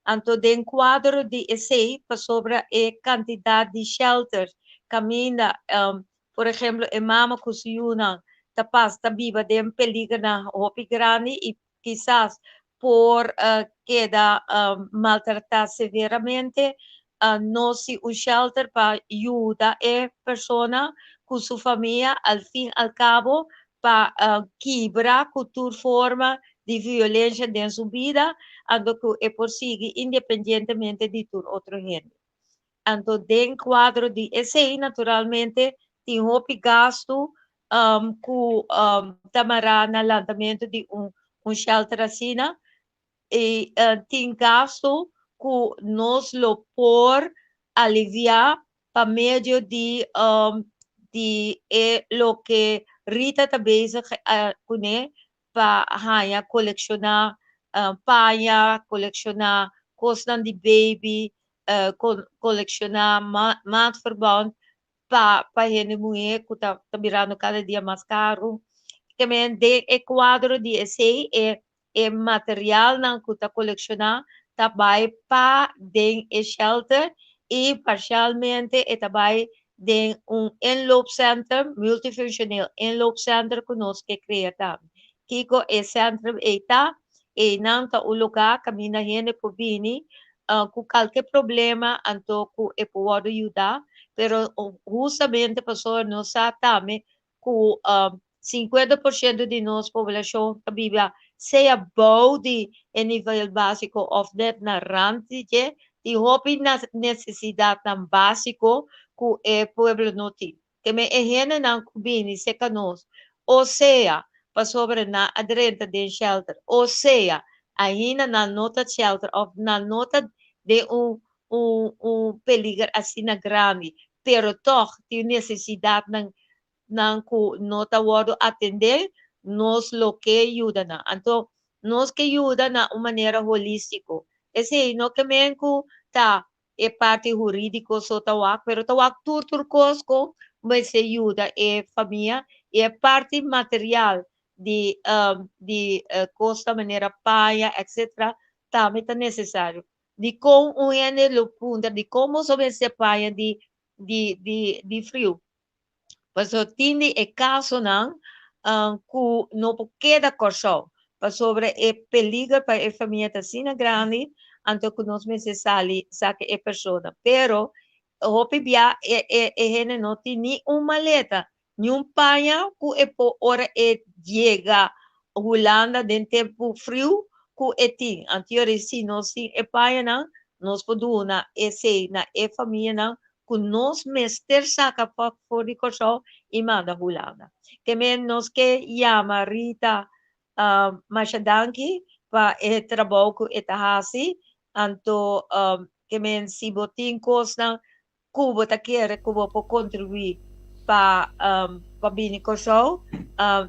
Anto den kuadro di esei pasobra e kantidat di shelters kaminda por ehemplo e mama ku su yunan ta pas ta biba den peligernan hopi grandi i kisas por keda maltratá severamente nos si un shelter pa yuda e persona ku su famia al fin al kabo pa kibra ku tur forma di violencia den su bida, anto ku e por sigui independientemente di tur otro hende. Anto den kuadro di esei naturalmente tin hopi gastu ku ta mará na lantamentu di un un shelter asina i tin gastu ku nos lo por aliviá pa medio di di e loke Rita ta bezig kuné pa haña kolekshoná paña, kolekshoná kosnan di baby, kolekshoná maatverband pa pa hende muhé ku ta ta birando kada dia mas karu. Ke men den e kuadro di esei e e materialnan ku ta kolekshoná ta bai pa den e shelter i parshalmente e ta bai den un inloopcentrum, multifunctioneel inloopcentrum ku nos ke krea tambe. Kiko e centrum ei ta? Einan ta un lugá kaminda hende por bini ku kalke problema anto ku e por wòrdu yudá, pero hustamente pasobra nos sa tambe ku 50% di nos poblashon ta biba sea bou di e nivel básiko òf nèt na rant di dje, tin hopi nesesidatnan básiko ku e pueblo no tin. Ke men e hendenan ku bini serka nos, o sea pasobra nan a drenta den shelter, o sea ainda nan no ta shelter òf nan no ta den un un un peliger asina grandi, pero tòg tin nesesidatnan nan ku no ta wòrdu atendé, nos lo ke yuda nan. Anto, Nos ke yuda na un manera holístiko. Esei no ke men ku ta e parti hurídiko so ta wak, pero ta wak tur tur kos kon mester yuda e famia i e parti material di di kosnan manera paña etcetera tambe ta nesesario. Dikon un hende lo puntra dikon boso mester paña di di di di friu? Pasobra tin di e kasonan ku no por keda Kòrsou pasobra e peliger pa e famia ta asina grandi anto ku nos mester sali saka e persona. Pero hopi bia e e e hende no tin ni un maleta ni un paña ku e por ora e yega Hulanda den tempu friu ku e tin. Anto yori si nos tin e pañanan nos por duna esei na e famianan ku nos mester saka for di Kòrsou i manda Hulanda. Ke men nos ke yama Rita masha danki pa e trabou ku e ta hasi, anto ke men si bo tin kosnan ku bo ta kere ku bo por kontribuí pa pa bini Kòrsou,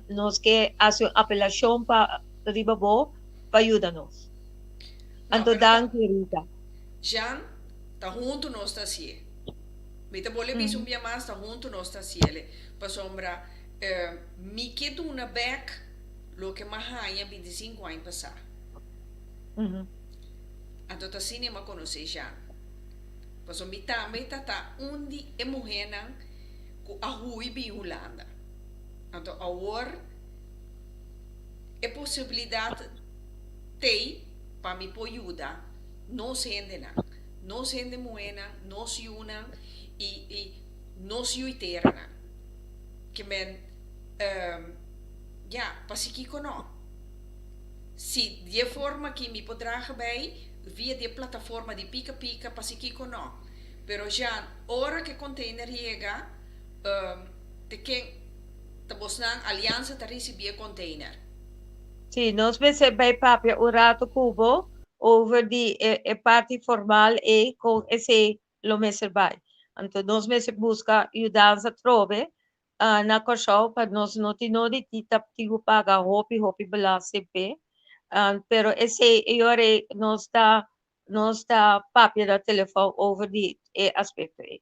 nos ke hasi un apelashon pa riba bo pa yuda nos. Anto danki Rita. Jean, Ta huntu nos ta hasié. Mi ta bolbe bisa un bia mas, ta huntu nos ta hasié. Pasobra mi ke duna bèk loke m'a haña bintisinku aña pasá. Anto ta asina mi a konosé Jean. Pasobra mi tambe ta ta un di e muhénan ku a hui bin Hulanda. Anto awor e posibilidat t'ei pa mi por yuda. nos hendenan, nos hende muhénan, nos yunan i i nos yuiteranan. Ke men, ya, pasikiko no? Si di e forma aki mi por draga bay via di e plataforma di Pika Pika, pasikiko no? Pero Jean, ora ke container yega, te ken ta bosnan Aliansa ta risibi e container? Sí, nos mester bay papia un rato ku bo over di e e parti formal ei kon esei lo mester bai. Anto nos mester buska yudansa trobe na Kòrsou pa nos no tin nodi di ta tin ku paga hopi hopi belasting p'e. Pero esei e ora ei nos ta nos ta papia na telefòn over di e aspekto ei.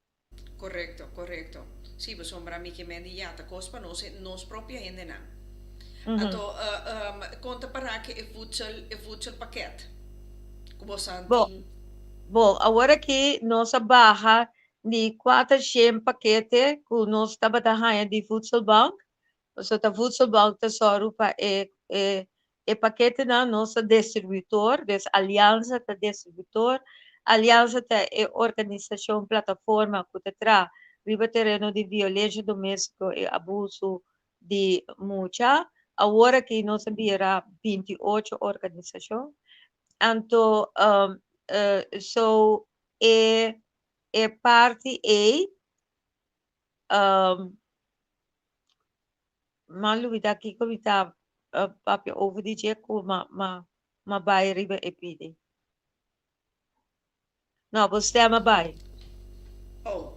Correcto, correcto. Sí, pasobra mi ke men di ya ta cos pa nos, nos propio hendenan. Anto, con ta para ke e voedsel, e voedselpakket cu bosan Bo, tin? bo, awor aki nos a baha di 400 pakete cu nos tabata haña di voedselbank, Pasobra ta Voedselbank ta sòru pa e e e paketenan, nos ta distributor, dus Aliansa ta distributor. Aliansa ta e organisashon, plataforma ku ta traha riba tereno di violensia doméstiko i abusu di mucha. Awor aki nos a bira 28 organisashon. Anto so e e parti ei M'a lubida kiko mi ta papia over di dje ku m'a bai riba e pidi. No, bo stem a bai. Oh,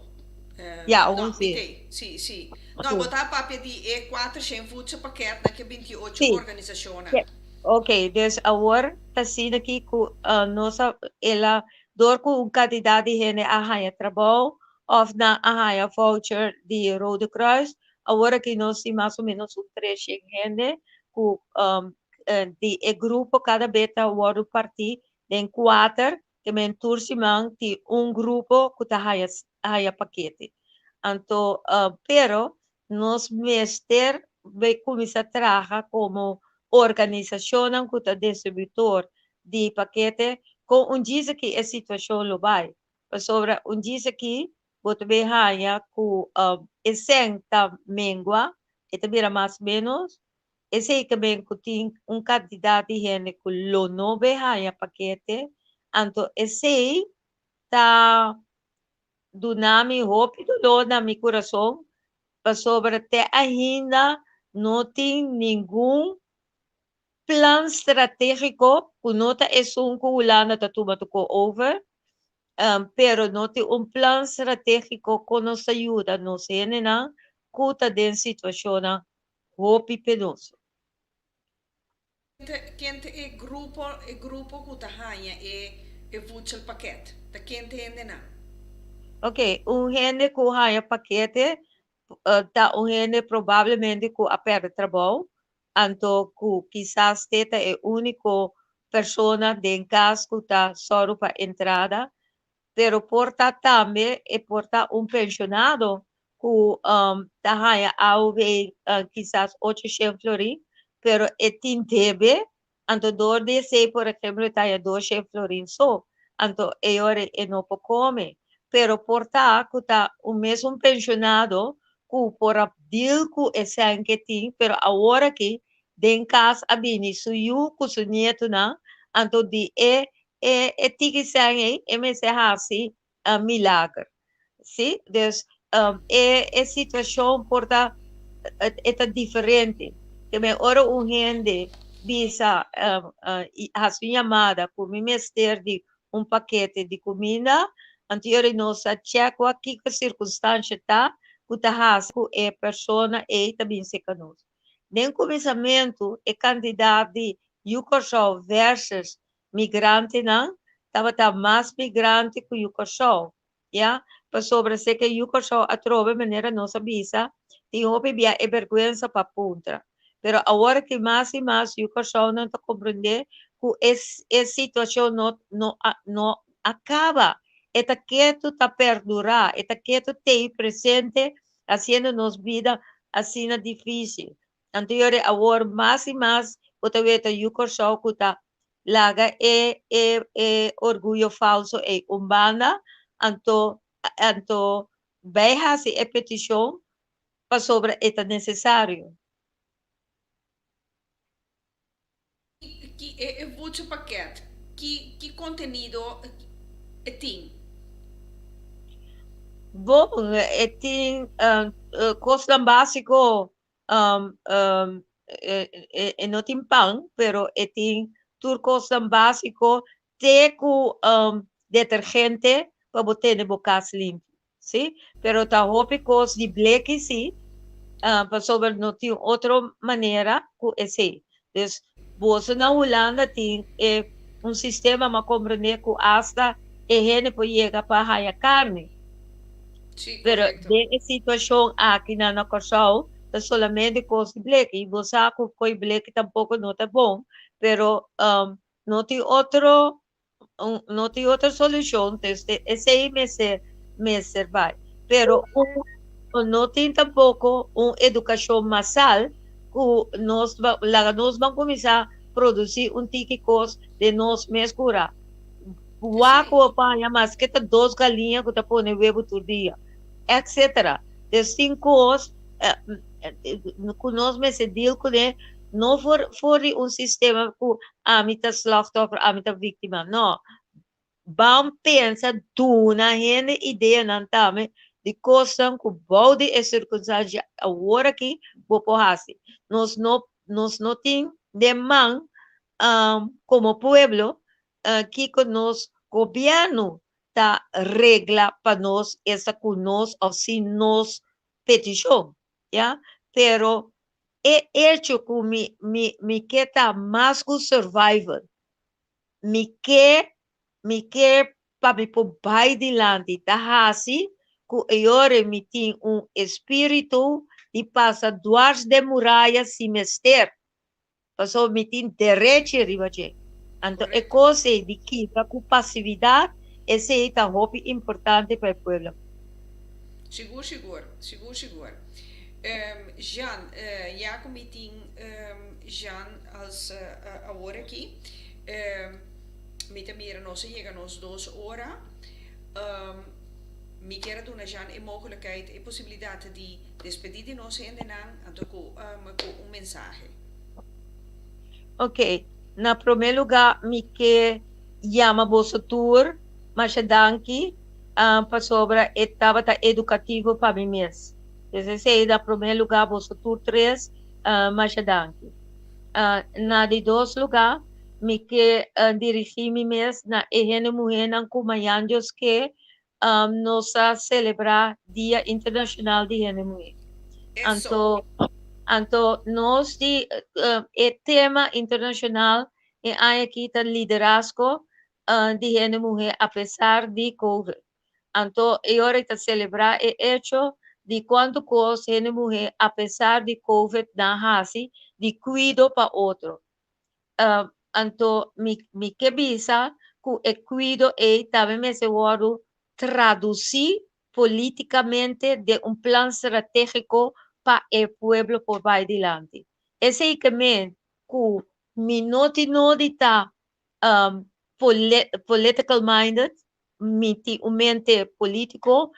Ya, no, awor mi si. t'ei. Si, si. No, bo ta papia di e kuatershen voedselpakket na ke 28 Sí. organisashonnan. Ok, dus awor ta asina aki ku nos a, el a, dor ku un kantidat di hende a haña trabou òf nan a haña voucher di Rode Kruis, awor aki nos tin mas o ménos un treshen hende ku di e grupo kada be ta wòrdu partí den kuater, ke men tur siman tin un grupo ku ta haña haña pakete. Anto pero nos mester bai kuminsá traha komo organisashonnan ku ta distributor di pakete kon un djis aki e situashon lo bai. Pasobra un djis aki bo ta bay haña ku e sèn ta mengua, e ta bira mas ménos, esei ta ben ku tin un kantidat di hende ku lo no bay haña pakete, anto esei ta duna mi hopi doló na mi kurason, pasobra te ainda no tin ningun plan strategico cu no ta esun cu Hulanda ta tuma tuco over, pero no tin un plan strategico con nos ta yuda nos hendenan cu ta den situacionnan hopi penoso. Ken ta e grupo e grupo ku ta haña e e voedselpakket? Ta ken ta hendenan? Ok, un hende ku haña pakete ta un hende probablemente ku a pèrdè trabou, anto ku kisas te ta e úniko persona den kas ku ta sòru pa entrada, pero por ta tambe e por ta un penshonado ku ta haña AOW kisas ocho shen florin, pero e tin debe, anto dor di esei por ehemplo e ta haña doshen florin so, anto e ora e no por kome. Pero por ta ku ta un mesun penshonado ku por a deal ku e sèn ke tin, pero awor aki den kas a bini su yu ku su nietunan, anto di e e e tiki sèn ei e mester hasi milager. Sí, dus e e situashon por ta e ta diferente. Te men ora un hende bisa hasi un yamada ku mi mester di un pakete di kuminda, anto yori nos a chèk wak kiko sirkunstansha ta ku ta hasi ku e persona ei ta bin seka nos. Den kuminsamentu e kantidat di yu Kòrsou versus migrantenan tabata mas migrante ku yu Kòrsou, ya, pasobra seke yu Kòrsou atrobe manera nos a bisa tin hopi bia e bèrgwensa pa puntra. Pero awor ki mas i mas yu Kòrsounan ta komprendé ku e e situashon no no a no a kaba, e ta ketu ta perdurá, e ta ketu tei presente hasiendo nos bida asina difísil. Anto yori awor mas i mas bo ta weta yu Kòrsou ku ta laga e e e orguyo falso ei un banda, anto anto bai hasi e petishon pasobra e ta nesesario. Ki e voedselpakket, ki ki kontenido e tin? Bon, e tin kosnan básiko, e no tin pan, pero e tin tur kosnan básiko te ku detergente pa bo tene bo kas limpi. Sí, pero ta hopi kos di bleki sí, pasobra no tin otro manera ku esei. Dus boso na Hulanda tin e un sistema m'a komprendé ku asta e hende por yega pa haña karni. Sí, Pero korekto. den e situashon aki na na Kòrsou ta solamente kos di bleki i bo sa ku ko'i bleki tampoko no ta bon, pero no tin otro un no tin otro solucion dus esey mester mester bay pero un no tin tampoco un educacion masal cu nos laga nos ban cuminsa produci un tiki cos den nos mes cura wak cu bo paña maske ta dos galiña cu ta pone webo tur dia etcetera dus tin cos cu nos mester deal cune no for for di un sistema cu ami ta slachtoffer, ami ta víctima. No. Ban pensa duna hende ideanan tambe di cosnan cu bou di e circunstancia awor aki bo por haci. Nos no nos no tin den man como pueblo kico nos gobierno ta regla pa nos esta cu nos of sin nos peticion. Ya, pero e hecho ku mi mi mi ke ta mas ku survival, mi ke mi ke pa mi por bai dilanti ta hasi ku e ora mi tin un espiritu di pasa dwars den muraya si mester. Pasobra mi tin derechi riba dje. Anto e kos ei di kita ku pasividat, esei ta hopi importante pa e pueblo. Sigur sigur, sigur sigur. Jean, ya ku mi tin Jean als awor aki, mi ta mira nos a yega nos dos ora. Mi kier a duna Jean e mogelijkheid, e posibilidat di Despedí di nos hendenan anto ku ku un mensahe. Ok, na promé lugá mi ke yama boso tur masha danki pasobra e tabata edukativo pa mi mes. Pues esei na promé lugá boso tur tres masha danki. Na di dos lugá mi ke dirigí mi mes na e hende muhénan ku mañan Dios ke nos a selebrá Dia Internashonal di Hende Muhé. Anto, Anto nos di e tema internashonal e aña aki ta liderazgo di hende muhé apesar di Covid. Anto e ora ta selebrá e echo di kuantu kos hende muhé apesar di Covid nan hasi di kuido pa otro. Anto mi mi ke bisa ku e kuido ei tambe mester wòrdu tradusí polítikamente den un plan stratégiko pa e pueblo por bai dilanti. Esei ke men ku mi no tin nodi ta political minded, mi tin un mente polítiko,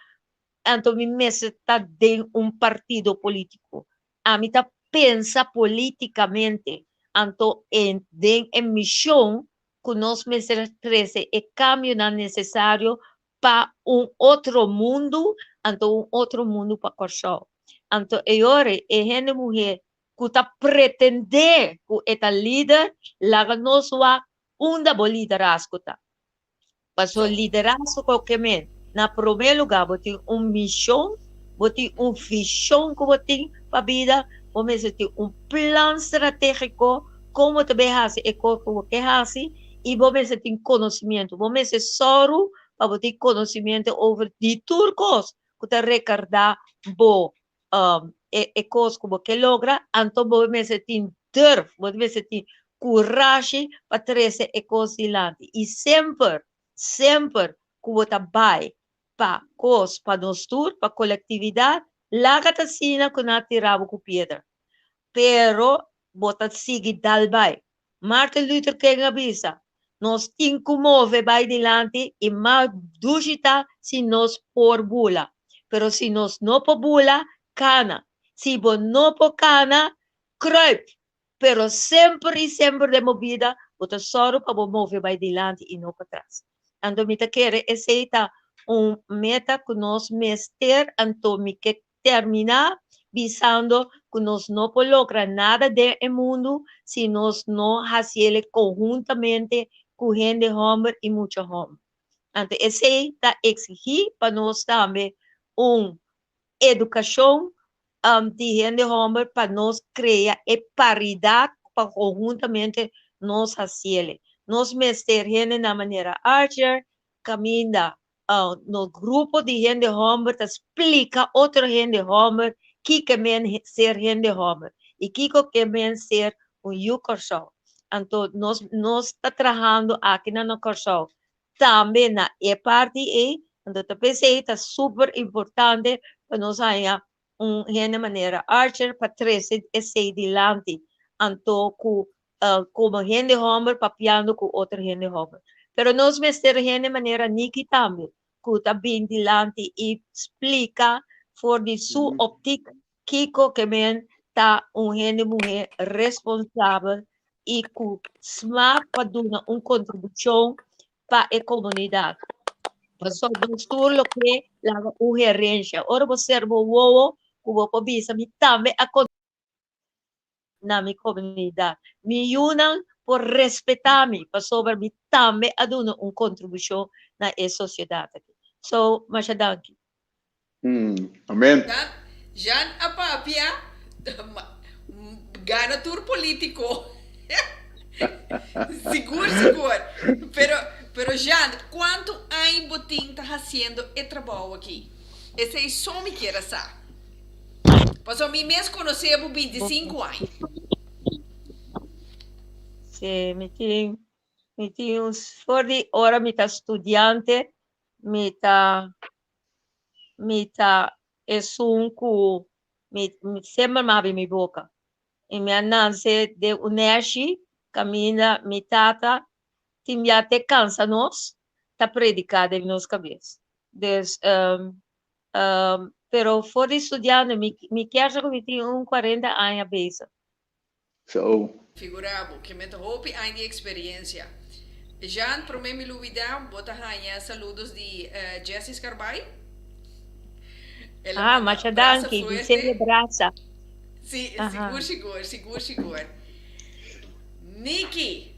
anto mi mester ta den un partido polítiko. Ami ta pensa polítikamente, anto den e mishon ku nos mester trese e kambionan nesesario pa un otro mundu, anto un otro mundu pa Kòrsou. Anto e ora e hende muhé ku ta pretendé ku e ta lider, laga nos wak unda bo liderazgo ta. Paso liderazgo koke men, na promé lugá bo tin un mishon, bo tin un vishon ku bo tin pa bida, bo mester tin un plan stratégiko kon bo ta bai hasi e kos ku bo ke hasi i bo mester tin konosimiento. Bo mester sòru pa bo tin konosimiento over di tur kos ku ta rekardá bo e kos ku bo ke logra, anto bo mester tin durf, bo mester tin kurashi pa trese e kos dilanti. I semper, semper ku bo ta bai pa kos pa nos tur, pa kolektividat, laga ta asina ku nan a tira bo ku piedra. Pero bo ta sigui dal bai. Martin Luther King a bisa, Nos tin ku move bai dilanti i mas dushi ta si nos por bula. Pero si nos no por bula, kana. Si bo no por kana, kruip. Pero semper i semper den bo bida bo ta sòru pa bo move bai dilanti i no patras. Anto mi ta kere esei ta un meta ku nos mester, anto mi ke terminá bisando ku nos no por logra nada den e mundu si nos no hasiele konhuntamente ku hende hòmber i mucha hòmber. Anto esei ta eksigí pa nos tambe un edukashon di hende hòmber pa nos krea e paridat pa konhuntamente nos hasiele. Nos mester hende na manera Archer, kaminda nos grupo di hende hòmber ta splika otro hende hòmber kiko men ser hende hòmber i kiko ke men ser un yu Kòrsou. Anto nos nos ta trahando aki na Kòrsou tambe na e parti ei, anto ta p'esei ta super importante pa nos haña un hende manera Archer pa trese esei dilanti, anto ku komo hende hòmber papiando ku otro hende hòmber. Pero nos mester hende manera Nicky tambe ku ta bin dilanti i splika for di su optik kiko ke men ta un hende muhé responsabel i ku smak pa duna un kontribushon pa e komunidat. Pasobra nos tur loke laga un herensha. Ora bo ser bo wowo ku bo por bisa mi tambe a na mi komunidat. Mi yunan por respetá mi pasobra mi tambe a duna un kontribushon na e sosiedat aki. So, masha danki. Amen. Jan a papia gana tur politico. Sigur sigur. Pero pero Jan, cuanto aña bo tin ta haciendo e trabou aki? Esey so mi kier a sa. Pasobra mi mes conoce bo bintisinku aña. Sí, mi tin mi tin un for di ora mi ta studiante mi ta mi ta esun ku mi semper mi habri mi boka i mi a nanse den un nèshi kaminda mi tata tin bia te kansa nos ta prediká den nos kabes. Dus pero for di studiando mi mi kier sa ku mi tin un kuarenta aña bezig. So. Figura bo, ke met hopi aña di experiencia. Jean, prome mi lubida, bo ta haña saludos di Jessy Scarbay. El a Ah, manda masha brasa danki, bis'é fuerte. brasa. Sí, Aha. sigur, sigur, sigur, sigur. Nicky,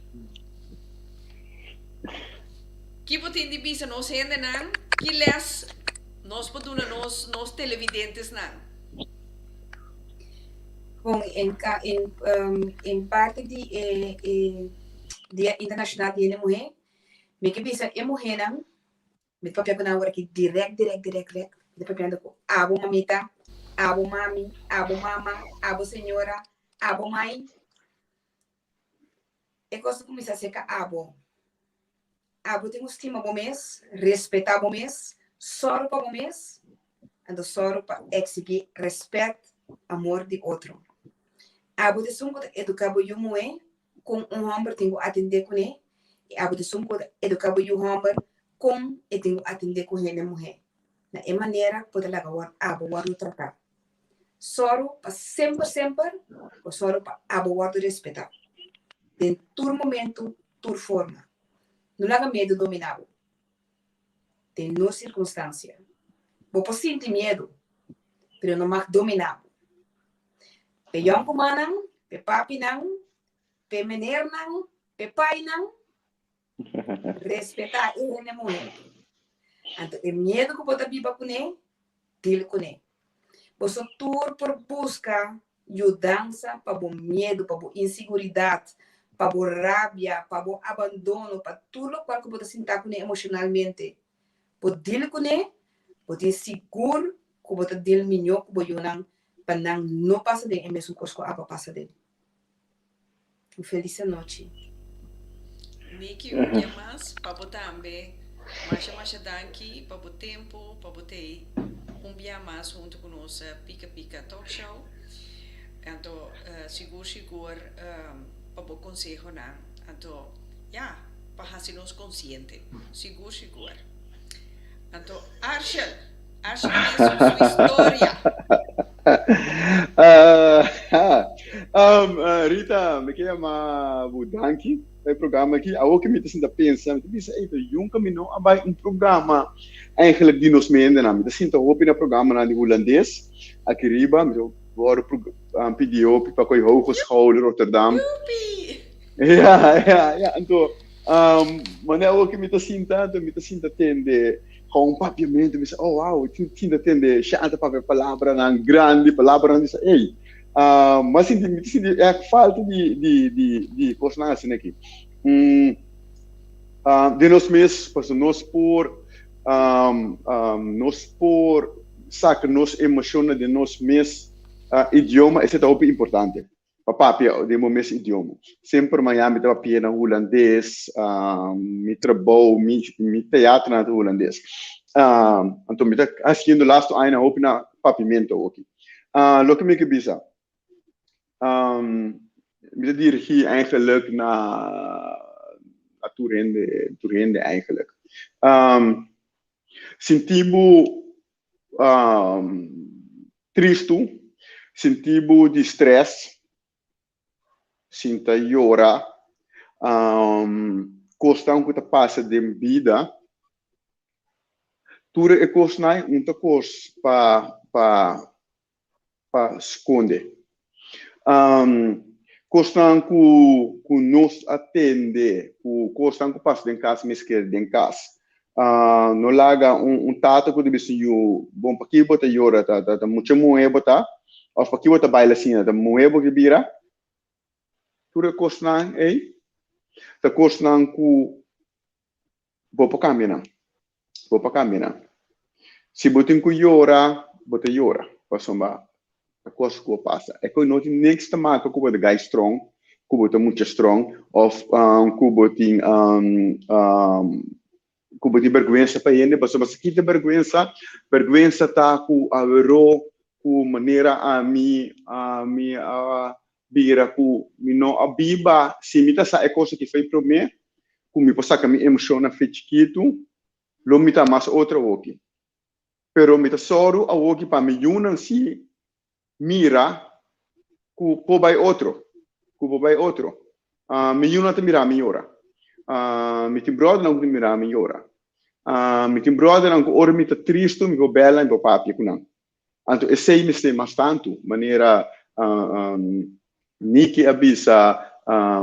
ki bo tin di bisa nos hendenan? Ki les nos por duna nos nos televidentesnan? Bon, en, en, um, en parte di e, e Dia Internacional di Hende Muhé, mi ke bisa e muhénan, mi ta papia ku nan awor aki dirèkt, dirèkt, dirèkt, dirèkt, mi ta papiando ku abo mamita, abo mami, abo mama, abo señora, abo mai. E kos ta kuminsá serka abo. Abo tin ku stima bo mes, respetá bo mes, sòru pa bo mes, anto sòru pa eksigí rèspèt, amor di otro. Abo ta esun ku ta eduká bo yu muhé kon un hòmber tin ku atendé kuné i abo ta esun ku ta eduká bo yu hòmber kon e tin ku atendé ku hende muhé. Na e manera bo ta laga abo wòrdu tratá. Sòru pa semper semper bo sòru pa abo wòrdu respetá den tur momentu, tur forma. No laga miedu dominá bo den no sirkunstansia. Bo por sinti miedu, pero no mag dominá bo. P'e yònkumannan, p'e papinan, p'e menernan, p'e painan, Respetá e hende muhé. Anto e miedu ku bo ta biba kuné, dil kuné. Boso tur por buska yudansa pa bo miedu, pa bo insiguridat, pa bo rabia, pa bo abandono, pa tur lokual ku bo ta sinta kuné emoshonalmente. Bo dil kuné, bo tin sigur ku bo ta dil mihó ku bo yunan pa nan no pasa den e mesun kos ku abo a pasa den. Un felis anochi. Niki un dia mas pa bo tambe. Masha masha danki pa bo tempo pa bo tei un bia mas hunto ku nos Pika Pika Talk Show. Anto sigur sigur pa bo konsehonan. Anto ya pa hasi nos konsiente. Sigur sigur. Anto Arshel, Arshel mes su historia. Rita, mi ke yama bo danki pa e programa aki. Awor ke mi ta sinta pensa, mi ta bisa, ey, ta yunka mi no a bai un programa eigenlijk di nos mendenan. Mi ta sinta hopi na programanan di hulandes aki riba. Mi ta wòrdu pidi hopi pa koe Hogeschool Rotterdam. Ja, ja, ja. Anto, manera awor ke mi ta sinta, anto mi ta sinta tende Gewoon papiamentu, mi sa, oh wow, tin tin ta tende Shanta ta papia palabranan grandi, palabranan mi sa, ey, mi a sinti, mi ta sinti ègt falta di di di di kosnan asina aki. Den nos mes, pasobra nos por nos por saka nos emoshonnan den nos mes idioma, esei ta hopi importante. Pa papia den bo mes idioma. Semper maña mi ta papia na hulandes, mi trabou, mi mi teatronan ta hulandes. Anto mi ta hasiendo lastu añanan hopi na papiamento awoki. Loke mi ke bisa, mi ta dirigi eigenlijk na na tur hende, tur hende eigenlijk. Sinti bo Tristu, sinti bo di stress, sinta yora, kosnan ku ta pasa den bida, tur e kosnan ei un ta kos pa pa pa skonde. Kosnan ku ku nos a tende, ku kosnan ku pasa den kas mes keda den kas. No laga un tata ku ta bisa yu, bon paki bo ta yora, ta ta mucha muhé bo ta, òf paki bo ta baila asina, ta muhé bo ke bira. Tur e kosnan ei ta kosnan ku Bo por kambia nan. Bo por kambia nan. Si bo tin ku yora, bo ta yora, pasobra ta kos ku a pasa. E ku no tin niks ta maka ku bo ta gai strong, ku bo ta mucha strong, òf ku bo tin ku bo tin bèrgwensa pa hende, pasobra si kita bèrgwensa, bèrgwensa ta ku aweró ku manera ami ami a bira ku mi no a biba, si mi ta sa e kos aki fei promé, ku mi por saka mi emoshonnan fei chikitu, lo mi ta mas otro awoki. Pero mi ta sòru awoki pa mi yunan si mira ku por bai otro, ku por bai otro. Mi yunan ta mira mi yora. Mi tin bròdernan ku ta mira mi yora. Mi tin bròdernan ku ora mi ta tristu mi por bèla mi por papia ku nan. Anto esei mester mas tantu, manera Niki a bisa,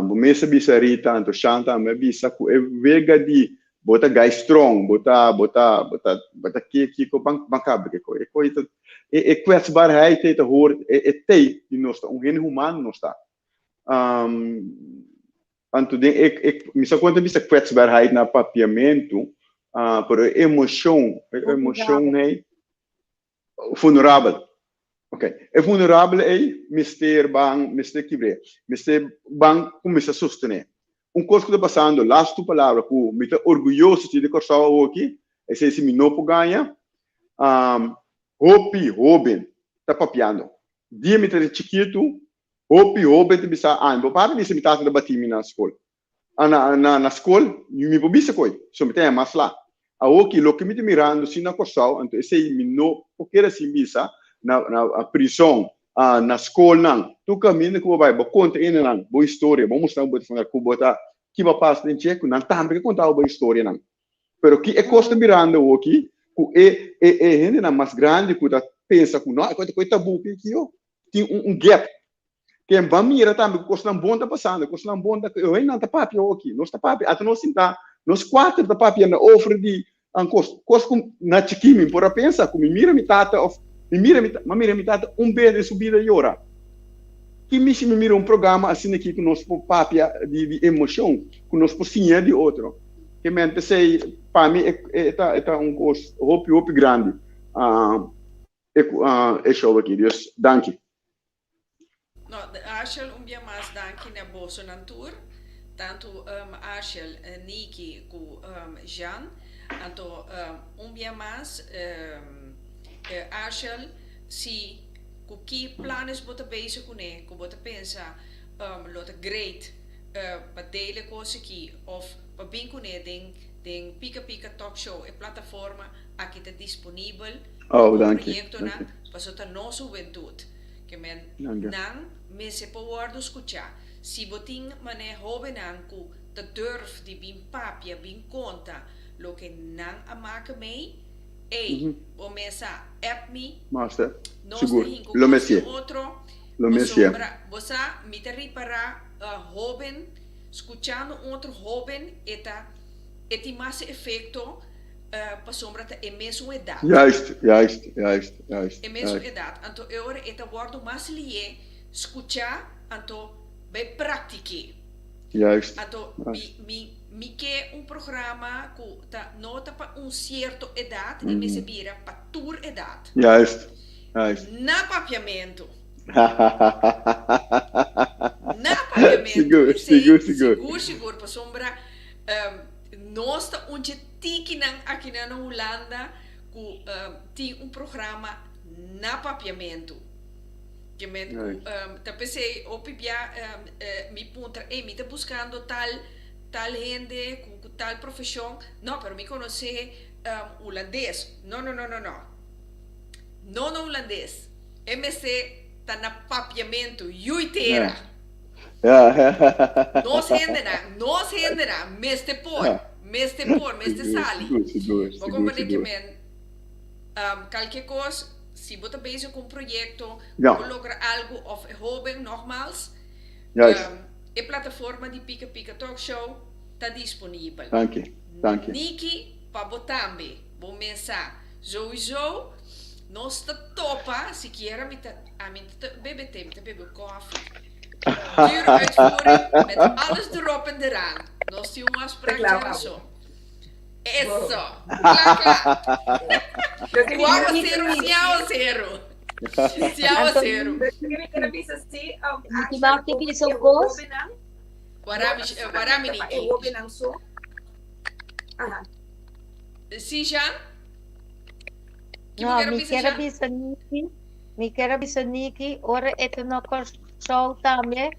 bo mes a bisa Rita, anto Shanta tambe a bisa ku e wega di. Bo ta guy strong, bo ta, bo ta, bo ta, bo ta ke kiko ban ban kaba ke koi. E koi ta, e e kwetsbaarheid ei ta hoor, e e tei di nos ta un hende humano nos ta. Um, anto den e e mi sa kon ta bisa kwetsbaarheid na papiamentu, uh, pero e emoshon, e emoshon ei Vulnerabel. Ok. E vulnerabel ei mester ban, mester kibr'é. Mester ban kuminsá sostené. Un kos ku ta pasando, lastu palabra ku mi ta orguyoso si di Kòrsou awoki, esei si mi no por gaña, hopi hóben ta papiando. Dia mi ta chikitu, hopi hóben ta bisa, ah, mi papá ta bisa mi tata ta bati mi na skol. Na na na skol mi por bisa koe, so mi ta yama mas la. Awoki loke mi ta mirando si na Kòrsou, anto esei mi no por keda sin bisa, na na prison, na skolnan, tur kaminda ku bo bai, bo konta hendenan bo historia, bo mustra nan ku bo ta fanga ku bo ta ki bo a pasa den dje, ku nan tambe ke konta bo historianan. Pero ki e kos ta mirando awoki, ku e e e hendenan mas grandi ku ta pensa ku no, e koe tabu ki ki yo, tin un un gap. Ken ban mira tambe ku kosnan bon ta pasando, kosnan bon ta, e nan ta papia hoki, nos ta papia, ata nos sinta, nos kuater ta papia na over di un kos, kos ku na chikí mi por a pensa ku mi mira mi tata of mi mira mi, mi mira mi tata un bes den su bida yora. Ki mishi mi mira un programa asina aki ku nos por papia di di emoshon, ku nos por siña di otro. Ke men p'esei pa mi e ta e ta un kos hopi hopi grandi e e show aki. Dus danki. No, Ashel un bia mas danki na bosonan tur, tantu Ashel, Niki ku Jean. Anto un bia mas Ashel, si ku ki planes bo ta bezig kuné ku bo ta pensa lo ta great pa dele kos aki òf pa bin kuné den den Pika Pika Talk Show e plataforma aki ta disponibel pa Oh, bo danki, proyektonan danki. pasobra ta nos hubentud. Ke men Danki. nan mester por wòrdu skuchá. Si bo tin manera hóbennan ku ta durf di bin papia, bin konta loke nan a maka mei, ey, bo mes a app mi, Master, nos ta sigur. hinku Lo kos mesié. den otro, Lo mesié. pasobra bo sa mi ta ripará hóben skuchando un otro hóben e ta e tin mas efekto pasobra ta e mesun edat. Juist, juist, juist, juist, E mesun juist. edat. Anto e ora e ta wòrdu mas lié skuchá anto bai praktik'é. Juist, Anto juist. mi mi mi ke un programa ku ta no ta pa un sierto edat, e mester bira pa tur edat. Juist, juist. Na papiamentu. Na papiamentu. Sigur, Esei sigur, sigur. sigur sigur pasobra nos ta un dje tikinan akinan na Hulanda ku tin un programa na papiamentu. Ke men ku ta p'esei hopi bia mi puntra, ey mi ta buskando tal tal hende ku tal profeshon, no pero mi konosé hulandes, no no no no no, no na hulandes, e mester ta na papiamentu, yui tera. Nos hendenan, nos hendenan mester por, mester por, mester sali. Bo comprende ke men kalke kos, si bo ta bezig ku un proyekto, ku bo logra algu of e hoben nogmals, e plataforma di Pika Pika Talk Show ta disponibel. Niki, pa bo tambe, bo mesa souiso nos ta topa, sikiera mi ta, ami ta bebe te, mi ta bebe kofi. Dure uitvoering met alles erop en eraan. Nos tin un afspraak djarason. Eso. Kla, kla. Ku awaseru, sin awaseru. Sin awaseru. Warami, Niki. Si, Jean? Ki bo No, kere mi bisa, kier Jean? bisa Niki. Mi kier a bisa Niki ora e ta na Kòrsou tambe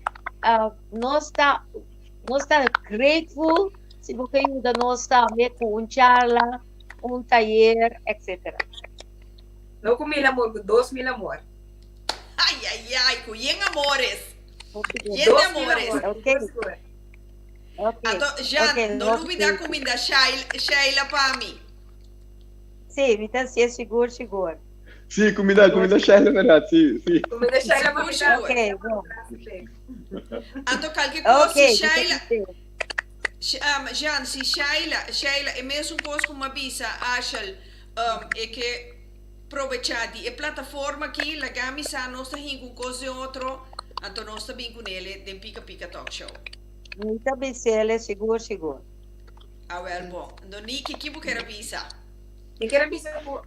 nos ta nos ta grateful si bo ke yuda nos tambe ku un charla, un tayer etcetera. No ku mil amor, ku 2000 amor. Ay ay ay, ku yen amores. Yen de amores. Okay. Okay. Anto, Jean, okay, no lubida kuminda Sheila pa mi. Sí, mi ta hasié sigur sigur. Sí, kumida, kumida Sheila verdad, sí, sí. Kumida Sheila pa Sigur, mi sigur. Okay, bon. Anto kalke kos Okay, si Sheila, mi ta hasié. Jean, si Shaila, Shaila, e mesun kos ku mi a bisa Ashel, e ke probechá di e plataforma aki, laga mi sa nos ta hinka un kos den otro, anto nos ta bin kunele den Pika Pika Talk Show. Mi ta bis'ele sigur sigur. Awel bon. Anto Niki, ki bo ker a bisa? Mi ker a bisa ku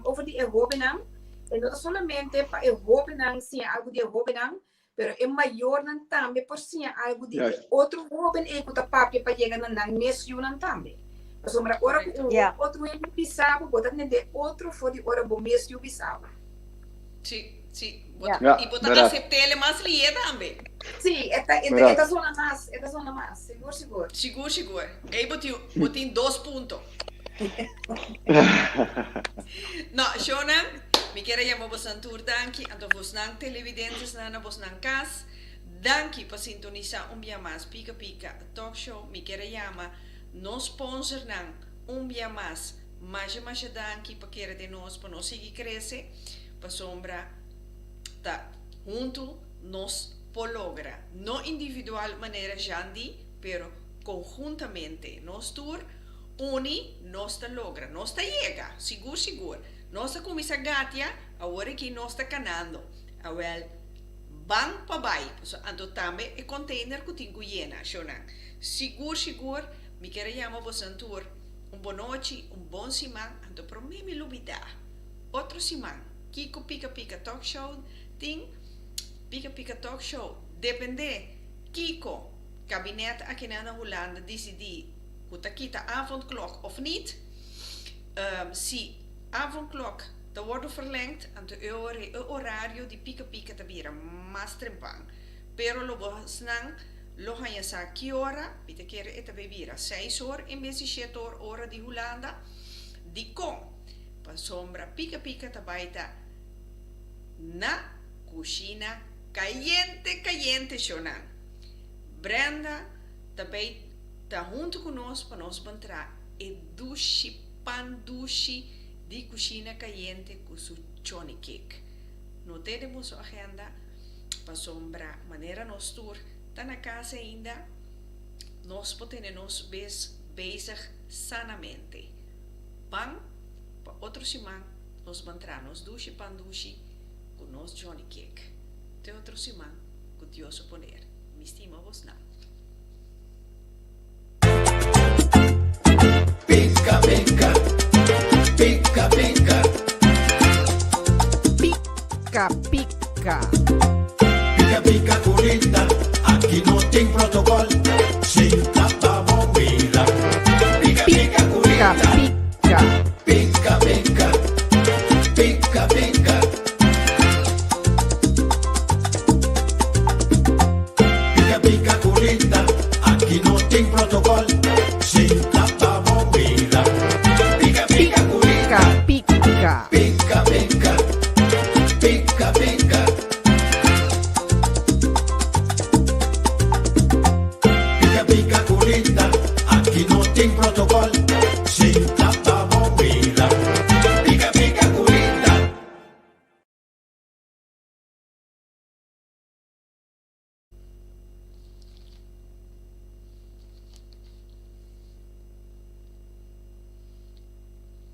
over di e hóbennan, e no ta solamente pa e hóbennan siña algu di e hóbennan, Pero e mayornan tambe por siña algu di e otro hóben ei ku ta papia pa yega na nan mes yunan tambe. Pasobra ora ku un otro hende bisa bo, bo ta tende otro for di ora bo mes yu bisa bo. Sí, sí. I bo ta asept'el mas lié tambe. Sí, e ta, e ta zona mas, e ta zona mas. Sigur, sigur. Sigur, sigur. Ei bo tin, bo tin dos punto. No, shownan, mi kier a yama bosnan tur danki, anto bosnan televidentesnan na bosnan kas, danki pa sintonisa un bia mas Pika Pika Talk Show. Mi kier a yama nos sponsornan un bia mas, masha masha danki pa kere den nos, pa nos sigui krese, pasobra ta huntu nos por logra, no individual manera Jean di, pero konhuntamente nos tur. Uni nos ta logra. Nos ta yega, sigur sigur. Nos a kuminsá gatia, awor aki nos ta kanando. Awèl, ban pa bai. Pasobra anto tambe e container ku tin ku yena, shownan. Sigur sigur, mi kier a yama bosan tur un bonochi, un bon siman, anto promé mi lubidá. Otro siman, kiko Pika Pika Talk Show tin? Pika Pika Talk Show, dependé kiko kabinet akinan na Hulanda disidí. Ku ta kita avondklok of niet. Si avondklok ta wordo verlengd, anto e ora e orario di pika pika ta bira mas trempan. Pero lo bosnan lo haña sa ki ora, mi ta kere e ta bay bira seis or en bes di shete or ora di Hulanda. Dikon? Pasobra pika pika ta bay ta na kushina kayente kayente shownan. Brenda ta bay. Ta huntu ku nos pa nos ban traha e dushi pan dushi di kushina kayente ku su choni cake. No tene boso agenda pasobra manera nos tur ta na kas ainda nos por tene nos bes bezig sanamente. Ban pa otro siman nos ban traha nos dushi pan dushi ku nos choni cake. Te otro siman ku Dios su poder. Mi stima bosnan. Pika pika, pika pika. Pika pika. Pika pika curita, aki no tin protocol. Sinta pa bo mira. Pika pika curita. Pika pika. Pika pika, pika pika. Pika pika curita.